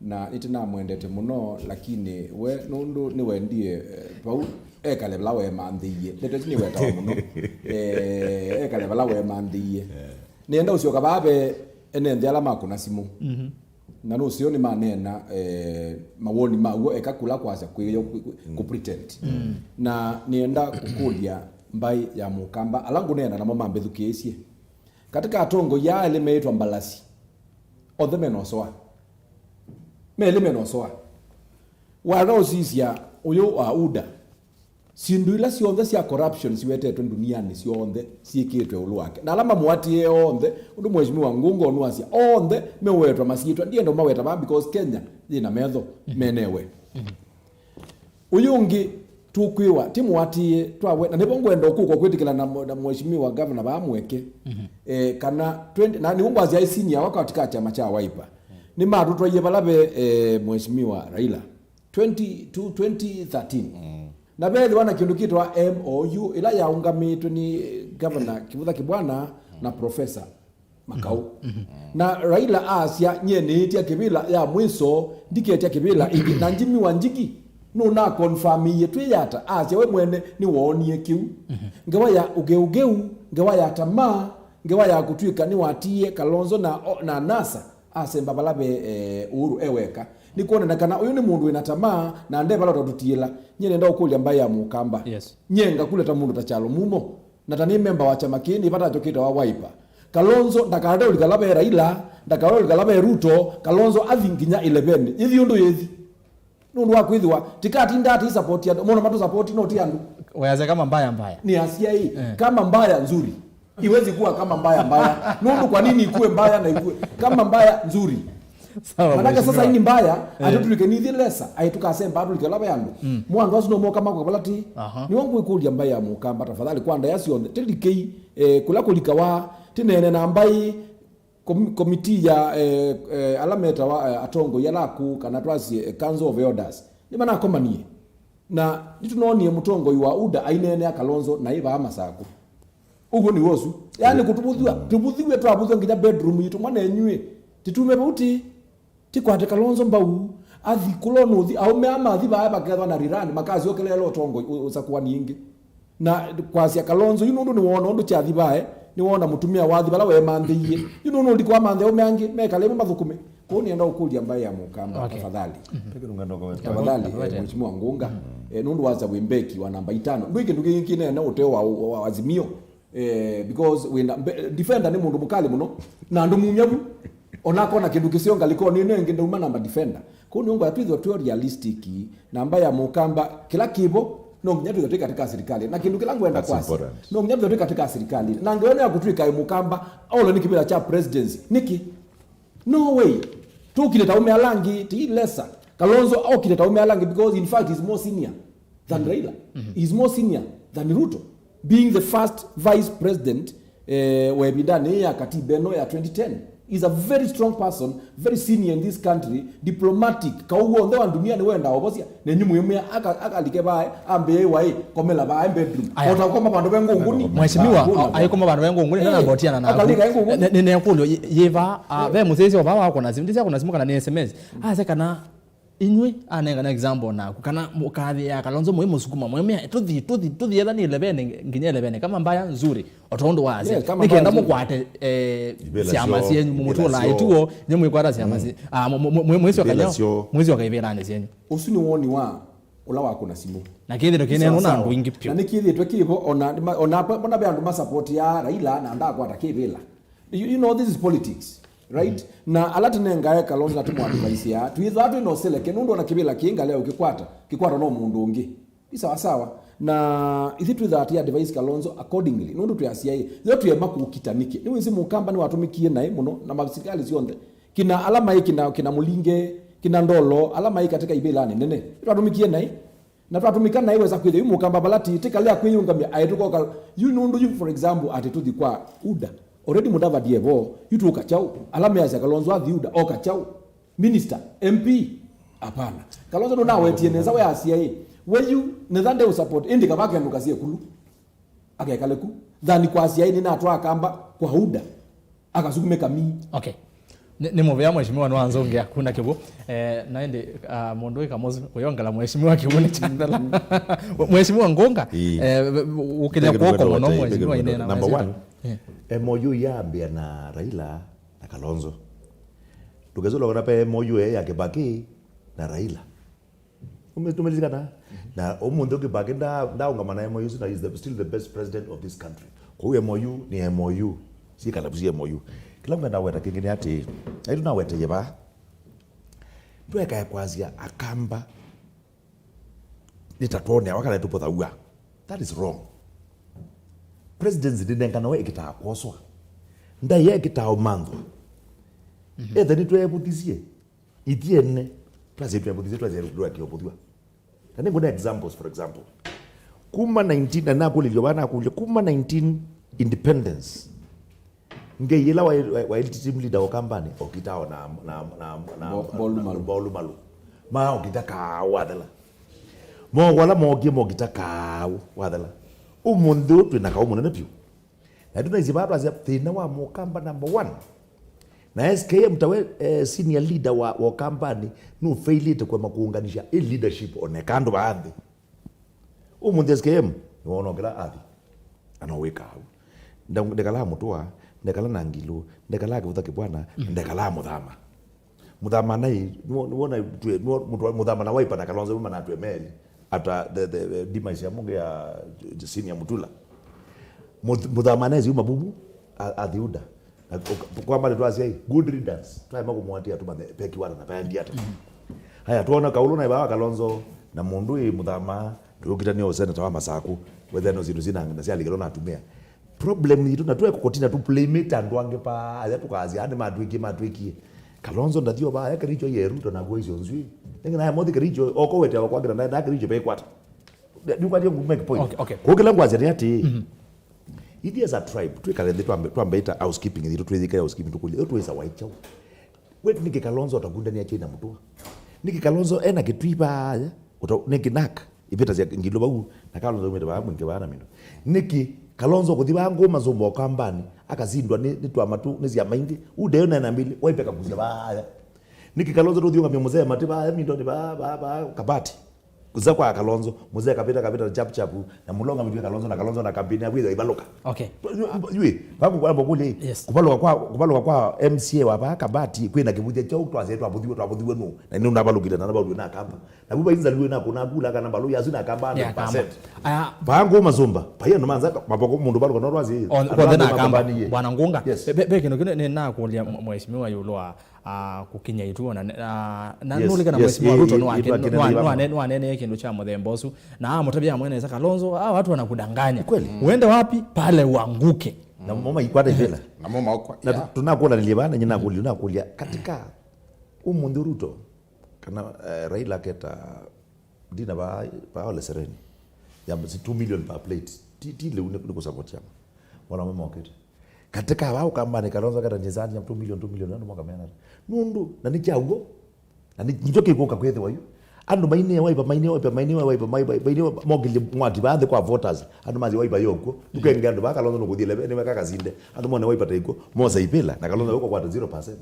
na nĩtĩnamwendete mũno, lakini we nũndũ nĩwendie, eh, vau ekale vala wemanthĩie. Ndeto isu nĩwetawa mũno. Eh, ekale vala wemanthĩie. Nĩenda ũsyoka vaa ve ene nthĩ ala makũna simũ. Na nũseo nĩmaneena, eh, mawoni maw'o eka kũla kwasya kwĩyo kũ- kũ- kũ pretend. Na nĩenda kũkũlya mbaĩ ya Mũkamba, ala ngũneena namo mambĩthukĩĩsye. Katĩ ka atongoi aa elĩ meĩtwa Mbalasi, onthe mena ũsoa. Melĩ mena ũsoa. Waka ũsisya ũyũ wa UDA, syĩndũ ila syonthe sya corruption siwetetwe ndunianĩ syonthe syĩkĩtwe ĩũlũ wake. Na ala mamũatĩĩe onthe, ũndũ Mheshimiwa Ngũngo nũasya, onthe mewetwa masyĩtwa. Ndienda ũmaweta vaa because Kenya yĩna metho menewe. Ũyũ ũngĩ tũkwĩwa, ti mũatĩĩe, twawe, na nĩvo ngwenda ũkũka kwĩtĩkĩla na, na Mheshimiwa Governor vaa Mweke. Eh, kana twenty, na nĩw'o ngwasya aĩ senior wakati ka kyama kya Wiper. Nĩmatũtwaie vala ve, eh, Mheshimiwa Raila. Twenty, to twenty thirteen. Na vethĩwa na kĩndũ kĩtawa M O U, ĩla yaũngamĩtwe nĩ Governor Kĩvutha Kĩbwana na Professor Makau. Na Raila aasya, "Nyie nĩĩtya kĩvĩla ya mwĩso, ndiketya kĩvĩla ĩngĩ." Na Jimmy Wanjigi nũnakonfamĩie twĩ yata, aasya we mwene nĩwoonie kĩu. Ngewa ya ũgeũgeũ, ngewa ya tamaa, ngewa ya kũtw'ĩka nĩwatiie Kalonzo na, na NASA asemba vala ve, eh, Uhuru e weka. Nĩkwonana kana ũyũ nĩ mũndũ wĩna tamaa na nde vala ũtatũtiĩla. Nyie nenda ũkũlya mbaĩ ya Mũkamba. Yes. Nyie ngakũlya ta mũndũ ta Kyalo Mumo. Na ta nĩ memba wa kyama kĩĩ, nĩ vata kyokĩte wa Wiper. Kalonzo ndakalete ũlika la ve Raila, ndakalete ũlika la ve Ruto, Kalonzo athi nginya eleven. Ĩthi ũndũ yĩthi. Nũndũ wa kwĩthĩwa, tikatinda atĩ support andũ, mono matu support no ti andũ. Weaze kama mbaya mbaya. Nĩ asyai, Eh. Kama mbaya nzuri. Iwezi kuwa kama mbaya mbaya. Nũndũ kwa nini ikuwe mbaya na ikuwe? Kama mbaya nzuri. Sawa, manake sasa mheshimiwa. Hii ni mbaya, eh, atutulike nithi lesa, aitukasemba atulike lava yandu. Mm. Mwandu asu no moka makwa balati. Aha. Niwo ngwikũlya mbai ya Mũkamba, tafadhali, kwa ndaya syonthe. Tĩlikei, eh, kũla kũlikawa, tĩneene na mbai, kom-, komitii ya, eh, eh, ala metawa, eh, atongoi ala akũũ, kana twasye, eh, Council of Elders. Nĩmanakomanie. Na nĩtũnoonie mũtongoi wa UDA aineenea Kalonzo na ĩ vaa Masakũ. Ũguo nĩw'o ũsu. Yaani kũtũvũthw'a, tũvũthĩw'e twavũthw'a nginya bedroom yitũ, mwana enyuĩ. Tĩtume vau ti, tikwate Kalonzo mbau. Athi kũla ũnũthi, aũme aa mathi vaa vakethwa na rirani, makasyokelela ũtongoi ũ-, ũsakũani ĩngĩ. Na kwasya Kalonzo, yu nũndũ nĩwoona ũndũ kyathi vae, nĩwoona mũtumĩa wathi vala weemanthĩie. Yu nũndũ ũlika wamanthĩa aũme angĩ, mekale ĩmwe mathũkũme. Kwoou nĩenda ũkũlya mbaĩ ya Mũkamba, okay, tafadhali. Tafadhali, tafadhali, eh, tafadhali. Mheshimiwa Ngunga, eh, nũndũ wasya wĩ mbeki wa namba itano. Ndwĩ kĩndũ kĩngĩ kĩnene ũteo wa, wa, wa Azimio. Eh, because wĩna, mbe-, defender nĩ mũndũ mũkali mũno, na andũ mumya vu. Ona akona kĩndũ kĩseo ngalĩkonĩ ĩno ĩngĩ ndauma namba defender. Kwoou nĩũngwa twĩthwa twĩ realistic, namba ya Mũkamba, kĩla kĩvo, no nginya twĩthwa twĩ katika serikali. Na kĩndũ kĩla ngwenda kwasya, no nginya twĩthwa twĩ katika serikali. Na ngewa nĩ ya kũtwĩka ĩ Mũkamba, aũla nĩ kĩvĩla kya presidency. Nĩkĩ? No way. Tũkile ta aũme ala angĩ, ti lesser. Kalonzo okile ta aũme ala angĩ because in fact he's more senior than Raila. He's more senior than Ruto. Being the first vice president, eh, wa ĩvindanĩ ya katiba ĩno ya twenty ten. He's a very strong person, very senior in this country, diplomatic. Kaũ w'onthe wa dunia nĩwendaa ũvosya. Nenyu mwĩmwĩa aka-, akalike vae, ambĩe waĩ, komela vae bedroom. Aya. Ota koma vandũ ve ngũngũni. Mheshimiwa, hakuna a-, aikoma vandũ ve ngũngũni, eh, ndanambotiana naku. Akalika ngũngũni. Ne-, ne-, nekũlyo, yi-, yiva, a, ve mũsyaĩĩsya vaa wakona simu, ndisya kuna simu kana nĩ S M S. Ase kana inyw'ĩ, anengana example naku, kana mũkathi ya Kalonzo mwĩ mũsukuma, mwĩmwĩa, tũthi, tũthi, tũthi etha nĩ elevene, nginya elevene, kama mbaya nzuri. O tondũ wa asya, yes, kama nĩkenda mũkwate, eh, syama syenyu, mũmũtũlaa ituo, nye mwĩkwata syama syenyu. Ah, mwe-, mwe-, mwe-, mwĩsyoka nyao, mwĩsyoka ivĩlanĩ syenyu. Ũsu nĩ woni wa ũla wakũna simũ. Na kĩthĩtwe kĩneenwa na andũ aingĩ vyũ. Na nĩkĩthĩtwe kĩvo, ona, ona, ona ve andũ masapotia Raila na ndakwata kĩvĩla. You, you know, this is politics, right? Na ala tũnengae Kalonzo na tũmũadvaisĩa, twĩthwa twĩ na ũseleke, nũndũ ona kĩvĩla kĩĩ ngalea ũkĩkwata, kĩkwatwa no mũndũ ũngĩ. Nĩ sawa sawa. Na ithyĩ twĩthaa tĩ advise Kalonzo accordingly. Nũndũ twĩasya ĩ, yo twĩema kũkita nĩkĩ? Nĩwĩsĩ Mũkamba nĩwatũmĩkie naĩ mũno na masilikali syonthe. Kina ala maĩ kina, kina Mũlinge, kina Ndolo, ala maĩ katika ivĩlanĩ nene. Nĩtwatũmĩkie naĩ. Na twatũmĩka naĩ wesa kwĩthĩa yu Mũkamba vala ti, tĩkalea kwĩyũngamya aĩ tũkoka. Yu nũndũ yu, for example, atĩ tũthi kwa UDA. Already Mudavadi evo, yu tũka kyaũ? Ala measya Kalonzo athi UDA, oka kyaũ? Minister, M P? Hapana. Kalonzo ndũnawetie nesa, we asia ĩ. We yu, netha nde ũsupport, ĩndĩ kavake andũ kasie kulu. Akekale ku. Than kwasya ĩ nĩnatwaa Kamba kwa UDA. Akasukumĩka mii. Okay. Nĩ, nĩ mũvea mheshimiwa nĩwanzũngĩa kuna kĩw'ũ. Eh, na ĩndĩ, ah, mũndũ wĩ kamosi kũyongela mheshimiwa kĩw'ũ nĩ kyathela. Mheshimiwa Ngunga, ĩĩ, eh, ũkĩlya kwoko mũno mheshimiwa inena. Number one, eh, M O U yambĩa na Raila na Kalonzo. Ndũkesũla ona pe M O U ya Kibaki na Raila. Ume-, tumelilikana? Na ũmũnthĩ Kibaki nda-, ndaũngama na M O U, na is the, still the best president of this country. Kwoou M O U nĩ M O U. Sikala busi M O U. Kĩla ngwenda weta kĩngĩ nĩ atĩ, aitũ naweteye vaa. Twekae kwasya Akamba nĩ ta twonea wakana tũpũthaw'a. That is wrong. Presidency ndĩnenganawe ĩkĩtaa kwoswa. Ndaĩa ĩkĩtaa ũmanthwa. Ethe nĩtweevũthisye. Ithyĩ ene, twasye twevũthisye, twasye tũekĩa ũvũthw'a. Na nĩngũna examples, for example. Kuma nineteen, na nakũlĩlyo vaa nakũlya, kuma nineteen independence, Ngei ĩla waĩ, waĩ, waĩ team leader wa Ũkambanĩ, okitao na, na, na, na, Mbo-, Mbolu Malu. Mbolu Malu. Maokita kaũ wathela. Moko ala mookie mokita kaũ wathela. Ũmũnthĩ ũũ twĩ na kaũ mũnene vyũ. Na tũnaisye vaa twasya thĩna wa Mũkamba number one. Na S K M tawe, eh, senior leader wa, wa Ũkambanĩ nũfailĩte kũema kũũnganisya ĩ leadership oneka andũ vaa nthĩ. Ũmũnthĩ S K M nĩwona kĩla athi. Ana wĩkaa au. Nda-, ndekalaa Mũtũa, ndekalaa na Ngilũ, ndekalaa Kĩvũtha Kĩbwana, ndekalaa Mũthama. Mũthama nai, nĩwo-, nĩwona twe-, nĩwo Mũtũa, Mũthama na Wiper na Kalonzo Wiper na atwe meli. After the, the, the demise ya mũnge ya Senior Mutula. Mũth-, Mũthama nesi uma vuvu, a-, athi UDA. Na, ũka-, kwa mbali twasya, "Good riddance." Twaema kũmũatĩa tũmanye peki wala na pendi ata. Haya, tuona kaulu na ibawa Kalonzo, na mũndũ ĩ Mũthama, ndũkita nĩ seneta wa Masaku, wethe no sindu sina na syalikelo na atumĩa. Problem yitũ na twe kũkotina tu playmate andũ angĩ pa, aya tũkasya, "Ande matwĩkie, matwĩkie." Kalonzo ndathi o vaya Kericho ye Ruto na kuwa icio nzui. Ningi naye mothi Kericho, oko wete wa kwakira na, na Kericho pe kwata. Ndio kwa ndio make point. Okay, okay. Kwa kila ngwazi ni ati. Ithiĩ as a tribe, twĩkale nthĩ twambe, twambe ĩta housekeeping, ithiĩ twĩthĩke housekeeping, tũkũlye, ĩyo twĩsa waĩ kyaũ? We, nĩkĩ Kalonzo ũtakundania China mũtũa? Nĩkĩ Kalonzo ena kĩtui vaya? Ũta-, nĩkĩ nak? Ivĩta sya ngilũ vau, na Kalonzo aumĩte vaya mwingĩ vaya na mĩndũ. Nĩkĩ Kalonzo kũthi vaya ngũma zũmba Ũkambanĩ, akasindwa nĩ, nĩ twama tũ, nĩ syama ingĩ? Ũndeo nena mbili, waipe kakusya vaya. Nĩkĩ Kalonzo tũthiũngamia mũzee matĩ vaya, mindonĩ vaya, vaya, vaya, Kabati? Kuza kwa Kalonzo, mzee kapita, kapita chap chap, na mulonga mitwe Kalonzo na Kalonzo na kampeni ya kwitha ivaluka. Okay. Yui, baku kwa mbokuli. Yes. Kuvaluka kwa, kuvaluka kwa M C A wa ba Kabati, kwina kivuthia chau twaze twavuthiwe, twavuthiwe nu. Na ni unavalukile na navalukile na kamba. Na buba inza liwe na kuna kula kana balu yasu na kamba Yeah, hundred percent. Kamba. Aya. Bangu mazumba, paya no manza maboko mundu baluka no rwazi. On, Andũ on the angĩ na kamba. Makambani ye. Bwana Ngunga. Yes. Be, be, be kino kino ni nakulia mheshimiwa yulu wa ah, kukinya ituo na, na, na Yes, nũlika na yes, mheshimiwa eh, Ruto eh, nwa-, eh, nwa-, nwa-, nwa-, nwanenee kĩndũ kya mũthemba ũsu na amũtavya amwe nesa Kalonzo, ah, watu wanakudanganya. Kweli. Uende wapi? Pale uanguke. Na mama ikwata ivela. Na mama okwa. Na tu-, tunakũlanĩlye vana nyina kũlya, nakũlya katika ũmũnthĩ Ruto kana eh, Raila aketa Ndina va, va ole sereni. Ya si two million per plate. Ti, ti leu ni, ni kusupport chama. Mwana mama okete. Katika wa Ũkambanĩ Kalonzo kata nyezani ya two million, two million, andũ moka mena. Nundu, na ni kya uo. Na ni njo kikuka kwethe wayu. Andũ mainie waipa, mainie waipa, mainie waipa, mainie waipa, mainie waipa, mokile mwaki va nthĩ kwa voters. Andũ mazi waipa yokwo. Tukenge andũ va Kalonzo nukuthile, ni weka kazinde. Andũ mone waipa taiko. Mosa ipila, na Kalonzo yuko kwa zero percent.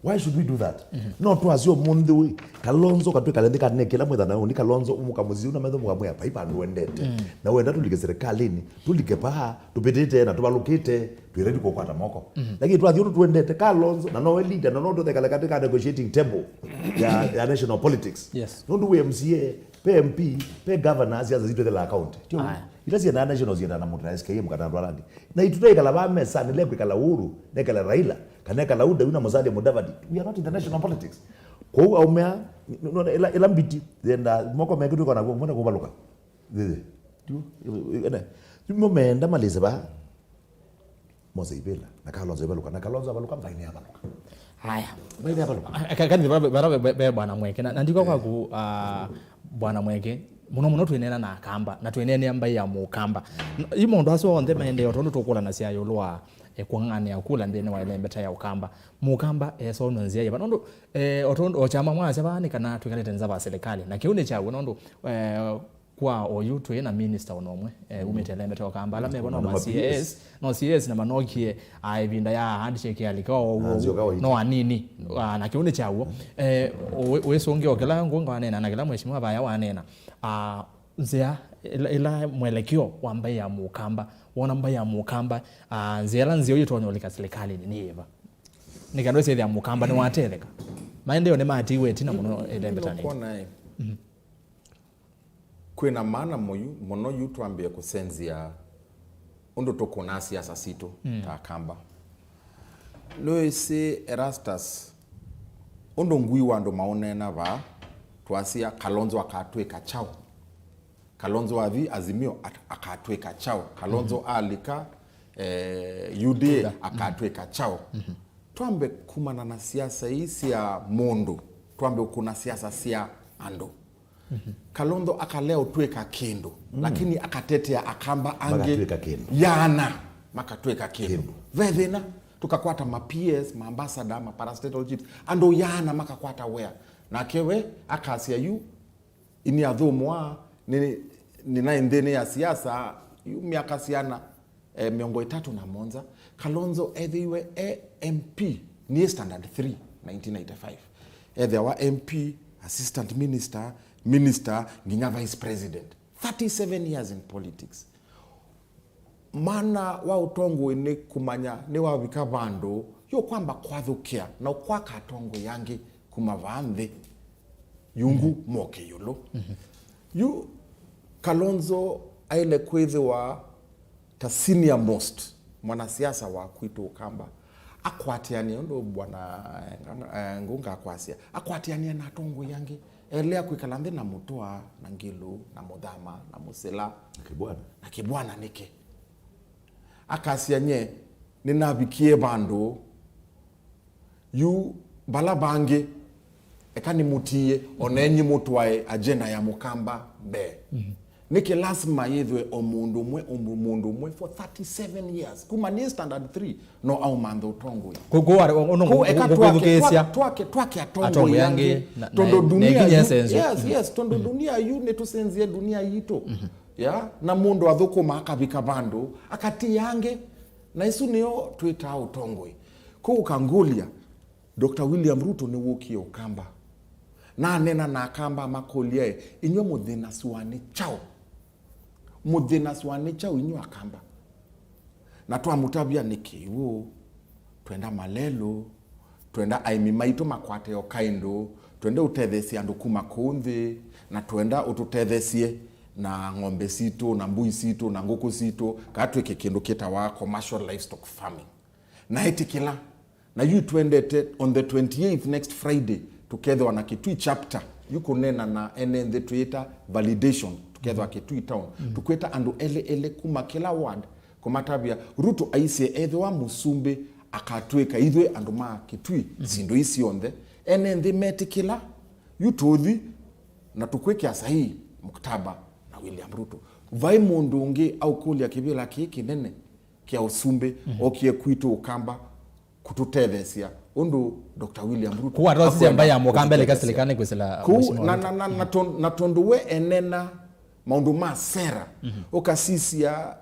Why should we do that? No twasyo mũnthĩ ũyũ. Kalonzo katwĩkale nthĩ kanekela mwĩthana ũyũ. Ni Kalonzo mũkamũsiu na metho mũkamwĩa, "Pai vandũ wendete." Na wenda tũlike serikalini, tũlike paa, tũpĩtĩte na tũvalũkĩte, twĩ ready kũkwata moko. Lakini twathi ũndũ twendete, Kalonzo, na nowe leader, na no tũthekale katika negotiating table ya, ya national politics. Yes. Nũndũ wĩ M C A, pe M P, pe governor, siasa zitũ thela county. Tio, Aya. Ila sienda national sienda na mũndũ na S K M kana andũ alangi. Na itũtaikala va mesa, nile kwĩkala Uhuru, nekala Raila. Kana ekala ũu Daudi na Musalia Mudavadi, we are not in the national politics. Kwoou aumĩa, nona ĩla, ĩla mbiti, yenda moko mekĩtwĩka nakuo, mwenda kũvalũka. Thĩthĩ. Yu, ene. Yu meenda malĩse va. Mose ivĩla, na Kalonzo ivalũka, na Kalonzo avalũka, mbaine avalũka. Haya. Mbaine avalũka. Ka-, kani vara, vara ve, ve, ve bwana Mweke. Na, na ndiko kwaku, ah, bwana Mweke. Mũno mũno twĩneena na Akamba, na twĩneenea mbaĩ ya Mũkamba. N-, i maũndũ asu onthe maendee o tondũ tũkũlanasya ĩũlũ wa eh, kũng'ang'anĩa kula nthĩnĩ wa ĩlembeta ya Ũkamba. Mũkamba esonwa nzĩa yĩva? Nũndũ, eh, o tondũ, o kyama mwasya vaa nĩ kana twĩkalĩte nza va silikalĩ. Na kĩu nĩ kyaw'o nũndũ, eh, kwa oyu twĩ na minista ona ũmwe, eh, umĩte ĩlembeta ya Ũkamba. Ala mevo no ma C A S, no C A S na manokie, ah, ĩvinda ya handshake yalika o ũu, no anini. Ah, na kĩu nĩ kyaw'o. Eh, ũ-, wĩsũngĩo kĩla Ngunga wanena na kĩla mheshimiwa Vaya wanena. Ah, nzĩa, ĩla, ĩla mwelekeo wa mbaĩ ya Mũkamba, wona mbaĩ ya Mũkamba, ah, nzĩa ĩla nzeo yĩtonya ũlika silikalĩnĩ nĩ yĩva? Nĩ kana ũsethĩa Mũkamba nĩwatetheka. Maendeeo nĩmatiiwe ĩtina mũno ĩlembetanĩte. Nĩkwona, eh, kwĩna maana mũyu mũno yu twambĩe kũsenzya ũndũ tũkũnaa siasa sitũ ta Akamba. Nĩwĩsĩ Erastus, ũndũ ngui wa andũ maũneena vaa, twasya Kalonzo akatwĩka kyaũ? Kalonzo athi Azimio at-, akatwĩka kyaũ? Kalonzo alika, eh, U D A akatwĩka kyaũ? Twambe kumana na siasa ii sya mũndũ, twambe ũkũna siasa sya andũ. Kalonzo akalea ũtwĩka kĩndũ, lakini akatetea Akamba angĩ makatwĩka kĩndũ. Yana makatwĩka kĩndũ. Kĩndũ. Ve thĩna, tũkakwata ma P S, ma ambassador, ma parastatal chiefs, andũ yana makakwata wĩa. Nake we akasya yu, ini athũmũa, nĩ, nĩ naĩ nthĩnĩ ya siasa, yu myaka syana, eh, mĩongo ĩtatũ na mũonza, Kalonzo ethĩiwe e M P nĩ standard three, nineteen ninety-five. Ethĩawa M P, assistant minister, minister, nginya vice president. Thirty-seven years in politics. Mana wa ũtongoi nĩ kũmanya nĩwavika vandũ yũkwamba kwathũkĩa na ũkwaka atongoi angĩ kuma vaa nthĩ yungu moke ĩũlũ. Yu Kalonzo aile kwĩthĩwa ta senior most mwanasiasa wa kwitũ Ũkamba, akwatĩanĩa ũndũ bwana, eh, Ngunga akwasya, akwatĩanĩa na atongoi angĩ, elea kwĩkala nthĩ na Mũtũa, na Ngĩlũ, na Mũthama, na Mũsila, na Kĩbwana. Na Kĩbwana nĩke. Akasya nye, nĩnavikie vandũ, yu Vala vangĩ, eka nĩmũtiie, o nenyi mũtwae agenda ya Mũkamba mbee. Nĩkĩ lasima yĩthwe o mũndũ ũmwe, o mũndũ ũmwe for thirty-seven years, kuma nĩ standard three, no aumanthe ũtongoi? Kũu eka twake, twake, twake atongoi angĩ, tondũ dunia yu, yes, yes, tondũ dunia yu nĩtũsenzie dunia yitũ. Ya, na mũndũ athũkũma akavika vandũ, akatiĩa angĩ, na isu nĩo twĩtaa ũtongoi. Kũu ũkangũlya, Doctor William Ruto nĩwũkie Ũkamba. Na aneena na Akamba amakũlya, "Ĩ, inyw'ĩ mũthĩna sua nĩ kyaũ? Mũthĩna sua nĩ kyaũ inyw'ĩ Akamba?" Na twamũtavya nĩ kĩw'ũ, twenda malelũ, twenda aĩmi maitũ makwate o kaĩndũ, twenda ũtetheesya andũ kuma kũũ nthĩ, na twenda ũtũtetheesye na ng'ombe sitũ, na mbũi sitũ, na ngũkũ sitũ, kana twĩke kĩndũ kĩtawa commercial livestock farming. Na etĩkĩla. Na yu twendete on the twenty-eighth, next Friday, tũkethĩwa na Kitui chapter. Yu kũneena na ene nthĩ twĩĩta validation, tũkethĩwa Kitui town. Tũkwĩta andũ elĩ elĩ kuma kĩla ward, kũmatavya Ruto aisye ethĩwa mũsumbĩ akatwĩka ithyĩ andũ ma Kitui, syĩndũ ii syonthe. Ene nthĩ metĩkĩla, yu tũthi na tũkwĩkĩa sahihi mkataba na William Ruto. Vai mũndũ ũngĩ aũkũlya kĩvĩla kĩĩ kĩnene kĩa ũsumbĩ okie kwitũ Ũkamba kũtũtetheesya ũndũ Doctor William Ruto kũu atosisya mbaĩ ya Mũkamba ĩleka kũtũtetheesya. Silikanĩ kwĩsĩla kũu, mheshimiwa na, Ruto. Na, na, na, na ton-, na tondũ we enena maũndũ ma sera, ũkasisya,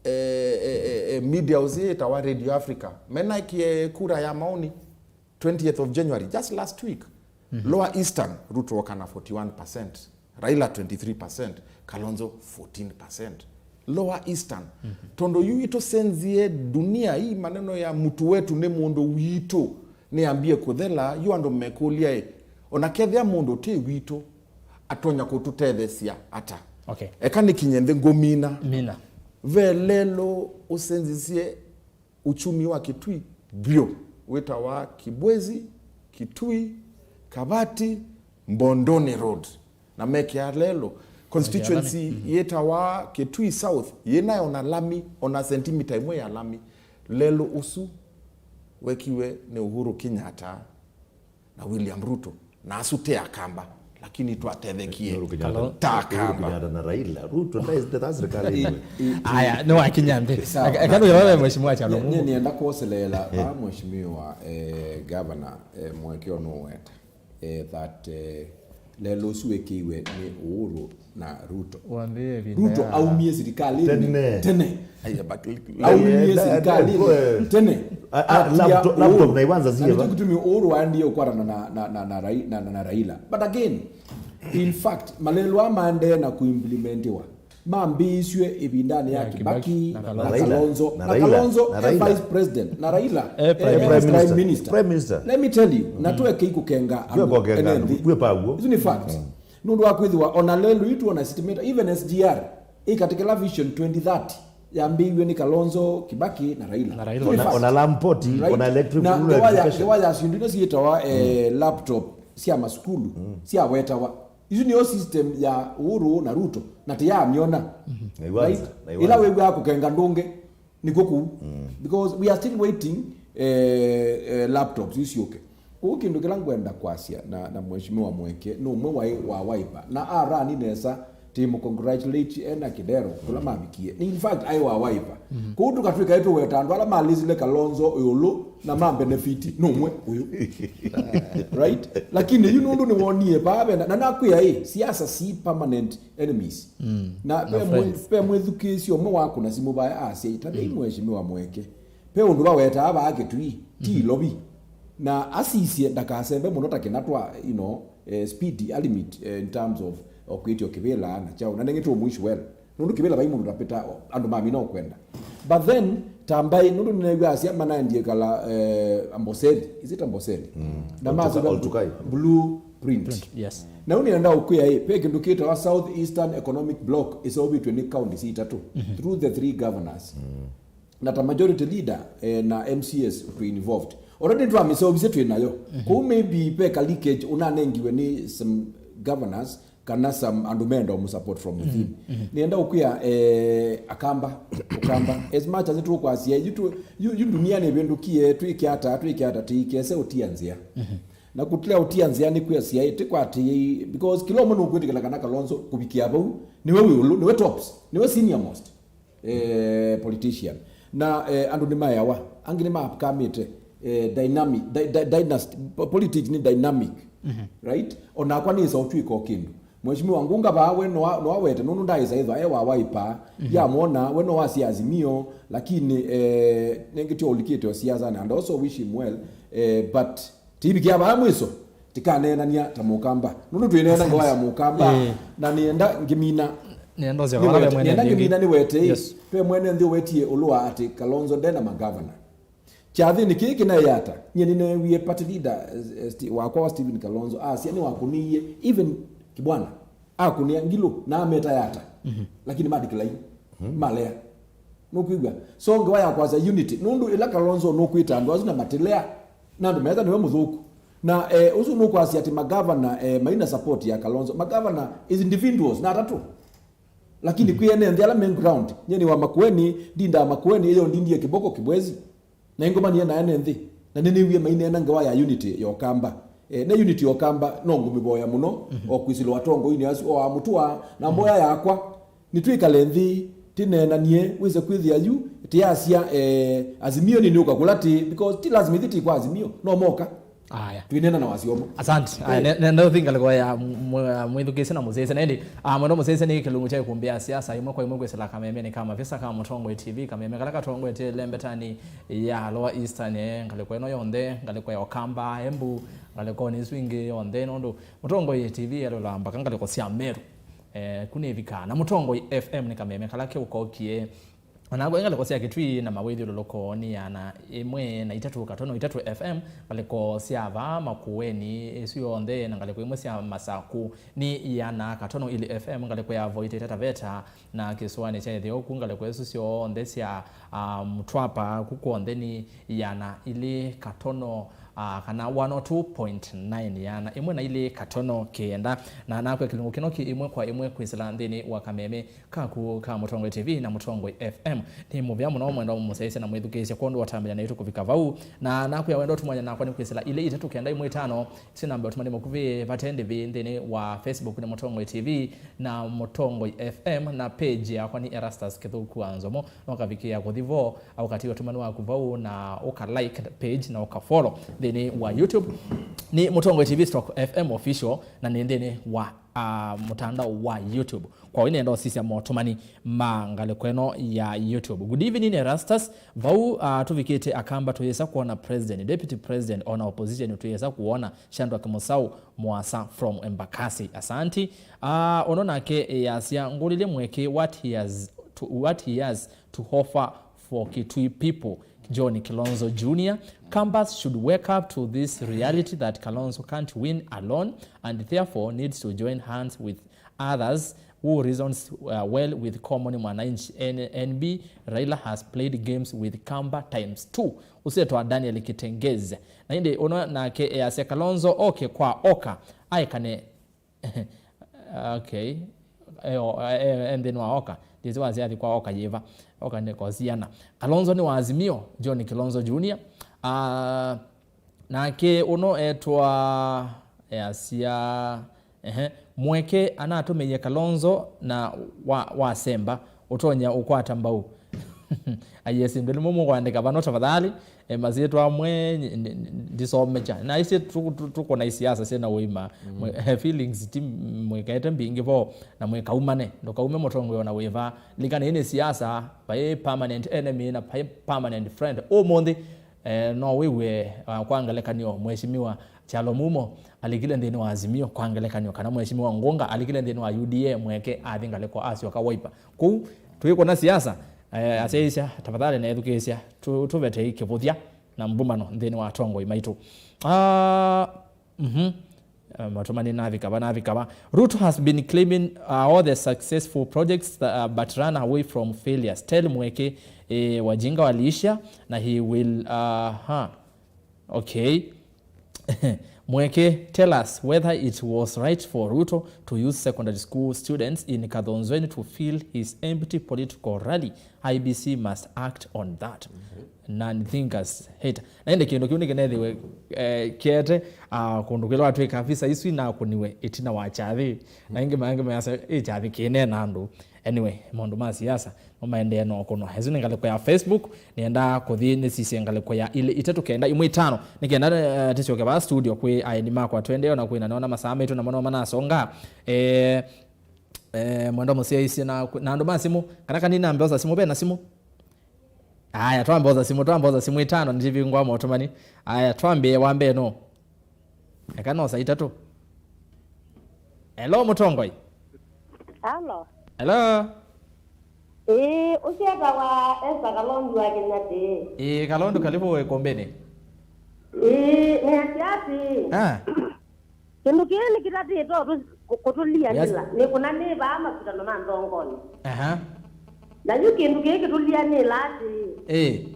eh, eh, eh, eh, media ũsĩ ĩtawa Radio Africa, menakie kura ya maoni twentieth of January, just last week. Lower Eastern, Ruto oka na forty-one percent, Raila twenty-three percent, Kalonzo fourteen percent. Lower Eastern. Tondũ yu itũsenzie dunia hii, maneno ya mtu wetu nĩ mũndũ witũ, nĩambie kũthela, yu andũ mekũlya ĩ, ona kethĩa mũndũ ti witũ, atonya kũtũtetheesya ata? Okay. Eka nĩkinye nthĩ ngũmina. Mina. Ve lelũ ũsenzisye uchumi wa Kitui vyũ wĩtawa Kibwezi, Kitui, Kavati, Mbondoni Road, na mekĩa lelũ. Constituency yĩtawa Kitui South yĩnayo na lami, ona sentimita ĩmwe ya lami. Lelũ ũsu wekiwe nĩ Uhuru Kenyatta na William Ruto, na asu te Akamba, lakini twatethekie. Uhuru Kenyatta, ta Akamba. Uhuru Kenyatta na Raila. Ruto ndaĩ, ndathaa serikali ĩmwe. Aya, nĩwakinya nthĩ. Sawa. Eka, eka nũyawave mheshimiwa Kyalo. Niĩ, niĩ nĩenda kwoselela va mheshimiwa, eh, governor, eh, mwekeo nũweta, eh, that, eh, lelũ ũsu wĩkĩiwe nĩ Uhuru na Ruto. Wambĩĩe ĩvinda Ruto ya aumie sirikalini tene. Tene. Aya, but aumie sirikalini tene. A, a, atia laptop, laptop Uhuru. Na iwanza zieva. Na nĩkyo kĩtumi Uhuru waendie ũkwatana na, na, na, na, Rai-, na, na, na Raila. But again, in fact, malelũ aa maendee na kuimplementiwa mambĩĩisw'e ĩvindanĩ ya Kibaki, Kibaki, na Kalonzo, na Kalonzo, na Raila, na Kalonzo, na Raila. Vice President, na Raila, eh, Prime Minister. Prime Minister. Let me tell you, na twekei kũkenga andũ ene nthĩ. Isu nĩ fact. Nũndũ wa kwĩthĩwa ona lelũ yu twona estimate, even S G R, ĩkatĩkĩla Vision twenty thirty, yambĩĩiw'e nĩ Kalonzo, Kibaki, na Raila. Na Raila. Ona, ona lampoti, right? Ona electric, na rural electrification. Ngewa ya syĩndũ ila syĩtawa, eh, laptop sya masukulu, syawetawa. Isu nĩyo system ya Uhuru na Ruto, na tĩyamyona. Right? Ĩla wĩw'aa kũkenga ndũnge, nĩkw'o kũu. Because we are still waiting, eh, eh, laptops isu syũke. Kũu kĩndũ kĩla ngwenda kwasya na, na Mheshimiwa Mweke, nĩ ũmwe waĩ wa Wiper, na arani nesa, tĩmũcongratulate ena kĩdero kũla mavikie. In fact, aĩ wa Wiper. Kũu tũkatwĩka ĩtũweta andũ ala malisile Kalonzo ĩũlũ na mabenefiti nĩ ũmwe ũyũ. Right? Lakini yu nũndũ nĩwonie vaa vena, na nakwĩa ĩ, siasa si permanent enemies. Na ve mwĩ-, ve mwĩthukĩĩsyo ũmwe wakũna simũ vae asya, "Ĩtanei Mheshimiwa Mweke. Ve ũndũ vawetaa vaa Kĩtui, ti Ilovi." Na asisye ndakasembe mũno ta kĩna twa, you know, eh, speed a limit, eh, in terms of, of kwĩtya kĩvĩla na kyaũ. Na nengĩ tũmwish well. Nũndũ kĩvĩla vai mũndũ tapĩta, o, andũ mamina ũkwenda. But then, ta mbaĩ, nũndũ nĩneew'a asya manaendie kala, eh, Amboseli. Is it Amboseli? Na masoka Oltukai. Blueprint. Yes. Na ũnĩenda ũkwĩa ĩ, ve kĩndũ kĩtawa South Eastern Economic Bloc ĩseũvĩtw'e nĩ counties itatũ through the three governors. Na ta majority leader, eh, na M C As twĩ involved. Already twamĩseũvisye twĩ nayo. Kũu maybe ve ka leakage ũnanengiwe nĩ some governors kana some andũ menda mũsupport from within. Nĩenda ũkwĩa, eh, Akamba, Ũkamba, as much as tũkwasya yu tu, yu, yu dunia nĩvĩndũkie, twĩke ata, twĩke ata, tĩikese ũtia nzĩa. Na kũtila ũtia nzĩa nĩ kwĩasya ĩ, tĩkwatĩĩi, because kĩla ũmwe nũkwĩtĩkĩla kana Kalonzo kũvikĩa vau nĩwe wĩ ũlũ, nĩwe tops, nĩwe senior most, eh, politician. Na, eh, andũ nĩmaeawa, angĩ nĩmakamĩte, eh, dynamic, dy-, dy-, dynasty, po-, politics nĩ dynamic, right? Onakwa nĩsa ũtw'ĩka o kĩndũ. Mheshimiwa Ngunga vaa we noa-, noawete nũndũ ndaĩsa ĩthwa e wa Wiper, yamwona we no wasya Azimio, lakini, eh, nengĩ tyo ũlikĩte o siasani, and also wish him well, eh, but tiivikĩa vaa mwiso, tikaneenania ta Mũkamba. Nũndũ twĩneena ngewa ya Mũkamba, na nĩenda ngĩmina Nĩenda ũsya nĩwete-, nĩenda ngĩmina nĩwetei, ve mwene nthĩ ũwetie ũlũ wa atĩ Kalonzo ndena magavana. Kyathĩnĩ kĩĩ kĩnaĩ ata, nyie nĩneewie party leader, eh, eh, Sti-, wakwa wa Stephen Kalonzo asya nĩwakũnĩie even Kibwana, akũnĩa Ngilũ na ameta yata, lakini madikilai malea. Nũkwĩw'a? So ngewa ya kwasya unity, nũndũ ĩla Kalonzo nũkwĩta andũ asu na matilea, na andũ metha nĩwe mũthũku. Na, eh, ũsu nũkwasya atĩ magavana, eh, maina support ya Kalonzo. Magavana is individuals na atatũ. Lakini kwĩ ene nthĩ ala me ground, nyie nĩ wa Makueni, ndindaa Makueni, ĩyo ndindie Kĩboko Kĩbwezi. Na ingomanie na ene nthĩ, na nĩnĩwie maineena ngewa ya unity ya Ũkamba. Eh, ne unity ya Ũkamba no ngũmĩvoya mũno, o kwĩsĩlwa atongoinĩ asu o amũtũa, na mboya yakwa, nĩtwĩkale nthĩ, tĩneenanie, wĩse kwĩthĩa yu, tĩasya, eh, Azimio nĩ nĩũka kũla tĩ, because ti lazima ithyĩ tĩ kwa Azimio, no moka. Aya. Twĩneena na wasyomo. Asante. Aya, ne-, nenda ũthi ngalĩko ya mw-, mwĩthukĩĩsya na mũsyaĩsya. Na ĩndĩ, ah, mwendwa mũsyaĩsya nĩ kĩlungu kya ĩkumbĩ ya siasa, ĩmwe kwa ĩmwe kwĩsĩla kameme nĩ ka mavisa ka Mũtongoi T V, kameme kala katongoetye lembetanĩ ya Lower Eastern, eh, ngalĩko ĩno yonthe, ngalĩko ya Ũkamba, Embu, ngalĩkonĩ isu ingĩ yonthe, nũndũ Mũtongoi T V yalũlaa mbaka ngalĩko sya Meru. Eh, kunĩvikaa. Na Mũtongoi F M nĩ kameme kala keũkokie. Onako ngalĩko sya Kitui na mawĩthyũlũlũko nĩ ĩana ĩmwe na itatũ katono itatũ F M, ngalĩko sya vaa Makueni, isu yonthe na ngalĩko imwe sya Masaku nĩ ĩana katono ilĩ F M, ngalĩko ya Voi, Taita Taveta na kĩsũanĩ kya ĩtheo, ku ngalĩko isu syonthe sya, ah, Mtwapa, ku kw'onthe nĩ ĩana ilĩ katono, ah, kana one oh two point nine, ĩana ĩmwe na ilĩ katono kenda. Na nakwĩa kĩlungu kĩno kĩ ĩmwe kwa ĩmwe kwĩsĩla nthĩnĩ wa kameme kaku ka Mũtongoi T V na Mũtongoi F M. Nĩ mũvea mũno mwendwa mũsyaĩsya na mwĩthukĩĩsya kwondũ wa ũtambya naitũ kũvika vau. Na nakwĩa wenda ũtũmanya nakwa nĩ kwĩsĩla ilĩ itatũ kenda ĩmwe ĩtano, syĩ namba ũtũmani mũkuvĩ vate ndĩvi nthĩnĩ wa Facebook nĩ Mũtongoi T V na Mũtongoi F M, na page yakwa nĩ Erastus Kĩthũku wa Nzomo. No ũkavikĩĩa kũthi vo, au ũkatia ũtũmani waku vau na ũka like page na ũka follow nthĩnĩ wa YouTube. Nĩ Mũtongoi T V stroke F M official, na nĩ nthĩnĩ wa, ah, mũtandao wa YouTube. Kwa wĩ nenda ũsisya motũmani ma ngalĩko ĩno ya YouTube. Good evening, Erastus. Vau, ah, tũvikĩte Akamba tũyĩsa kuona president, deputy president, ona opposition tũyĩsa kuona. Shadrack Musau Mwasa from Embakasi. Asanti. Ah, ono nake, eh, yasya, ngũlilye Mweke what he has to, what he has to offer for Kitui people. John Kilonzo Junior, Kambas should wake up to this reality that Kalonzo can't win alone and therefore needs to join hands with others who reasons, uh, well with common mwananchi. N-, N B, Raila has played games with Kamba times two. Ũsetwa Daniel Kitengeze. Na ĩndĩ ũno nake easya Kalonzo oke kwa Oka, aekane. Okay. Eo, e, e, e nthĩnĩ wa Oka. Ndĩsĩ wasya athi kwa Oka yĩva. Oka nĩ kosiana. Kalonzo nĩ wa Azimio, John Kilonzo Junior. Ah, nake ũno etwa, easya, ehe, Mweke anatũmĩie Kalonzo na wa, wasemba, ũtonya ũkwata mbau. Ayesi, ndũ nĩmo mũkwandĩka vano tafadhali. E, masyĩtwa amwe, n-, n-, ndisomekya. Na isi tu-, tu-, tuko na isiasa syĩna ũima. Mwe-, feelings ti mwĩkaĩte mbingĩ vo, na mwĩkaumane. Ndũkaume mũtongoi ona wĩva. Likanai nĩ siasa, vai permanent enemy na vai permanent friend. Ũmũnthĩ, eh, no wĩw'e, ah, kwa ngelekany'o, Mheshimiwa Kyalo Mumo alikile nthĩnĩ wa Azimio, kwa ngelekany'o, kana Mheshimiwa Ngunga alikile nthĩnĩ wa U D A, Mweke athi ngalĩko asyoka Wiper. Kũu, twĩkũna siasa, eh, asyaĩĩsya, tafadhali na ethukĩĩsya, tũ-, tũvetei kĩvũthya na mbumano nthĩnĩ wa atongoi maitũ. Ah, mhm. Eh, matũmani navika va, navika va. Ruto has been claiming, uh, all the successful projects, uh, but run away from failures. Tell Mweke, eh, wajinga waliisha, na he will, uh, huh. Okay. Mweke, tell us whether it was right for Ruto to use secondary school students in Kathonzweni to fill his empty political rally. I E B C must act on that. Non-thinkers hate. Na ĩndĩ kĩndũ kĩu nĩkĩnethiwe eh, kĩete ah, kũndũ kwĩla watwĩka visa isu inakũniwe ĩtina wa kyathĩ. Na ĩngĩ maingĩ mayasa ĩ kyathĩ kĩnena andũ. Anyway, maũndũ ma siasa no maendee no kũnwa. Ĩsu nĩ ngalĩko ya Facebook, nĩenda kũthi nĩsisye ngalĩko ya ilĩ itatũ kenda imwe itano, nĩ kenda eh, tĩsyoke vaa studio kwĩ aeni makwa twendeo na kwĩna nona masaa maitũ namo no manasonga. Eh, eh, mwenda mũsyaisye na, na andũ ma simũ, kana kanini nambe osa simũ, ve na simũ? Aya, twambe osa simũ, twambe osa simũ itano, nĩtivingwa motumani. Aya, twambie wa mbee no. Eka no saa itatũ. Hello, mũtongoi. Halo. Hello. Ĩĩ, ũsyetawa Esther Kalondu wa Kĩnyatĩ. Ĩĩ, Kalondu, karibu ĩkũmbĩnĩ. Ĩĩ, nĩ asyati. Ah. Kĩndũ kĩĩ nĩkĩtatĩte ũtũ-, kũ-, kũtũlianĩla. Yes. Nĩ kũna nĩ vaa makutano ma nthongonĩ. Aha. Na yu kĩndũ kĩĩ kĩtũlianĩla atĩĩ. Ĩĩ.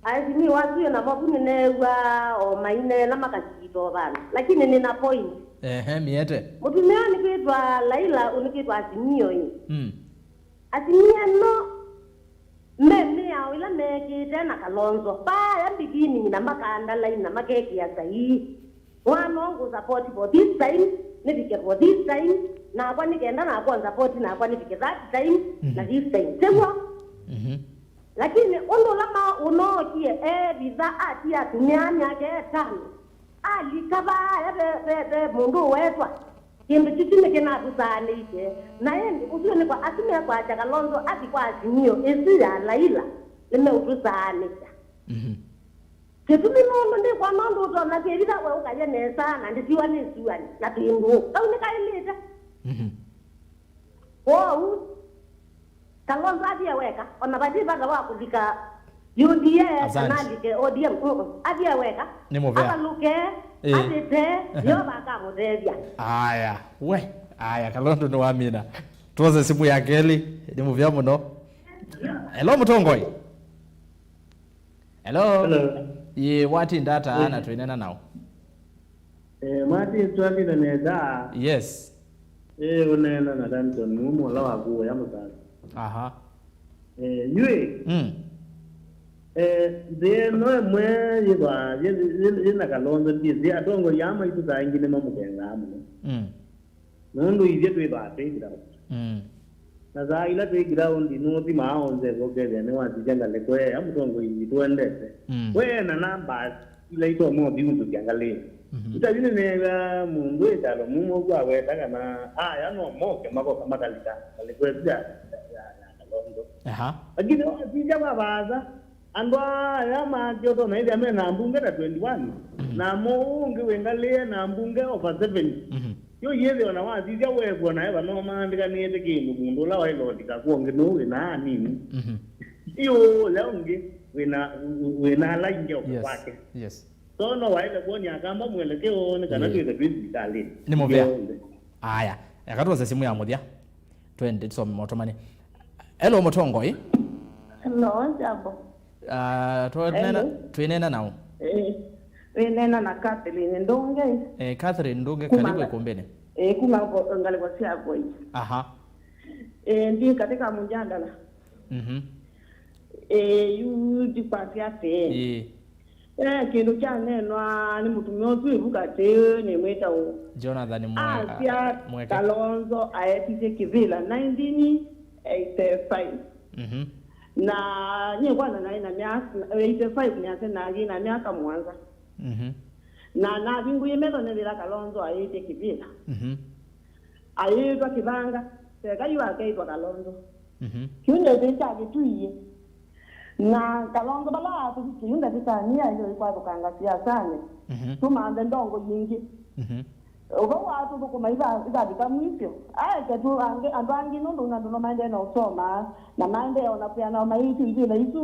Aesimiwa asu ĩ namo vu nĩneew'a o maineena makasita o vandũ. Lakini nĩ na point. Ehe, miete. Mũtumĩa nĩkwĩtwa Laila, ũnĩkwĩtwa Azimio ĩ. Mm. Azimio no me mĩao ĩla meekĩte na Kalonzo. Vaaya beginning na makaandalaina makekĩa saii. Mwana ũngũ support for this time, nĩvike for this time, nakwa nĩ kenda nakwa support nakwa nĩvike that time, na this time. Tew'o? Mhm. Lakini ũndũ ũla ma ũnookie, eevitha atia atumĩa myaka ĩtano, alika vaaya ve, ve, ve mũndũ ũwetwa. Kĩndũ kĩu nĩkĩnatũsaanĩisye. Na ĩndĩ ũsu nĩ kwa asu mekwasya Kalonzo athi kwa Azimio ĩsu ya Laila, nĩmeũtũsaanĩsya. Mhm. Kĩtumi nũndũ ndĩkwona ũndũ ũtonya kwĩvitha we ũkaye nesa na ndĩtiwa nĩ suani na twĩ ndũũ. Kau nĩkaĩlĩte. Mhm. Kwoou, Kalonzo athie weka, ona vati vata wa kũlika U D A, asante, kana alike O D M, uh-uh. Athie weka. Nĩ mũvea. Avalũke, ĩĩ, avĩte, Yeova akamũtethya. Aya, we, aya, Kalonzo nĩwamina. Tuose simu ya kelĩ, nĩ mũvea mũno. Hello, mũtongoi. Hello. Hello. Yĩ, watinda ata na twĩneena nao? Eh, Martin, twakĩte nesa. Yes. Eh, ũneena na Danson, mumo ũla wakuũya mũsala. Aha. Eh, yui. Mm. Eh, nthĩ ĩno ĩmwe yĩthwa, yĩ, yĩ, yĩ, yĩna Kalonzo, ndiĩsĩ, atongoi aa maitũ saa ingĩ nĩmamũkengaa mũno. Mm. Nũndũ ithyĩ twĩthaa twĩ ground. Mm. Na saa ila twĩ ground, nũthimaa onthe vo ũkethĩa nĩwasisya ngalĩko ĩya mũtongoi witũ endete. Mm. We na numbers ila itonya ũthiũthũkya ngalĩ ĩyo. Mhm. Ita yu nĩneew'a mũndũ ĩtalo mumo ũkwaweta kana aya no moke makoka makalika ngalĩko ĩsu ya, ya, ya, ya Kalonzo. Aha. Lakini wasisya kwa vaasa, andũ aa aya makyotonya ĩthĩa me na mbunge ta twenty-one, mhm, namo ũũ ũngĩ wĩ ngalĩ e na mbunge over seventy. Mhm. Yu yĩthĩwa na wasisya wekwona eva no maandĩkanĩte kĩndũ mũndũ ũla waĩle ũlika kwongĩ nũũ wĩ na anini. Mhm. Yu ũla ũngĩ wĩ na, wĩ na ala ingĩ o, yes, kwake. Yes. So no waĩle kwony'a Akamba mwelekeo nĩ kana, yes, twĩthe twĩ silikalĩnĩ. Nĩ mũvea. Yu ũngĩ. Aya, eka tuose simu ya mũthya. Twende tusome motomani. Hello, mũtongoi. Hello, jambo. Ah, twĩneena, hello, twĩneena nao. Eh, wĩneena na Catherine Ndunge. Eh, Catherine Ndunge, kuma karibu nga-, ĩkũmbĩnĩ. Eh, kuma vo-, ngalĩko sya Voi. Aha. Eh, ndi katika mjadala. Mhm. Eh, yu ndikwasya atĩ. Ĩĩ. Eh, kĩndũ kyaneenwa nĩ mũtumĩa ũsu ĩvuka atĩ nĩmwĩta ũ? Jonathan Mwe-, asya Mweke. Kalonzo aetisye kĩvĩla nineteen eighty-five. Mhm. Na nyie kwanza naĩ na myaka, eighty-five nĩasya naĩ na myaka mũonza. Mhm. Na navingũie metho nethĩla Kalonzo aĩtye kĩvĩla. Mhm. Ayĩtwa Kĩvanga, serikali wake aitwa Kalonzo. Mhm. Kĩu nĩthĩ kyavĩtũie. Na Kalonzo vala atũvikie yu ndatĩkanĩ yaĩle kwathũkanga siasanĩ. Mhm. Tũmanthe ndongo yingĩ. Mhm. Ũvau watũthũkũma itha-, ithavika mwisyo. Aeke tu angĩ, andũ angĩ nũndũ na andũ no maendee na ũsoma, na maendee ona kwĩana o maĩtye ivĩla isu.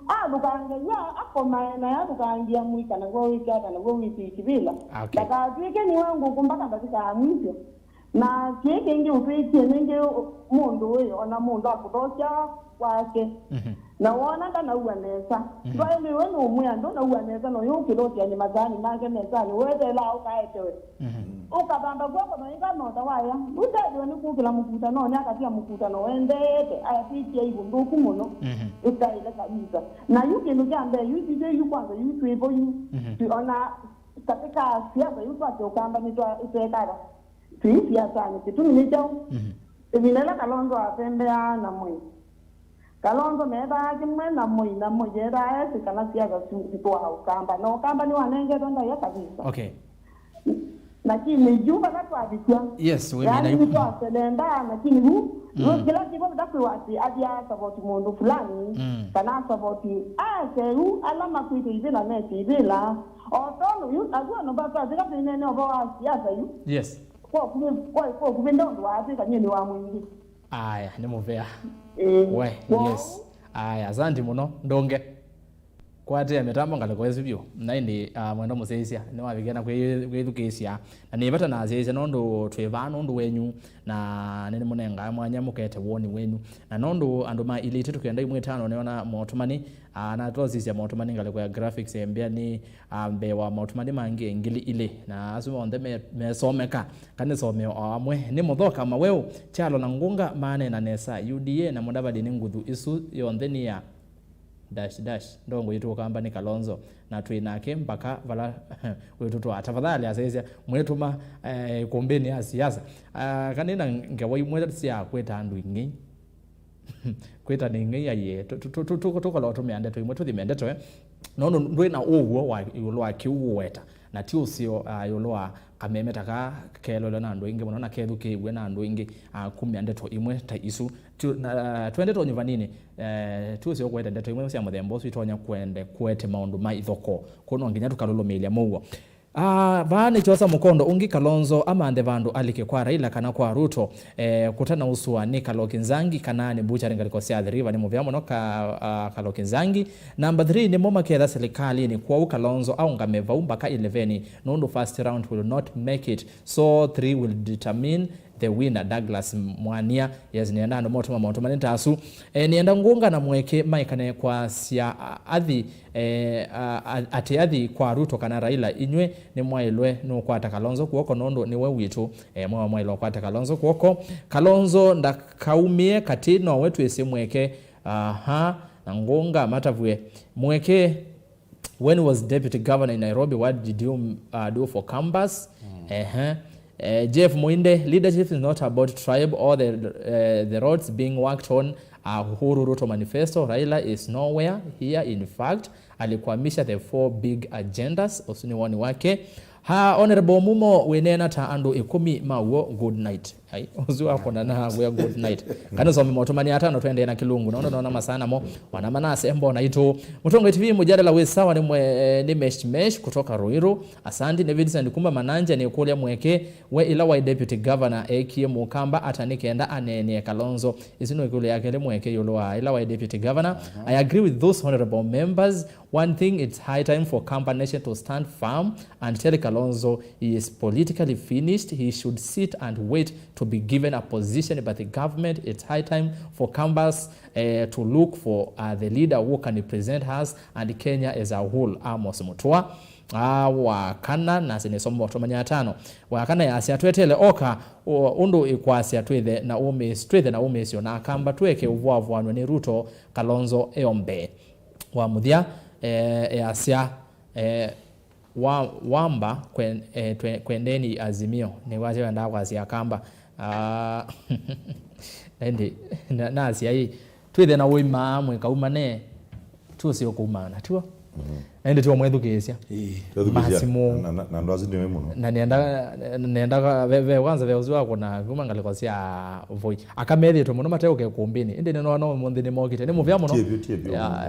Athũkange yu akomae na athũkangia mũika naw'o wĩkĩa kana w'o wĩkĩa kĩvĩla. Okay. Ndakatw'ĩke nĩwe ngũkũ mpaka ndatĩka ya mwisyo. Na kĩĩ kĩngĩ ũtwĩkie nĩngĩ mũndũ ũyũ, ona mũndũ akũthokya, kwake. Mhm. Na woona ndanaua nesa. Mhm. Ndwaĩlĩwe nũmwĩa ndũnaua nesa, no yũkĩla ũtiany'e masaani make mesanĩ, weteelaa ũkaetewe. Mhm. Ũkavamba kw'oko no ĩnga nota waya. Ndũtaĩlĩwe nĩ kũkĩla mũkutanonĩ, akatia mũkutano wendeete, ayatwĩkie aibu nthũku mũno. Mhm. Ĩtaĩle kabisa. Na yu kĩndũ kya mbee, yu sitwĩ yu kwanza, yu twĩvo yu. Mhm. Twi-, ona katika siasa yu twasyoka mba nĩtwa-, ĩtwekala. Twĩ siasanĩ, kĩtumi nĩ kyaũ? Mhm. Ĩvinda ĩla Kalonzo atembeaa na Moi, Kalonzo methaa kĩmwe na Moi, na Moi ethaa esĩ kana siasa sitwaa Ũkamba, na Ũkamba nĩwanengetwe ndaĩa kabisa. Okay. Lakini yu vala twavikya, yes, we yani, mean, I- nĩtwaselendaa, lakini vu, mm, kĩla kĩvo vata kwĩwa atĩ athi asavoti mũndũ fulani, mm, kana asavoti aseũ ala makwĩte ivĩla mete ivĩla, o tondũ yu, aguo no vatwavika twĩnene ũvoo wa siasa yu. Yes. Kwa ũkuvĩ, kwa, kwa ũkuvĩ nde ũndũ waatwĩka nyie nĩ wa mũingĩ. Aya, nĩ mũvea. Ĩĩ. We, kwoou, yes. Aya, asanti mũno. Ndũnge. Kwatĩa mĩtambo ngalĩko ĩsu vyũ. Na ĩndĩ, ah, mwendo mũsyaĩĩsya, nĩwavikĩa na kwĩ-, kwĩthukĩĩsya. Na nĩ vata na asyaĩĩsya nũndũ twĩ vaa nũndũ wenyu. Na nĩnĩmũnengaa mwanya mũkete woni wenyu. Na nũndũ andũ ma ilĩte tũkenda imwe ĩtano nĩona motũmani, ah, na twasisya motũmani ngalĩko ya graphics embĩa nĩ ah, mbee wa maũtũmani mangĩ ngili ilĩ, na asu onthe me-, mesomeka, kana nĩsomeo o amwe. Nĩ Mũthoka, Maweũ, Kyalo na Ngũnga maneena nesa, U D A na Mũdavadi nĩ nguthu, ĩsu yonthe nĩ ya dash dash, ndongo yitũ Ũkamba nĩ Kalonzo, na twĩ nake mbaka vala wĩtũtwaa. Tafadhali asyaĩĩsya, mwĩtũma, eh, ĩkũmbĩnĩ ya siasa. Ah, kana nĩ na ngewa imwe sya kwĩta andũ ingĩ. Kwĩta nĩ ng'ei aiee, tũ-, tũ-, tũ-, tũ-, tũ-, tũkolwa tũmea ndeto imwe, tũthime ndeto, eh. Nũndũ ndwĩ na ũw'o wa ĩũlũ wa kĩu ũweta, na ti ũseo, ah, ĩũlũ wa kameme ta kaa kelolwa na andũ aingĩ mũno na kethukĩĩw'e na andũ aingĩ, ah, kumya ndeto imwe ta isu. Tu-, na, ah, twende tonyuvanini, eh, ti ũseo kũete ndeto imwe sya mũthemba ũsu itonya kũende kũete maũndũ ma ithokoo. Kwoou no nginya tũkalũlũmĩĩlya mũuo. Ah, vaa nĩ kyosa mũkondo ũngĩ Kalonzo amanthe vandũ alike kwa Raila kana kwa Ruto, eh, kũtanausũa nĩ Kaloki Nzangi kana nĩ Butchery ngalĩko sya Athi River. Nĩ mũvea mũno ka, ah, Kaloki Nzangi. Number three, nĩmo maketha silikalĩnĩ, kwoou Kalonzo aũngame vau mbaka eleven, nũndũ first round will not make it, so three will determine the winner, Douglas Mwania. Yes, nĩenda andũ motũma motũmani ta asu. Eh, nĩenda Ngũnga na Mweke maikane kwasya, a-, athi, eh, a-, a-, atĩ athi kwa Ruto kana Raila, inyw'ĩ nĩmwaĩlwe nũkwata Kalonzo kw'oko nũndũ nĩwe witũ. Eh, mwawa mwaĩlwa kwata Kalonzo kw'oko. Kalonzo ndakaumie katĩ, nowe twĩsĩ Mweke. Aha, na Ngũnga matavw'e. Mweke, when was deputy governor in Nairobi? What did you, uh, do for Kambas? Mm. Ehe. Eh, Jeff Muinde, leadership is not about tribe or the, eh, the roads being worked on are Uhuru Ruto manifesto. Raila is nowhere here. In fact, alikwamisha the four big agendas. Ũsu nĩ woni wake. Ha, Honorable Mumo, wĩneena ta andũ ĩkũmi ma w'o. Good night. Ai, ũsu akona na wĩa good night. Kana some motũmani atano twendee na kĩlungu. Naona naona masana mo. Wana manase mbona itu. Mũtongoi T V mjadala wĩ sawa nĩ mwe, nĩ Mesh Mesh kutoka Ruiru. Asante. Nĩ Vincent Kumba Mananja nĩ kũlya Mweke, we ĩla waĩ deputy governor ekie Mũkamba ata nĩ kenda aneenee Kalonzo? Ĩsu no ĩkũlyo yake ĩla Mweke ĩũlũ wa ĩla waĩ deputy governor. Aha. I agree with those honorable members. One thing, it's high time for Kamba Nation to stand firm and tell Kalonzo he is politically finished. He should sit and wait to be given a position by the government. It's high time for Kambas, eh, to look for, uh, the leader who can represent us and Kenya as a whole. Amos Mutua. Ah, wa kana, nasi nĩsoma motũmani atano. Wa kana yasya, tweteele oka, o, ũndũ ĩkwasya twĩthe na ũmĩs-, twĩthe na ũmĩsyo na Akamba tweke ũvũavũanw'e nĩ Ruto, Kalonzo eo mbee. Wa mũthya, eh, easya, eh, wa, wamba kwen-, eh, twe-, kwendeni Azimio, nĩwasya wendaa kwasya Akamba. Ah, ĩndĩ, na, nasya ĩ, twĩthe na ũima mwĩkaumane, tũsĩ ũkũumana, tiw'o? Mhm. Na ĩndĩ tiw'o mwethukĩĩsya. Ĩĩ. Twethukĩĩsya. Masimũ. Na, na, na andũ asu nĩwe mũno. Na nĩenda, nĩenda ve, ve, kwanza ve ũsu wakũna kuma ngalĩko sya voi. Aka methĩĩtwe mũno mateũke kũmbĩnĩ. Ĩndĩ nĩnona ũmũnthĩ nĩmokĩte. Nĩ mũvea mũno. Tievyo, tievyo. Ya,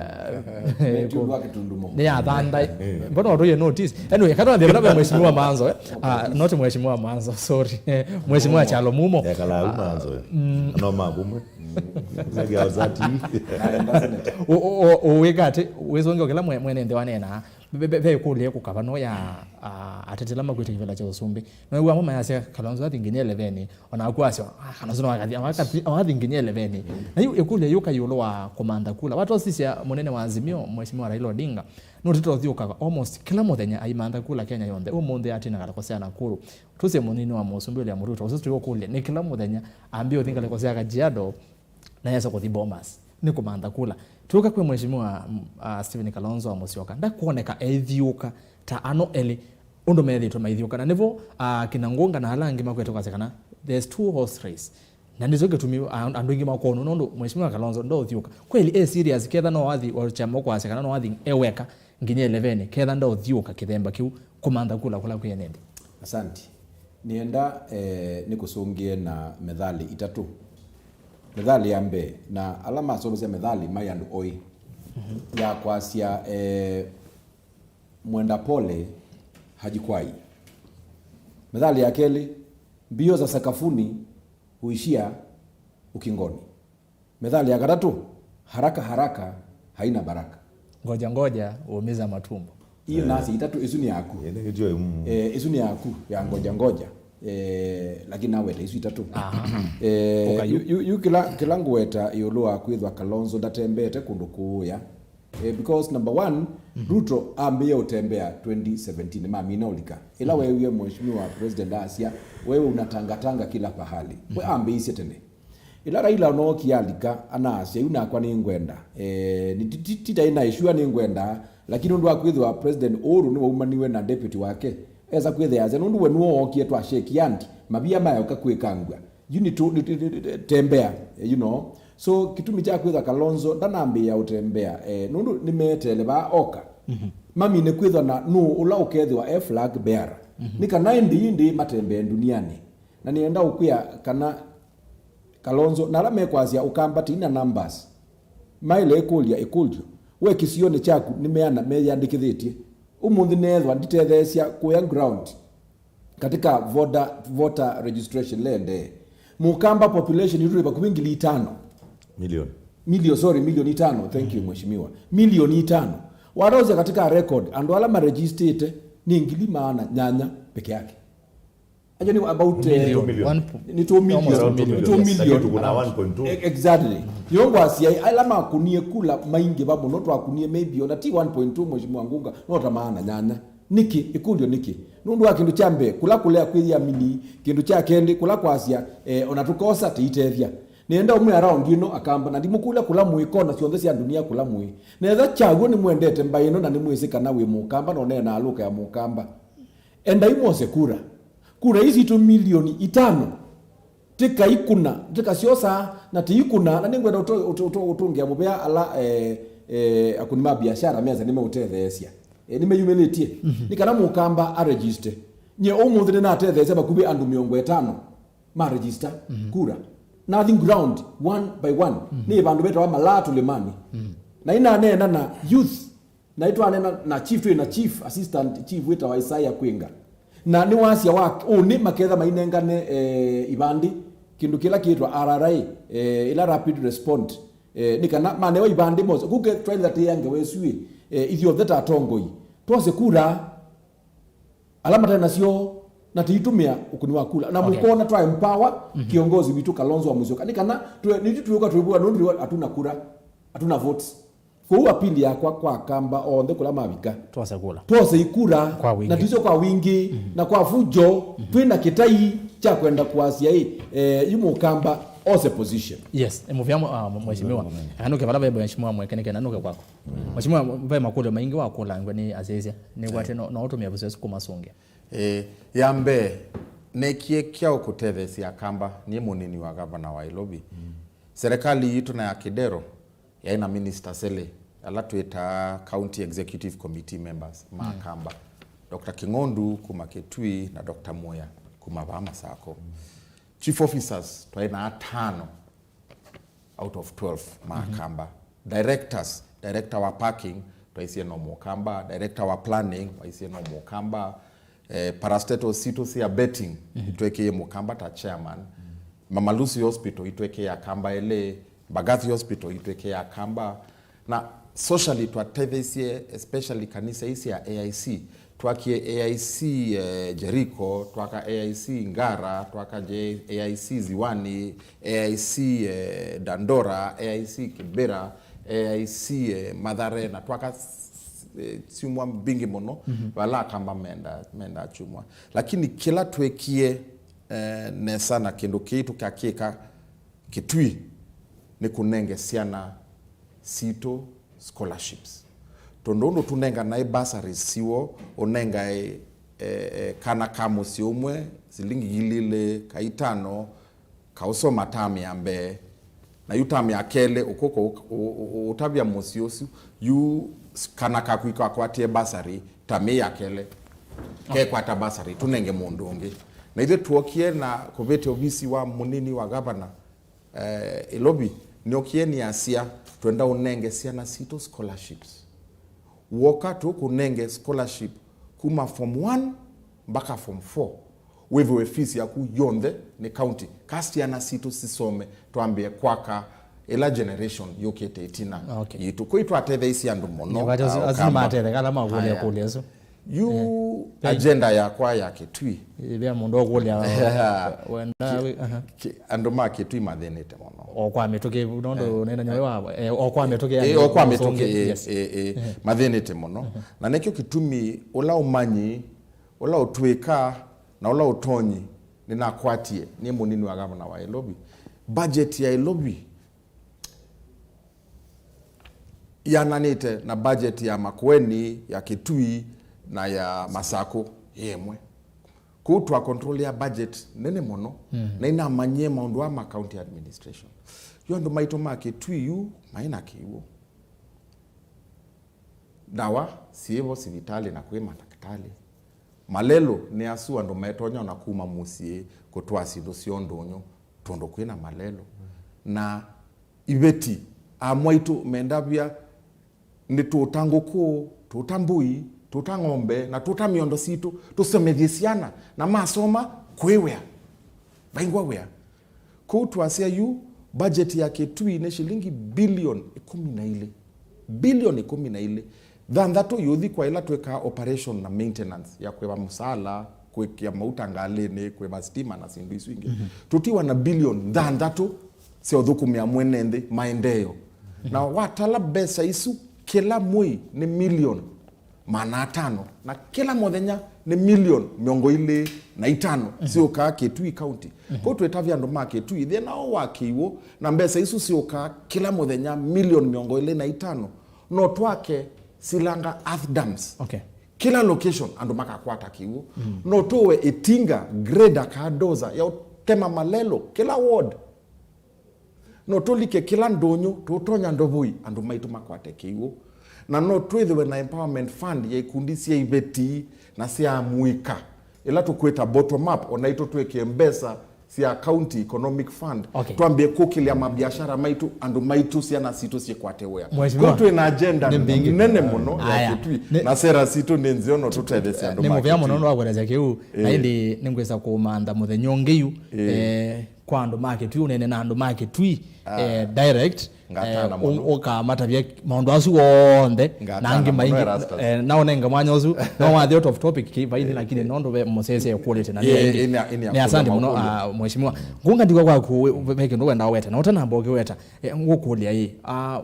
nĩ ya thanda. Mbona ũtũie notice? Anyway, katwambia kana ve Mheshimiwa Manzo, eh? Ah, not Mheshimiwa Manzo, sorry. Mheshimiwa Kyalo Mumo. Ekala u Manzo, eh. Mm. No makumwe. Nĩgĩa ũzati. Ũ-, ũ-, ũ-, ũwĩka atĩ, wĩsũngĩa kĩla mwe-, mwene nthĩ waneenaa. Ve, ve, ve ĩkũlyo ĩkũka vano ya, ah, ateti ala makwĩte kĩvĩla kya ũsumbĩ. Nowĩw'a amwe mayasya Kalonzo athi nginya ĩleveni, o naku asya, "Ah, Kalonzo no akathi, akathi, akathi nginya ĩleveni." Na yu ĩkũlyo yũka ĩũlũ wa kũmantha kula. Watosisya mũnene wa Azimio, Mheshimiwa Raila Odinga, nũtete ũthiũkaga almost kĩla mũthenya aimantha kula Kenya yonthe. Ũmũnthĩ atina ngalĩko sya Nakuru. Tũsĩ mũnini wa mũsumbĩ William Ruto, ũsu tũikũlya, nĩ kĩla mũthenya ambie ũthi ngalĩko sya Kajiado, na yesa kũthi Bomas, nĩ kũmantha kula. Tũka kwĩ Mheshimiwa, mm, ah, Stephen Kalonzo wa Musyoka, ndakwoneka eithiũka ta ano elĩ, ũndũ methĩĩtwe maithiũka. Na nĩvo, ah, kina Ngũnga na ala angĩ makwete kwasya kana there's two horse race. Na nĩkyo kĩtumi, ah, andũ aingĩ makonũ, nũndũ Mheshimiwa Kalonzo ndoũthiũka. Kweli e serious, ketha no athi, o kyama kwasya kana no athi e weka, nginya ĩleveni, ketha ndaũthiũka kĩthemba kĩu kũmantha kula kũla kwĩ ene nthĩ. Asante. Nĩenda, eh, nĩkũsũngĩe na methali itatũ. Methali ya mbee, na ala masomesya methali maĩ andũ oĩ, ya kwasya, eh, "Mwenda pole hajikwai." Methali ya kelĩ, "Mbio za sakafuni huishia ukingoni." Methali ya katatũ, "Haraka haraka haina baraka." Ngoja ngoja huumiza matumbo. Iyo nasi itatũ, isu nĩ yaku. Ĩĩ, nĩ kĩtio, mm. Eh, isu nĩ yaku, ya ngoja ngoja. Eh, lakini naweta isu itatũ. Aha. Eh, ũka yu. Yu, yu, yu kĩla, kĩla ngũweta ĩũlũ wa kwĩthwa Kalonzo ndatembeete kũndũ kũũya. Eh, because number one, Ruto ambĩĩe ũtembea twenty seventeen, mamina ũlika. Ĩla weewie Mheshimiwa President asya, "Wewe unatangatanga kila pahali." We ambĩĩisye tene. Ĩla Raila onookie alika, anaasya, "Yu nakwa nĩngwenda." Eh, nĩ ti, ti, ti taĩ na ĩsyũa nĩngwenda, lakini ũndũ wa kwĩthĩwa President Uhuru nĩwaumaniwe na deputy wake, esa kwĩthĩa asya, "Nũndũ we nĩwe wookie twa shake hand, mavia mayoka kwĩkangw'a." Yu nĩ tũ, nĩ, nĩ, nĩ, nĩ, tembea, eh, you know. So, kĩtumi kya kwĩthwa Kalonzo ndanambĩĩa ũtembea, eh, nũndũ nĩmeteele vaa oka. Mamine kwĩthwa na nũũ ũla ũkethĩwa e flag bearer. Nĩ kana ĩndĩ ĩndĩ matembee ndunianĩ. Na nĩenda ũkwĩa kana Kalonzo, na ala mekwasya Ũkamba tĩina numbers, maĩle ĩkũlya ĩkũlyo, we kĩsionĩ kyaku nĩ meana meyĩandĩkĩthĩtye? Ũmũnthĩ neethwa nditetheesya kũya ground katika voter, voter registration lendee, Mũkamba population yitũ ĩ vakuvĩ ngili itano. Million. Million, sorry, milioni itano. Thank you, Mheshimiwa. Milioni itano. Wataũsya katika record, andũ ala maregistĩte nĩ ngili maana nyanya peke yake. Aja nĩ about, eh, million. Million. One po-, nĩ two million. Almost two million. Two million. Lakini tuko na one point two. E-, exactly. Nĩyo ngwasya ala makunie kula maingĩva mũno, twakunie maybe ona ti one point two, Mheshimiwa Ngunga, no ta maana nyanya. Nĩkĩ? Ĩkũlyo nĩkĩ? Nũndũ wa kĩndũ kya mbee, kũla kũlea kwĩyĩamini, kĩndũ kya kelĩ, kũla kwasya, eh, ona tũkosa tĩitethya. Nĩenda ũmwe around ĩno Akamba, na ndimũkũlya kũla mũĩ, kona syonthe sya ndunia kũla mũĩ. Netha kyaw'o nĩmwendete mbaĩ ĩno na nĩmwĩsĩ kana wĩ Mũkamba na ũneenaa lũka ya Mũkamba, endai mwose kura. Kura ii sitũ milioni itano, tĩkaikũna, tĩkasyosaa na tĩikũna, na nĩngwenda ũtũ-, ũtũ-, ũtũ-, ũtũngĩa mũvea ala, eh, eh, akũni ma biashara mesa nĩmeũtetheesya. Eh, nĩmeyumĩlĩtye. Nĩ kana Mũkamba aregiste. Nyie ũmũnthĩ nĩnatetheesya vakuvĩ andũ mĩongo ĩtano ma register kura. Nathi ground one by one. Nĩ vandũ vetawa Malaa Tũlĩmanĩ. Na inaneena na youth. Na itwanena na chief, twĩ na chief, assistant chief wĩtawa Isaiah Kwinga. Na nĩwasya wa ũnĩ maketha mainengane, eh, ivandĩ, kĩndũ kĩla kĩtwa R R I, eh, ila rapid respond, eh, nĩ kana manewa ivandĩ mose. Kuke twaĩlĩla tĩange wesuĩ, eh, ithyothe ta atongoi. Twose kura, ala mataĩ nasyo, na tĩitũmĩa ũkũni wa kula. Na mũkona twa empower kiongozi witũ Kalonzo wa Musyoka. Nĩ kana twe-, nĩtũ twĩũka twĩvũa nũndũ hatuna kura, hatuna votes. Kwoou appeal yakwa kwa Akamba onthe kũla mavika. Twose kula. Twose ikura, kwa wingĩ, na tisyo kwa wingĩ, na kwa fujo, twĩ na kĩtai kya kwenda kwasya ĩ, eh, yu Mũkamba ose position. Yes, eh, mũvea mwe-, ah, mheshimiwa. Kana nũke vala ve mheshimiwa mweke nĩkenda nũke kwako. Mheshimiwa, ve makũlyo maingĩ wakũlangw'a nĩ asyaĩĩsya. Nĩkwatĩ no, no ũtũmĩa vũseo kũmasũngĩa. Eh, ya mbee, nekie kyaũ kũtetheesya Akamba, niĩ mũnini wa gavana wa Nairobi. Serikali yitũ na ya Kidero, yaĩ na ministers elĩ, ala twĩtaa County Executive Committee members ma Akamba. Doctor King'ondu kuma Kitui na Doctor Muya kuma vaa Masako. Chief officers twaĩ na atano out of twelve ma Akamba. Directors, director wa parking, twaisie no Mũkamba, director wa planning, waisie no Mũkamba, eh, parastatals sitũ sya betting, itwekĩie Mũkamba ta chairman. Mama Lucy Hospital itwekĩie Akamba elĩ, Mbagathi Hospital itwekĩie Akamba, na socially twatetheisye, especially kanisa ii sya A I C. Twakie A I C, eh, Jericho, twaka A I C Ngara, twaka J-, A I C Ziwani, A I C, eh, Dandora, A I C Kibera, A I C, eh, Mathare, na twaka s-, eh, syumwa mbingĩ mũno, vala Akamba menda, menda kyumwa. Lakini kĩla twekie, eh, nesa na kĩndũ kĩĩ tũkakĩka Kitui nĩ kũnenge syana sitũ scholarships. Tondũ ũndũ tũnenganae bursaries siw'o, ũnengae, eh, eh, kana ka mũsyĩ ũmwe silingi ngili ilĩ ka itano, kaũsoma tam ya mbee, na yu tam ya kelĩ ũkũka ũ-, ũ-, ũ-, ũtavya mũsyĩ ũsu, yu s-, kana kaku kakwatie bursary tam ĩĩ ya kelĩ, kekwata bursary, tũnenge mũndũ ũngĩ. Na ithyĩ tuokie na kũvĩtya ovisi wa mũnini wa gavana, eh, Ilovi, nĩokie nĩasya, "Twenda ũnenge syana sitũ scholarships. Woka tũkũnenge scholarship kuma form one mpaka form four. Wĩvĩwe fees yaku yonthe nĩ county. Ka syana sitũ sisome, twambĩe kwaka ĩla generation yũkĩte ĩtina yitũ." Okay. Kwĩ twatetheisye andũ mũno. Nĩ vata asu, ah, asu Ũkamba. Nĩmatetheka ala makũlya kũlya asu. Yu agenda yakwa ya Kitui. Ĩvĩa mũndũ ũkũlya wenda ki-, wĩ-, aha. Ki-, andũ ma Kitui mathĩnĩte mũno. O kwa mĩtũkĩ, nũndũ nena nyowe wa, eh, o kwa mĩtũkĩ, eh, yani, o kwa mĩtũkĩ, eh, yes. Eh, eh, mathĩnĩte mũno. Na nĩkyo kĩtumi ũla ũmanyi, ũla ũtwĩka, na ũla ũtonyi nĩnakwatie nĩ mũnini wa gavana wa Ilovi. Budget ya Ilovi yananĩte na budget ya Makueni, ya Kitui, na ya Masakũ yĩ ĩmwe. Kũu twa control ya budget nene mũno, na inamanyie maũndũ aa ma county administration. Yu andũ maitũ ma Kitui yu maĩ na kĩw'ũ. Ndawa syĩvo sivitalĩ na kwĩ mandakĩtalĩ. Malelũ nĩ asu andũ metonya ona kuma mũsyĩ kũtwaa syĩndũ syoo ndũnyũ tondũ kwĩ na malelũ. Na iveti, amwaitũ mendavya, nĩtũũta ngũkũ, tũũta mbũi, tũũta ng'ombe, na tũũta mĩondo sitũ, tũsomethye syana, na masoma kwĩ wĩa. Vaingwa wĩa. Kũu twasya yu, budget ya Kitui nĩ shilingi bilioni ĩkũmi na ilĩ. Bilioni ĩkũmi na ilĩ. Thanthatũ yũthi kwa ĩla twĩkaa operation na maintenance ya kwĩva mũsala, kwĩkĩa mauta ngalĩnĩ, kwĩva stima na syĩndũ isu ingĩ. Tũtiwa na bilioni thanthatũ sya ũthũkũmĩa mwene nthĩ maendeeo. Na watala mbesa isu, kĩla mwei nĩ milioni maana atano, na kĩla mũthenya nĩ milioni mĩongo ĩlĩ na itano syũkaa Kitui County. Kũu twĩtavya andũ ma Kitui, thĩna ũũ wa kĩw'ũ, na mbesa isu syũkaa kĩla mũthenya milioni mĩongo ĩlĩ na itano, no twake Silanga earth dams. Okay. Kĩla location andũ makakwata kĩw'ũ. No tũwe ĩtinga, grader, kana dozer ya ũtema malelũ kĩla ward. No tũlike kĩla ndũnyũ, tũtonya ndovoi, andũ maitũ makwate kĩw'ũ. Na no twĩthĩwe na empowerment fund ya ikundi sya iveti na sya amũika, ĩla tũkwĩta bottom up, o naitũ twĩkĩe mbesa sya county economic fund. Okay. Twambie kũkĩlya mabiashara maitũ, andũ maitũ, syana sitũ syĩkwate wĩa. Mheshimiwa. Kũu twĩ na agenda nene mũno ya Kitui, na sera sitũ nĩ nzeo, no tũtetheesye andũ ma Kitui. Nĩ mũvea mũno nĩ wa kũelesya kĩu, na ĩndĩ nĩngwĩsa kũmantha mũthenya ũngĩ yu, eh, kwa andũ ma Kitui, ũnene na andũ ma Kitui, eh, direct, eh, ũkamatavya maũndũ asu onthe, na angĩ maingĩ, eh, na ũnenge mwanya ũsu, no wathi out of topic kĩ vaini, lakini nũndũ ve mũsese ũkũlĩte na nĩ aingĩ. Nĩ asante mũno, ah, mheshimiwa. Ngunga ndikwa kwaku, ve kĩndũ wenda weta, na ũtanamba ũkĩweta, eh, ngũkũlya ĩ, ah,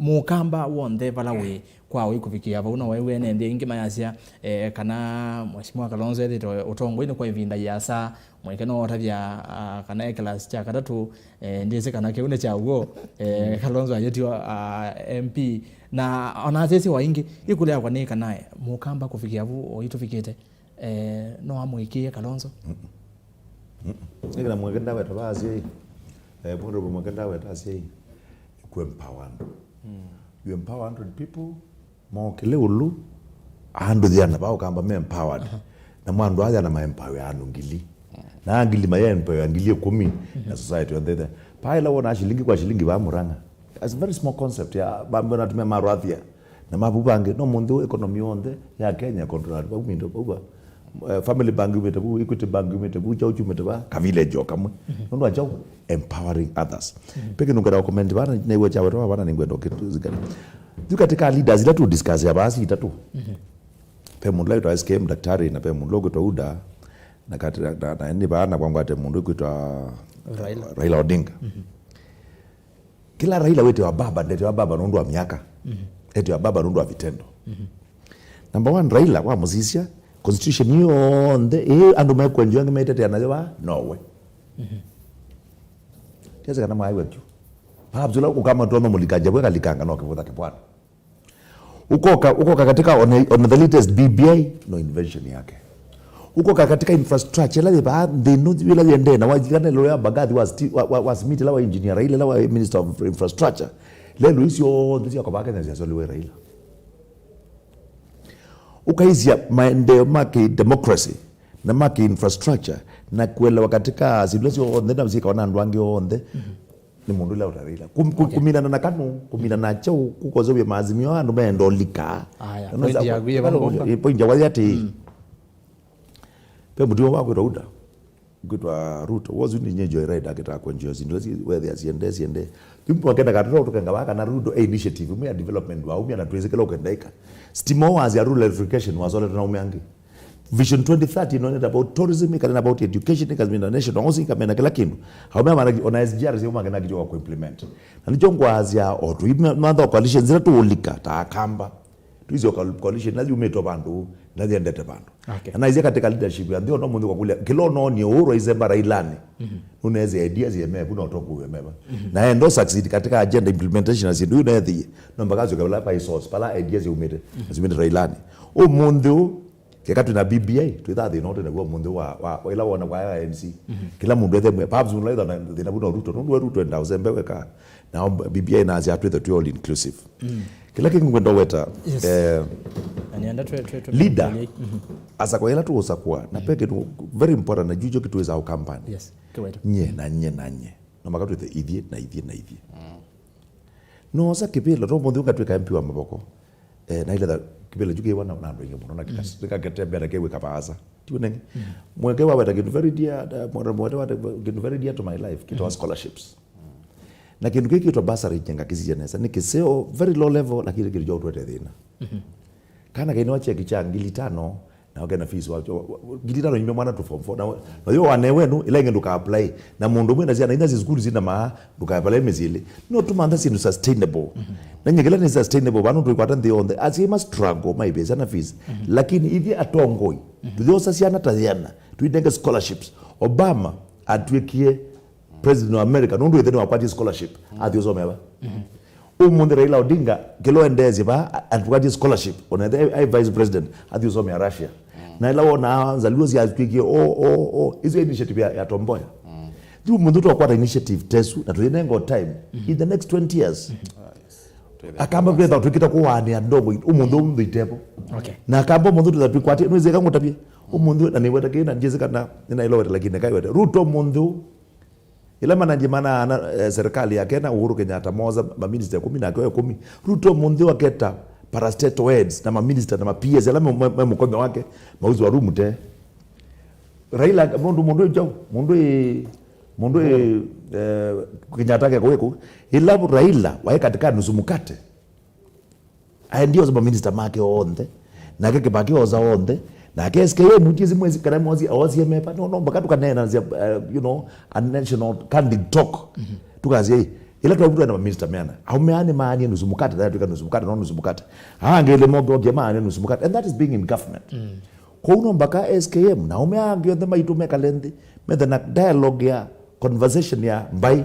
Mũkamba w'onthe vala wĩ, kwa ũikũvikĩa vau, no waĩw'e ene nthĩ aingĩ mayasya, eh, kana Mheshimiwa Kalonzo ethĩte ũtongoinĩ kwa ĩvinda yĩasa, mweke no ũtavya, ah, kana e kĩlasi kya katatũ, eh, ndyĩsĩ kana kĩu nĩ kya w'o, eh, Kalonzo ayĩtiwa, ah, M P. Na ona asyaĩsye o aingĩ, ĩkũlyo yakwa nĩ kana, eh, Mũkamba kũvikĩa vu o itũvikĩte, eh, no amũĩkĩĩe Kalonzo? Mm-mm. Mm-mm. Nĩkĩla mweke ndaweta va asyai. Eh, mũndũ mweke ndaweta asyai. Kũ empower andũ. Mm. You empower hundred people, mokĩle ũlũ, andũ yĩana va Ũkamba me empowered. Aha. Na mwa andũ aya na ma empower andũ ngili. Na ngili maya empower ngili ĩkũmi, na society yonthe. Paĩla wona shilingi kwa shilingi va Murang'a. That's a very small concept ya, vambe natumia marwathia. Na mavu vangĩ, no mũnthĩ economy yonthe ya Kenya control vau mindo vau va. Eh, Family Bank yumĩte vu, Equity Bank yumĩte vu, kyaũ kyumĩte va, ka village o kamwe. Nũndũ wa kyaũ? Empowering others. Pe kĩndũ ngwenda comment vana, nĩw'o kyawetwa vana, nĩngwenda ũkĩzingata. Yu katika leaders ila tu discuss ya vaa si itatu. Pe mũndũ ũla wĩtwa S K M daktari, na pe mũndũ ũla ũkwĩtwa Uda, na kati, na, na, na nĩ vaa na kwangwate mũndũ ũkwĩtwa Raila. Raila Odinga. Kĩla Raila wĩtĩwa baba, ndetĩwa baba nũndũ wa myaka. Etĩwa baba nũndũ wa vitendo. Number one, Raila wamũsisya, constitution ĩĩ yonthe, ĩĩ andũ mekwenjwa angĩ metetea nayo vaa, nowe. Tiasi kana mwaĩw'a kyu. Perhaps ũla ũkamatonya mũlikanja vwe kalikanga no kĩvũtha kĩvwana. Ũkoka, ũkoka katika on, on the latest B B I, no invention yake. Ũkoka katika infrastructure, ĩla yĩ vaa nthĩ ĩno, ĩla yendee na wajikana ĩlũ ya Mbagathi wa, sti- wa, wa, wa simiti, ĩla wa engineer Raila, ĩla wa Minister of Infrastructure. Lelo icio onthe sya kwa Kenya syasoliwe Raila. Ũkaisya maendeeo ma ki democracy na ma ki infrastructure na kuelewa katika syĩndũ syonthe na syĩkawa na andũ angĩ onthe. Nĩ mũndũ ũla ũtarĩla. Kum-, ku-, okay, kũminana na kanu, kũminana na kyaũ, kũkoseũvya maazimio andũ meenda ũlika. Aya, na point yaku yĩ vau, Ngũnga. Point yakwa yĩ atĩ, mm, ve mũtuo wa kwĩtwa Uda, kwĩtwa Ruto, wozu nĩ nye joyride akĩtaa kwenjia syĩndũ ĩsu, wethĩa siende, siende. Yu mwakenda katũtwa tũkenga vaa kana Ruto e initiative, umia development wa, umia na twĩsĩ kĩla ũkendaika. Stima wasya rural electrification wasolete na umia angĩ. Vision twenty thirty ĩno nĩ about tourism, ĩkanena about education, ĩkamena national housing, ĩkamena kĩla kĩndũ. Aumea mana ona S G R sio makena kicho kwa implement. Na nĩkyo ngwasya o tu, ime-, mantha coalition zila tuulika, ta Akamba. Tuizi o coal-, coalition, na yumĩtwe vandũ, na yendete vandũ. Okay. Na naisye katika leadership ya nthĩ, ona mũndũ kwa kule, kĩla ũnonie ũũ, Raila Railani. Nũneze ideas ye mevu, na ũtokuwe meva. Na endo succeed katika agenda implementation, na syĩndũ yu nethie. No mpaka sio kabla by source, pala ideas yaumĩte, na ziumĩte Railani. Ũmũnthĩ ũũ, Keka twĩna B B I, twĩthaa thĩna ũtũ naw'o ũmũnthĩ wa, wa, wa ĩla wona kwa A N C. Kĩla mũndũ ethe mwe, perhaps mũndũ etha na thĩna vu no Ruto, nũndũ we Ruto enda ũsembe weka. Na B B I nasya twĩthe twĩ all inclusive. Kĩla kĩngĩ ngwenda weta, yes, eh, na nĩenda twe, twe, twe, leader, twe, mhm, asakwa ĩla tũũsakwa, na pe kĩndũ very important, na jujo kĩtwĩsaa ũkampani. Yes, kĩweta. Nye, na nye, na nye. No maka twĩthe ithyĩ, na ithyĩ, na ithyĩ. Noosa kĩvĩla, to mũnthĩ ũngatwĩka M P wa Mavoko. Eh, na ĩla kĩvĩla kyu kĩwa na, na andũ aingĩ mũno, na kĩkas-, kĩkaketembea na kĩwĩka vaasa. Ti ũnenge? Mweke waweta kĩndũ very dear, uh, mweke waweta kĩndũ very dear to my life, kĩtawa scholarships. Na kĩndũ kĩĩ kĩtwa bursary, nyenga kĩsisya nesa. Nĩ kĩseo, very low level, lakini kĩndũ kya ũtwete thĩna. Kana kaĩ nĩwa cheki kya ngili itano, na ũkena fees wa, wa, wa, ngili itano inyume mwana tu form four. Na, na yo wane wenu, ila ingĩ ndũka apply. Na mũndũ mwĩ na syana, ina si sukulu sina maa, ndũka apply mĩsyĩlĩ. No tũmantha syĩndũ sustainable. Na nyekela nĩ sustainable, vano tũikwata nthĩ yonthe. Asyai ma struggle, maivĩsya na fees. Lakini ithyĩ atongoi, tũthyosa syana ta yena, tuitenge scholarships. Obama atwĩkie President wa America, nũndũ ĩthe nĩwakwatie scholarship, athi ũsomea va? Ũmũnthĩ Raila Odinga, kĩla ũendeesye va, a-, atwatie scholarship, ona ĩthe e, e vice president, athi ũsomea Russia. Na ĩla wona Nzaluo syatwĩkie, o, o, o, isu initiative ya, ya Tomboya. Yu mũnthĩ twakwata initiative tesu, na tũyĩnenga time, in the next twenty years. Akamba twetha twĩkĩta kũwaanĩa ndongo, ũmũnthĩ ũmũnthĩ itevo. Okay. Na Akamba ũmũnthĩ twetha twĩkwatĩ, nwĩzĩka ngũtavye. Ũmũnthĩ, na nĩweta kĩĩ, na ndiĩsĩ kana nĩnaĩlowete, lakini nĩkaiwete. Ruto ũmũnthĩ ũũ, ĩla mananji manaana, eh, serikali yake na Uhuru Kenyatta moosa maminista ĩkũmi nake o ĩkũmi. Ruto ũmũnthĩ ũũ aketa parastatal heads na maminista na ma P S ala me, me, me mũkonya wake, mauzi wa rumu te. Raila, mũndũ, mũndũ ĩ kyaũ? Mũndũ ĩ, mũndũ ĩ, eh, Kenyatta ke kũũ? Ĩla Raila waĩ katika nusu mkate. Aendie osa maminista make onthe. Nake Kibaki osa onthe. Nake S K M tiesi mwezi kana mwezi aosie mepa. No, no, mpaka tukaneena sia, uh, you know, a national candid talk. Tukasya, "Ĩ, ila twavutwa na maminista meana. Aume ani maanie nusu mkate, na twika nusu mkate, no nusu mkate. Angele mobe oke maanie nusu mkate." And that is being in government. Kwa uno mpaka S K M, na aume angi onthe maitu mekale nthi, methe na dialogue ya, conversation ya mbai.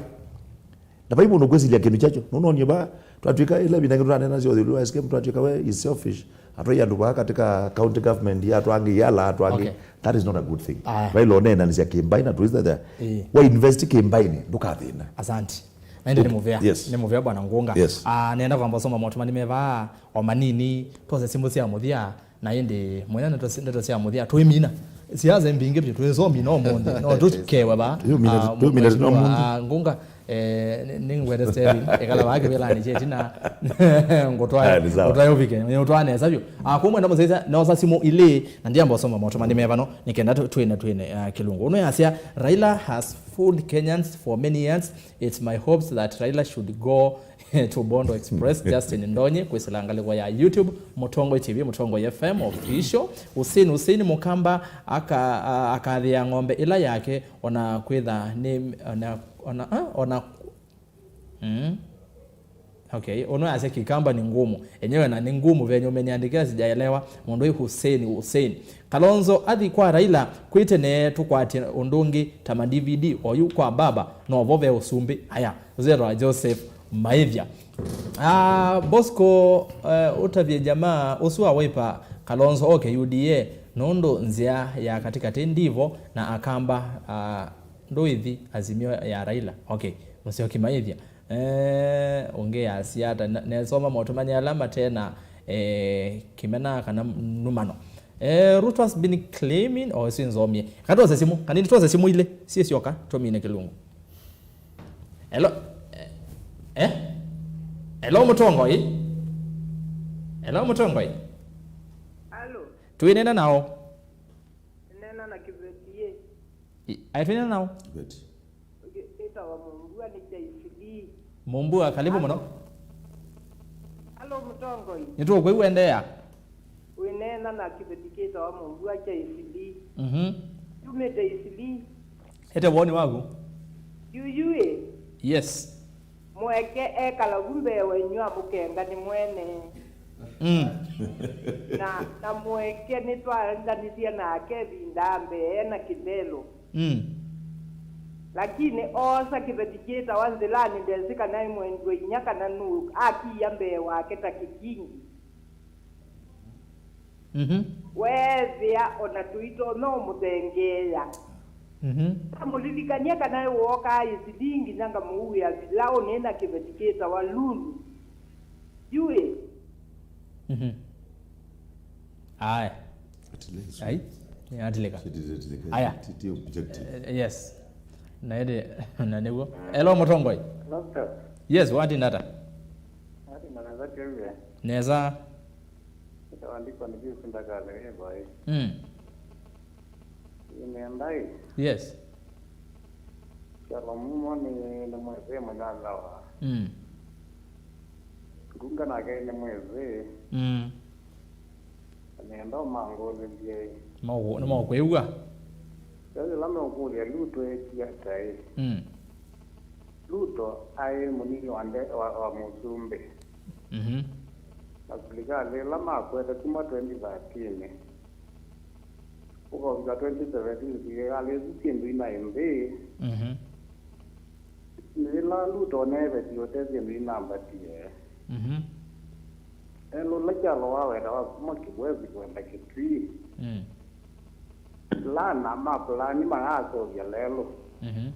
Na vai mũndũ kwĩsilya kĩndũ kyakyo. Nũnonye va, twatw'ĩka ĩla ĩvinda ĩngĩ tũranena syo ũthelu wa S K M, twatw'ĩka we is selfish. Atwai andũ vaa katika county government, ya atũ angĩ, yala atũ angĩ. Okay. That is not a good thing. Aya. Vai lo nenanĩsya kĩmbai na twĩsĩ that, ĩĩ, wa invest kĩmbainĩ, ndũkathĩna. Asante. Na ĩndĩ nĩ mũvea. Yes. Nĩ mũvea, Bwana Ngũnga. Yes. Ah, nenda kwamba ũsoma motuma nĩ mevaa o manini, twose simũ sya mũthya, na ĩndĩ mwene ndeto, ndeto sya mũthya, tũimina. Siasa mbingĩ vyũ twĩsomi no mũndũ no tũkewe va. Yu mina- Ah, yu mina- Mheshimiwa, no mũndũ. Ah, Ngunga, eh, nĩ- nĩngwete Stephen, ekala vaa kĩvĩlanĩ kyetina. Ngũtwae- Ah, nĩ sawa. Ngũtwae ũvike, nĩ ũtwaa nesa vyũ. Ah, kumwenda mũsyaĩĩsya, noosa simũ ilĩ, na ndiamba ũsoma maũtũmani me vano, nĩ kenda tũ- twĩne, twĩne, ah, kĩlungu. Ũno yasya, Raila has fooled Kenyans for many years. It's my hopes that Raila should go to Bondo Express. Justin Ndonyi, kwĩsĩla ngalĩko ya YouTube, Mũtongoi T V, Mũtongoi F M Official. Hussein, Hussein Mũkamba aka- a- akathĩa ng'ombe ĩla yake, ona kwĩtha nĩ- ona- ona- ah, ona- mm. Okay, ũno yasya Kikamba ni ngumu. Enyewe na ni ngumu venye umeniandikia, sijaelewa. Mũndũ ĩ Hussein, Hussein. Kalonzo athi kwa Raila, kwĩ tene tũkwatye ũndũ ũngĩ ta ma D V D, oyu kwa baba, novo ve ũsumbĩ. Aya, Zero wa Joseph Maithya. Ah, Bosco, eh, ũtavye jamaa ũsu wa Wiper, Kalonzo oke U D A, nũndũ nzĩa ya katikati ndivo na Akamba, ah, ndũithi Azimio ya Raila. Okay, Mũsyoki Maithya. Eh, ũngĩ yasya ata? Na- nesoma maũtũmani ala matena, eh, kĩmena kana numano. Eh, Ruto has been claiming, oh, ĩsu nzomie. Katwose simũ, kanini twose simũ ilĩ, syĩ syoka, tũmine kĩlungu. Hello, eh, eh? Hello, Mũtongoi? Hello, Mũtongoi? Alo. Twĩnena nao? Nena na Kĩveti ĩ. I- aĩ, twĩnena nao? Kĩveti. Ũngĩ ĩtawa Mũmbua nĩ kya Isilii. Mũmbua, karibu mũno. Alo, Mũtongoi. Nĩtũkwĩw'a, endeea. Wĩneena na kĩveti kĩtawa Mũmbua kya Isilii. Mhm. Yumĩte Isilii. Ete woni waku. Yuyu ĩ. Yes. Mũeke ekala vu mbee wenyu amũkenga nĩ mwene. Mm. Na, na mũeke nĩtwaendanisye nake ĩvinda mbee na kĩvelo. Mm. Lakini oosa kĩveti kĩtawa nzĩlanĩ, ndesĩ kana ĩ mwendwa inya kana nũ akiia mbee wake ta kĩkingi. Mhm. Weethĩa o na tũitonya ũmũthengeea. Mhm. Amũlilikany'a kana wookaa Isilingi na ngamũuĩa vilaũ nĩ na kĩveti kĩtawa Lulu. Yu ĩ. Mhm. Aya. Atilĩsũ. Ai, nĩatilĩka. Ti- ti- ti- ti- Aya. Ti- ti objective. Eh, yes. Na ĩndĩ, na nĩw'o. Hello, Mũtongoi. Doctor. Yes, watinda ata? Watinda nesa, Kevin. Nesa. Ĩtawa Ndikoni Pius Ndakale wĩ vai. Mm. Ĩnenda ĩ. Yes. Kyalo mumo nĩ, nĩ mwĩsĩ mũnyanya wa. Mm. Ngunga nake nĩ mwĩsĩ. Mm. Nenda ũmangũlĩlye ĩ. Mau- nĩmaũkwĩw'a. Ĩla meũkũlya Luto ekie ata ĩ. Mm. Luto aĩ mũnini wa nde- wa, wa mũsumbĩ. Mhm. Na silikalĩ ĩla makwete kuma twenty thirteen ũkaũvika twenty seventeen, silikalĩ ĩsu syĩndũ inaĩ nthĩ. Mhm. Nĩ yĩla Luto neevetie ũte syĩndũ inambatie. Mhm. Elũla kyalo wawenda wa kuma Kĩwesi kwenda Kitui. Mm. Lana ma plani maraseũvya lelũ. Mhm.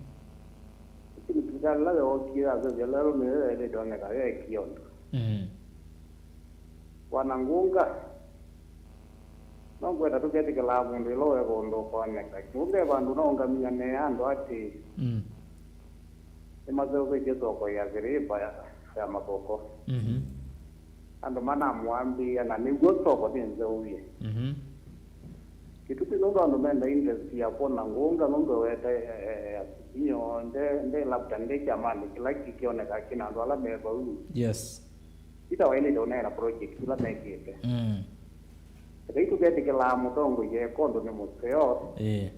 Lakini silikalĩ ĩla yookie yaseũvya lelũ nĩyo yaĩlĩte oneka yeekie ũndũ. Mhm. Wana Ngunga, no ngwenda tũketĩkĩlaa mũndũ ĩla ũeka ũndũ ũkoneka. Nũndũ ve vandũ naũngamĩanĩa andũ atĩĩ, mm, nĩmaseũvĩtye soko ya Viriba ya, ya masoko. Mhm. Andũ manamũambĩĩa, na nĩw'o soko nĩ nzeũvye. Mhm. Kĩtumi nũndũ andũ menda interest ya kwona Ngunga, nũndũ eweta, eh, eh, Azimio, nde, nde labda nde kyamanĩ kĩla kĩkĩoneka kĩna andũ ala me vau. Yes. Ita waĩlĩte ũneena project ila mekĩte. Mm. Ethĩwa tũketĩkĩlaa mũtongoi eka ũndũ nĩ mũseo. Ĩĩ.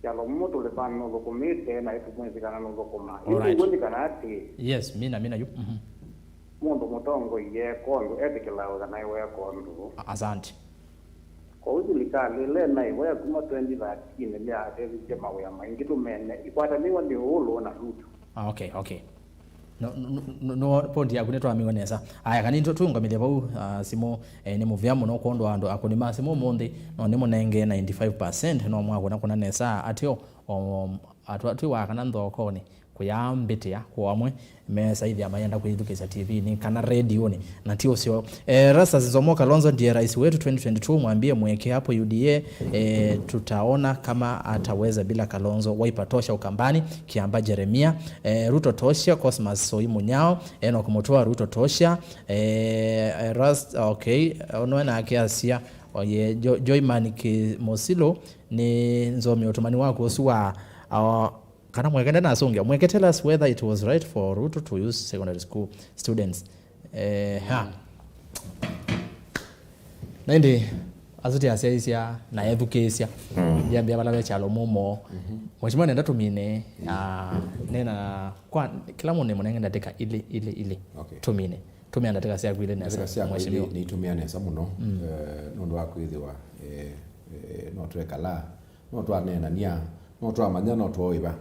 Kyalo mũmwe tũlĩ vandũ nũthũkũmĩte na ĩtũmwĩsĩ kana nũthũkũmaa. All right. Ĩndĩ ũw'o nĩ kana atĩ. Yes, mina, mina yu. Mhm. Mũndũ mũtongoi eka ũndũ etĩkĩlawe kana eweka ũndũ. A- asante. Kwoou silikalĩ ĩla ĩnaĩwe ya kuma twenty thirteen nĩyaseũvisye mawĩa maingĩ tũmene, ĩkwatanĩw'a nĩ ũũ Luo na Ruto. Ah, okay, okay. No, no, no, no, point yaku nĩtwamĩw'a nesa. Aya, kani tũ- tũũngamĩlye vau, ah, simũ, eh, nĩ mũvea mũno kwondũ wa andũ akũni ma simũ ũmũnthĩ, no nĩmũnenge ninety-five percent, no mwakũna kũna nesa ateo, o, atwa twĩ wa kana nthokonĩ. Kũya mbĩtĩa kwa amwe mesaithĩa mayenda kwĩthukĩĩsya T V-nĩ kana rediũnĩ, na ti ũseo. Eh, Erastus Nzomo Kalonzo ndiye rais wetu twenty twenty-two, mwambie mweke hapo U D A, eh, tutaona kama ataweza bila Kalonzo. Wiper tosha Ukambani, Kiamba Jeremia, eh, Ruto tosha, Cosmas Soi Munyao, Enoch Mutua, Ruto tosha, eh, Erast-, okay, ono nake asia, oye, Jo-, Joyman Kimosilo, nĩ nzomie ũtũmani waku ũsu wa, uh, kana Mweke ndanasũngĩa. Mweke, tell us whether it was right for Ruto to use secondary school students. Eh, ha. Na ĩndĩ asu ti asyaĩĩsya na ethukĩĩsya. Mm. Yambĩa vala ve kyalo mũmo. Mhm. Mheshimiwa nenda tũmine, ah, nena kwa kĩla mũndũ nĩmũnenge ndatĩka ilĩ, ilĩ, ilĩ. Okay. Tũmine. Tũmĩa ndatĩka syaku ilĩ nesa, ndatĩka syaku ilĩ Mheshimiwa. Nĩitũmĩa nesa mũno, mm, eh, nũndũ wa kwĩthĩwa, eh, eh, no twekala, no twaneenania, no twamanya, no twoĩva.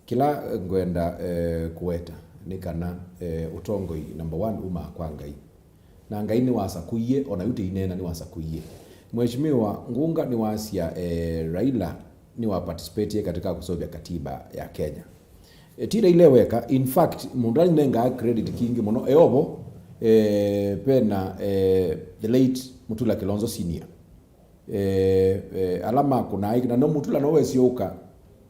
Kĩla ngwenda, eh, kũweta nĩ kana, eh, ũtongoi number one umaa kwa Ngai. Na Ngai nĩwasakũie, o na yu tĩineena nĩwasakũie. Mheshimiwa Ngunga nĩwasya, eh, Raila nĩwa participatie katika kusovya katiba ya Kenya. Eh, ti Raila weka, in fact, mũndũ anengaa credit kingĩ mũno, eovo, eh, pena, eh, the late Mutula Kilonzo Senior. Eh, eh, ala makũnaa, na no Mutula no wesie ũka,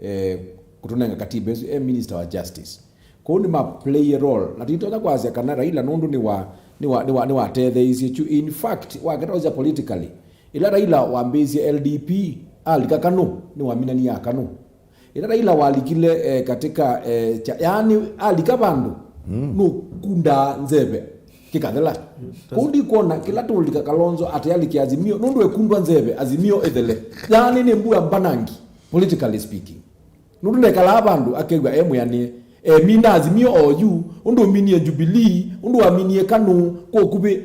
eh, kũtũnenga katiba ĩsu, e Minister wa Justice. Kwoou nĩma play a role, na titonya kwasya kana Raila nũndũ nĩwa, nĩwa, nĩwa, nĩwatetheeisye kyu. In fact, waketosya politically, ĩla Raila wambĩĩsye L D P, alika KANU, nĩwaminanie KANU. Ĩla Raila walikile, eh, katika, eh, cha, yaani alika vandũ, mm, nũkundaa nzeve kĩkathela. Kũu ndikwona kĩla tũlika Kalonzo ate alike Azimio, nũndũ ekundwa nzeve Azimio ĩthele. Yaani nĩ mbua mbanangi, politically speaking. Nũndũ nekalaa vandũ akew'a e mwĩanĩe. Emina Azimio o yu, ũndũ ũminie Jubilee, ũndũ waminie KANU, kũkuvĩ.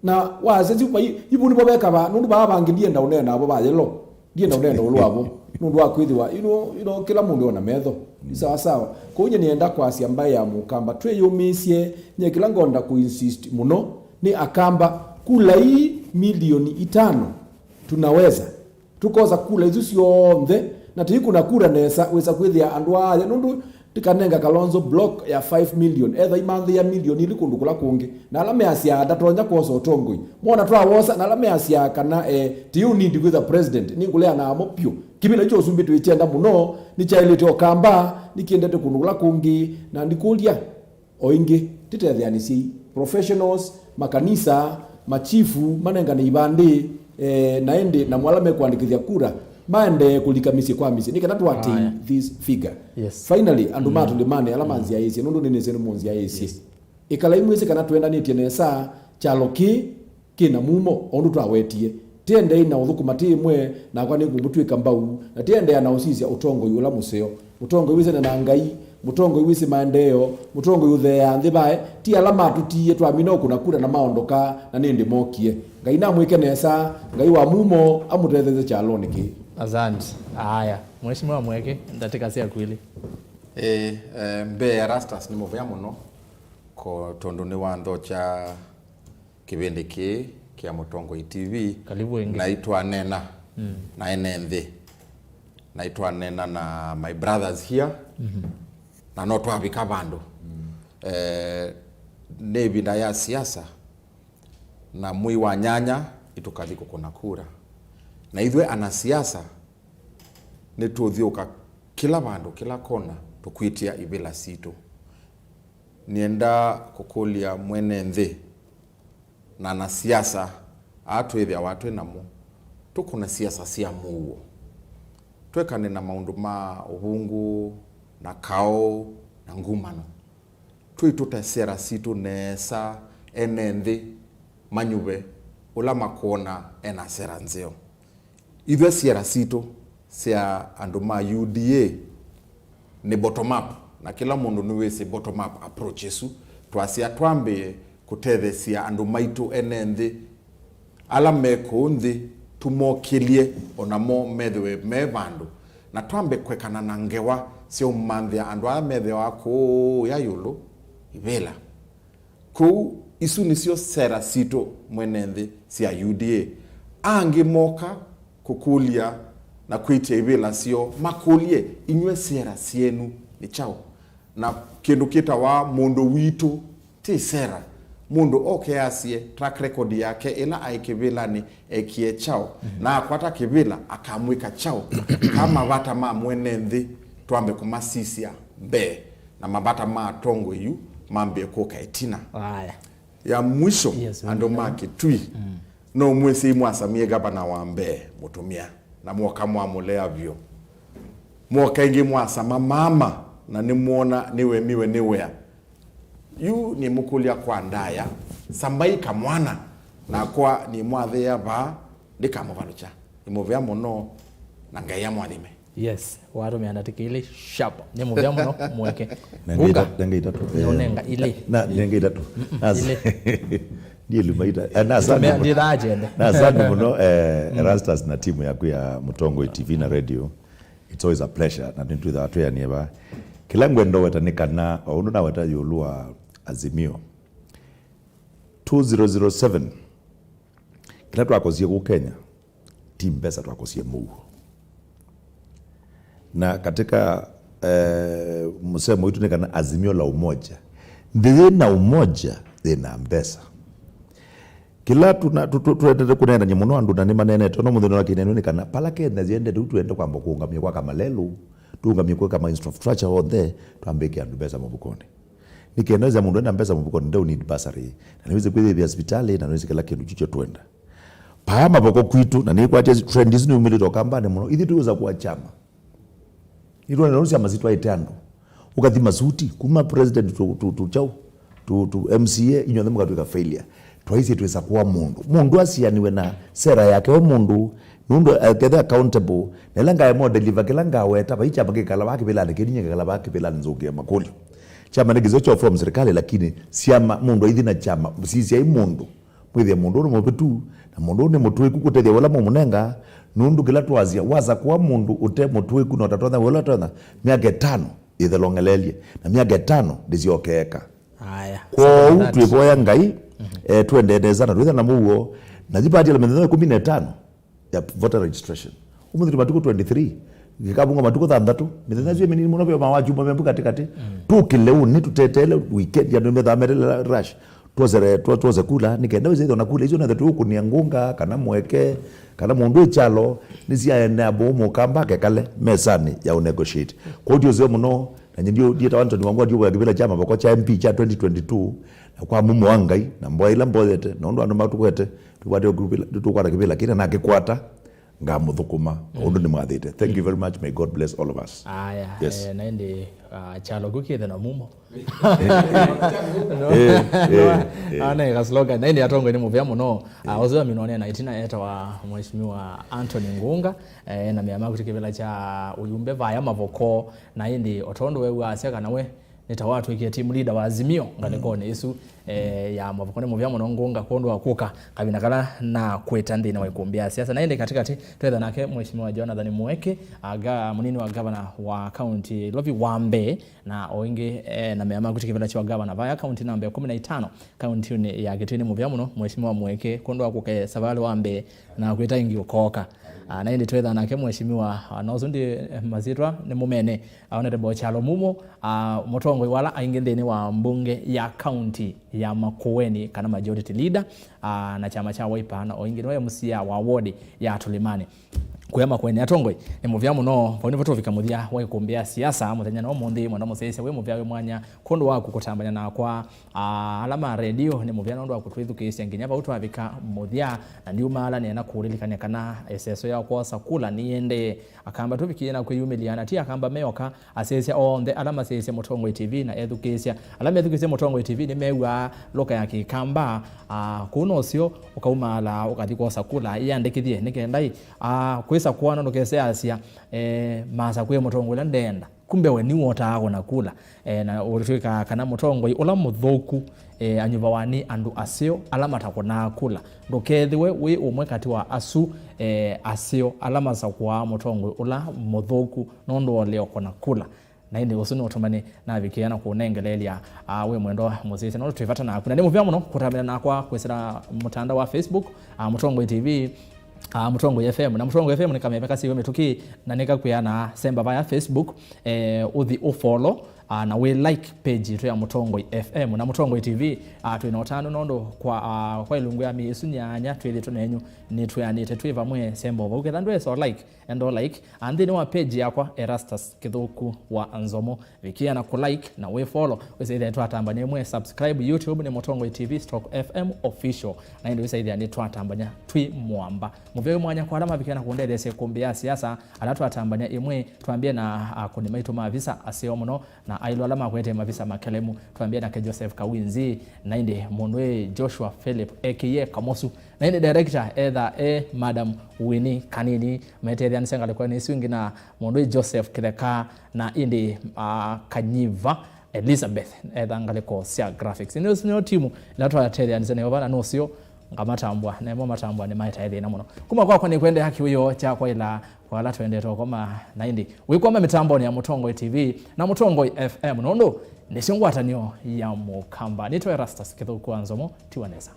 Na wasya yu vai, ivu nĩvo vekavaa, nũndũ vaa vangĩ ndienda ũneena navo va yellow. Ndienda ũneena ĩũlũ wavo, nũndũ wa kwĩthĩwa, you know, you know, kĩla mũndũ ona metho. Nĩ sawa sawa. Kwoou nyie nĩenda kwasya mbaĩ ya Mũkamba, twĩyũmĩĩsye, nyie kĩla ngonda kũinsist mũno, nĩ Akamba, kula ii milioni itano, tunaweza. Tũkosa kula isu syonthe, na tũikũna kura nesa, wĩsa kwĩthĩa andũ aya, nũndũ tĩkanenga Kalonzo block ya five million, etha imanthĩa milioni ilĩ kũndũ kũla kũngĩ, na ala measyaa ndatonya kwosa ũtongoi, mona twawosa, na ala measyaa kana, eh, ti you need kwĩtha president, nĩngũleana namo pyũ. Kĩvĩla kya ũsumbĩ twĩkyenda mũno, nĩkyaĩlĩte Ũkamba, nĩkĩendete kũndũ kũla kũngĩ, na ndikũlya, o ĩngĩ, tĩtetheanĩsyei, professionals, makanisa, machifu, manengane ivandĩ, eh, na ĩndĩ namo ala mekũandĩkĩthya kura, maendee kũlika mĩsyĩ kwa mĩsyĩ, nĩ kana tũ attain, aya, this figure. Yes. Finally, andũ ma, mm, tũlĩmanĩ ala, mm, manzyaĩĩsye, nũndũ nĩnĩsĩ nĩmũnzyaĩĩsye. Yes. Ĩkalai mwĩsĩ kana tũendanĩtye nesa, kyalo kĩĩ kĩ na mumo, o ũndũ twawetie. Tĩendei na ũthũkũma tĩ ĩmwe, nakwa nĩngũmũtw'ĩka mbau, na tĩendeea na ũsisya ũtongoi ũla mũseo. Mũtongoi wĩsene na Ngai, mũtongoi wĩsĩ maendeeo, mũtongoi ũtheeaa nthĩ vae, ti ala matũtiie twamina ũkũna kura na maondoka, na nĩndĩ mokie. Ngai namwĩke nesa, Ngai wa mumo amũtetheesye kyalonĩ kĩĩ. Asante. Aya, Mheshimiwa Mweke, ndatĩka syaku ilĩ. Eh, eh, mbee Erastus nĩ mũvea mũno, ko tondũ nĩwanthokya kĩvĩndĩ kĩĩ kĩa Mũtongoi T V. Karibu ĩngĩ. Naĩ twaneena, mm, na ene nthĩ. Naĩ twaneena na my brothers here. Mhm. Na no twavika vandũ. Mm. Eh, nĩ ĩvinda ya siasa, na mwei wa nyanya ĩtũkathi kũkũna kura. Na ithuĩ anasiasa nĩtũthiũka kĩla vandũ, kĩla kona, tũkwĩtĩa ivĩla sitũ. Nĩenda kũkũlya mwene nthĩ na anasiasa aa twĩthĩawa twĩ namo, tũkũna siasa sya mũuo. Twekane na maũndũ ma ũvũngũ, na kaũ, na ngumano. Twĩtũte sera sitũ nesa, ene nthĩ manyuve ũla makwona ena sera nzeo. Ithyĩ siera sitũ sya andũ ma U D A nĩ bottom up, na kĩla mũndũ nĩwĩsĩ bottom up approach ĩsu. Twasya twambĩĩe kũtetheesya andũ maitũ ene nthĩ, ala me kũũ nthĩ, tũmokĩlye o namo methĩwe me vandũ, na twambe kwekana na ngewa sya ũmanthĩa andũ aa methĩawa kũũya ĩũlũ ivĩla. Kwoou, isu nĩsyo sera sitũ mwene nthĩ sya U D A. Angĩ moka kũkũlya na kwĩtya ivĩla syoo, makũlye, inyw'ĩ sera syenyu nĩ kyaũ? Na kĩndũ kĩtawa mũndũ witũ ti sera. Mũndũ oke asye track record yake ĩla aĩ kĩvĩlanĩ ekie kyaũ, na akwata kĩvĩla akamwĩka kyaũ? Ka mavata ma mwene nthĩ twambe kũmasisya mbee, na mavata ma atongoi yu mambĩe kũka ĩtina. Aya. Ya mwisho, yes, andũ ma Kĩtui, no mwĩsĩ mwasamie gavana wa mbee mũtumĩa, na mwoka mwamũlea vyũ. Mwoka ĩngĩ mwasama mama, na nĩmwona nĩwemiwe nĩ wĩa. Yu nĩmũkũlya kwa ndaya, sambai kamwana, nakwa nĩmwathĩa vaa, ndĩkamũvalũkya. Nĩ mũvea mũno, na Ngai amwathime. Yes, watũmĩa ndatĩka ilĩ sharp. Nĩ mũvea mũno, mweke. Nenge Ngunga, ita-, nenge itatũ. Nĩũnenga ilĩ. Na, nenge itatũ. Nas-, ilĩ. Ndiye luma ita-, eh, na asante mũno. Ndithaa kyende. Na asante mũno, eh, Erastus na timu yaku ya Mũtongoi T V na radio. It's always a pleasure. Na nĩtwĩthaa twĩanie va. Kĩla ngwenda weta nĩ kana, o ũndũ naweta ĩũlũ wa Azimio. Two zero zero seven. Kĩla twakosie kũu Kenya, ti mbesa twakosie mũuo. Na katika, eh, msemo wetu nĩ kana Azimio la Umoja. Nthĩ yĩ na umoja, yĩ na mbesa. Kĩla tuna-, tu-, tu-, twendete kũneenany'a mũno andũ na nĩmaneenete, no mũthenya wa kĩnenwe nĩ kana, pala Kenya yendete, ũ twende kwamba kũũngamya kwa kamalelũ, tũũngamye kwa kama infrastructure onthe, twambĩke andũ mbesa mũvukonĩ. Nĩ kenda wĩsĩ mũndũ ena mbesa mũvukonĩ, ndeu need bursary. Na nĩwĩsĩ kwĩthĩthĩa sivitalĩ, na nĩwĩsĩ kĩla kĩndũ kĩkyo twenda. Paa mavoko kwitũ, na nĩkwatya trend isu nĩumĩlĩte Ũkambanĩ mũno. Ithyĩ tũiũsa kũa kyama. Nĩtwonete ũndũ syama sitwaĩte andũ. Ũkathi masuti, kuma president to, to, to chau, to, to M C A, inyw'onthe mũkatwĩka failure. Twaisye twĩsa kũa mũndũ. Mũndũ asianiwe na sera yake we mũndũ, nũndũ akethe accountable, na ĩla ngaema deliver kĩla ngaweta, vai kyama kĩkala vaa kĩvĩlanĩ kĩnĩ, kĩkala vaa kĩvĩlanĩ nzũkĩa makũlyo. Kyama nĩ kĩseo kya form serikali, lakini syama, mũndũ aithi na kyama, sisyai mũndũ. Mwĩthĩe mũndũ ũũ nĩ mũvĩtu, na mũndũ ũũ nĩ mũtũĩku kũtethya ũla mũmũnenga, nũndũ kĩla twasya, wasakũa mũndũ ũte mũtũĩku na ũtatonya wĩa ũla ũtonya, myaka ĩtano ĩthelong'elelye, na myaka ĩtano ndĩsyokeeka. Aya, kwoou second that. Twĩvoya Ngai, eh, twendee nesa na twĩthĩa na mũuo, na yĩvatĩla mĩthenya ĩkũmi na ĩtano ya voter registration. Ũmũnthĩ tũ matukũ twenty-three, kĩkavũngwa matukũ thanthatũ, mĩthenya ĩsu ĩ mĩnini mũno, ve ma wa kyumwa membu katĩkatĩ. Tũkĩle ũnĩ, tũteteele weekend, andũ methaa metelela rush. Twosere, two-, twose kula, nĩ kenda wĩsĩ ĩthwa na kula isu, nethe tũkũnĩa ngũnga, kana mweke, kana mũndũ ĩkyalo, nĩ syaenea mbũũ mũkamba akekale mesanĩ ya ũnegotiate. Kwoou ti ũseo mũno, na nyie ndiũ-, ndiĩtawa Anthony Wangwa, ndiũvoya kĩvĩla kya mavoko kya M P kya twenty twenty-two, na kwa mumo wa Ngai, na mboya ila mboyete, na ũndũ andũ matũkwete, tũkwate kĩvĩla, tũkwata kĩvĩla kĩna nakĩkwata, ngamũthũkũma, o ũndũ nĩmwathĩte. Thank you very much, may God bless all of us. Aya, yes. Eh, na ĩndĩ, ah, kyalo kĩu kĩthe na mumo. No. Eh, eh, eh. Ana ĩka slogan. Na ĩndĩ atongoi nĩ mũvea mũno. Ah, ũsu aminonea na ĩtina etawa Mheshimiwa Anthony Ngunga, eh, na mĩama kuti kĩvĩla kya ũyumbe vaya mavoko. Na ĩndĩ o tondũ we uasya kana we nĩ ta watwĩkie team leader wa Azimio ngalĩkonĩ ĩsu, eh, ya mavoko. Nĩ mũvea mũno Ngunga kwondũ wa kũka kavinda kala na kwĩta nthĩnĩ wa ikumbĩ ya siasa. Na ĩndĩ katĩkatĩ twetha nake Mheshimiwa Jonathan Mweke, aga-, mũnini wa gavana wa kaunti ya Ilovi wa mbee, na o ĩngĩ, eh, na mea ma kwĩtĩkĩvĩla kya gavana vaya kaunti namba ĩkũmi na itano, kauntinĩ ya Kitui. Nĩ mũvea mũno Mheshimiwa Mweke kwondũ wa kũka savalĩ wa mbee na kwĩta ĩngĩ ũkooka. Ah, na ĩndĩ twetha nake Mheshimiwa, ah, na ũsu ndi, eh, masyĩtwa nĩ mũmene, aonete Bochalo Mumo, ah, mũtongoi wala aingĩ nthĩnĩ wa mbunge ya kaunti ya Makueni, kana majority leader, ah, na kyama kya Wiper, na o ĩngĩ nĩwe M C A wa ward ya Tulimani. Kũya Makueni, atongoi, nĩ mũvea mũno. Vau nĩvo tũvika mũthya wa ikumbĩ ya siasa mũthenya na ũmũnthĩ. Mwenda mũsyaĩĩsya wĩ mũvea wĩ mwanya kwondũ waku kũtambany'a nakwa. Ah, ala ma redio, nĩ mũvea nũndũ wa kũtwĩthukĩĩsya nginya vau twavika mũthya, na ndiumaalany'a na kũlilikany'a kana ĩseso ya kwosa kula nĩyĩendee. Akamba tũvikĩe na kwĩyumĩlya, na ti Akamba meoka, asyaĩĩsya onthe ala masyaĩĩsya Mũtongoi T V na ethukĩĩsya. Ala methukĩĩsya Mũtongoi T V nĩmew'aa lũka ya Kĩkamba, ah, kũu nosyo ũkaumaala ũkathi kwosa kula ĩyandĩkĩthye nĩ kenda ĩ, ah, kwĩsa kũana ndũkeseasya, eh, masakũe mũtongoi ũla ndeenda. Kumbe we nĩwotaa kũna kula, eh, na ũtw'ĩkaa kana mũtongoi ũla mũthũku, eh, anyuvawa nĩ andũ aseo ala matakũnaa kula. Ndũkethĩwe wĩ ũmwe katĩ wa asu, eh, aseo ala masakũaa mũtongoi ũla mũthũku nũndũ wa ũlea kũna kula. Na ĩndĩ ũsu nĩ ũtũmani navikĩa na kũnengeleelya, ah, wĩ mwendwa mũsyaĩĩsya, nũndũ twĩ vata naku. Na nĩ mũvea mũno kũtambĩla nakwa kwĩsĩla mũtandao wa Facebook, ah, Mũtongoi T V, Ah, Mũtongoi F M. Na Mũtongoi F M nĩ kameme kasiwe mĩtũkĩ, na nĩkakwĩa na semba vaya Facebook, eh, ũthi ũfollow, ah, na wĩ like page itũ ya Mũtongoi F M na Mũtongoi T V. Ah, twĩ na ũtanu nũndũ kwa, ah, kwa ilungu ya mĩĩ ĩsu nyanya twĩthĩtwe nenyu nĩtwĩanĩte twĩ vamwe semba vau. Ketha ndwesa like, enda like. Ah, nthĩnĩ wa page yakwa, Erastus Kĩthũku wa Nzomo. Vikia na kũ like na wĩ follow. Wĩsaithia nĩtwatambania ĩmwe, subscribe YouTube nĩ Mũtongoi T V stroke F M official. Na ĩndĩ wĩsaithia nĩtwatambania twĩ mwamba. Mũvea wĩ mwanya kwa ala mavikia na kũndetheesya ĩkũmbĩ ya siasa, ala twatambania ĩmwe, twambie na akũni maitũ ma visa aseo mũno, na ailũ ala makwete mavisa makelemu, twambie nake Joseph Kawinzi, na ĩndĩ mũndũ wĩ Joshua Philip A K A Kamosu, na ĩndĩ director etha e Madam Winnie Kanini, metetheanĩsya ngalĩko ĩsu ĩngĩ na mũndũ wĩ Joseph Kĩtheka, na ĩndĩ, ah, Kanyiva Elizabeth etha ngalĩko sya graphics. Nĩ ũsu nĩyo timu ĩla twatetheanĩsya nayo vana nũseo ngamatambwa, nemo matambwa nĩmaetae thĩna mũno. Kuma kwakwa nĩ kwendeea kĩwĩoo kya kwaĩla kwa ala twendete ũkoma, na ĩndĩ wĩkwama mĩtambonĩ ya Mũtongoi T V na Mũtongoi F M nũndũ nĩsyo ngwatanĩo ya Mũkamba. Nĩtwa Erastus Kĩthũku wa Nzomo, tiwa nesa.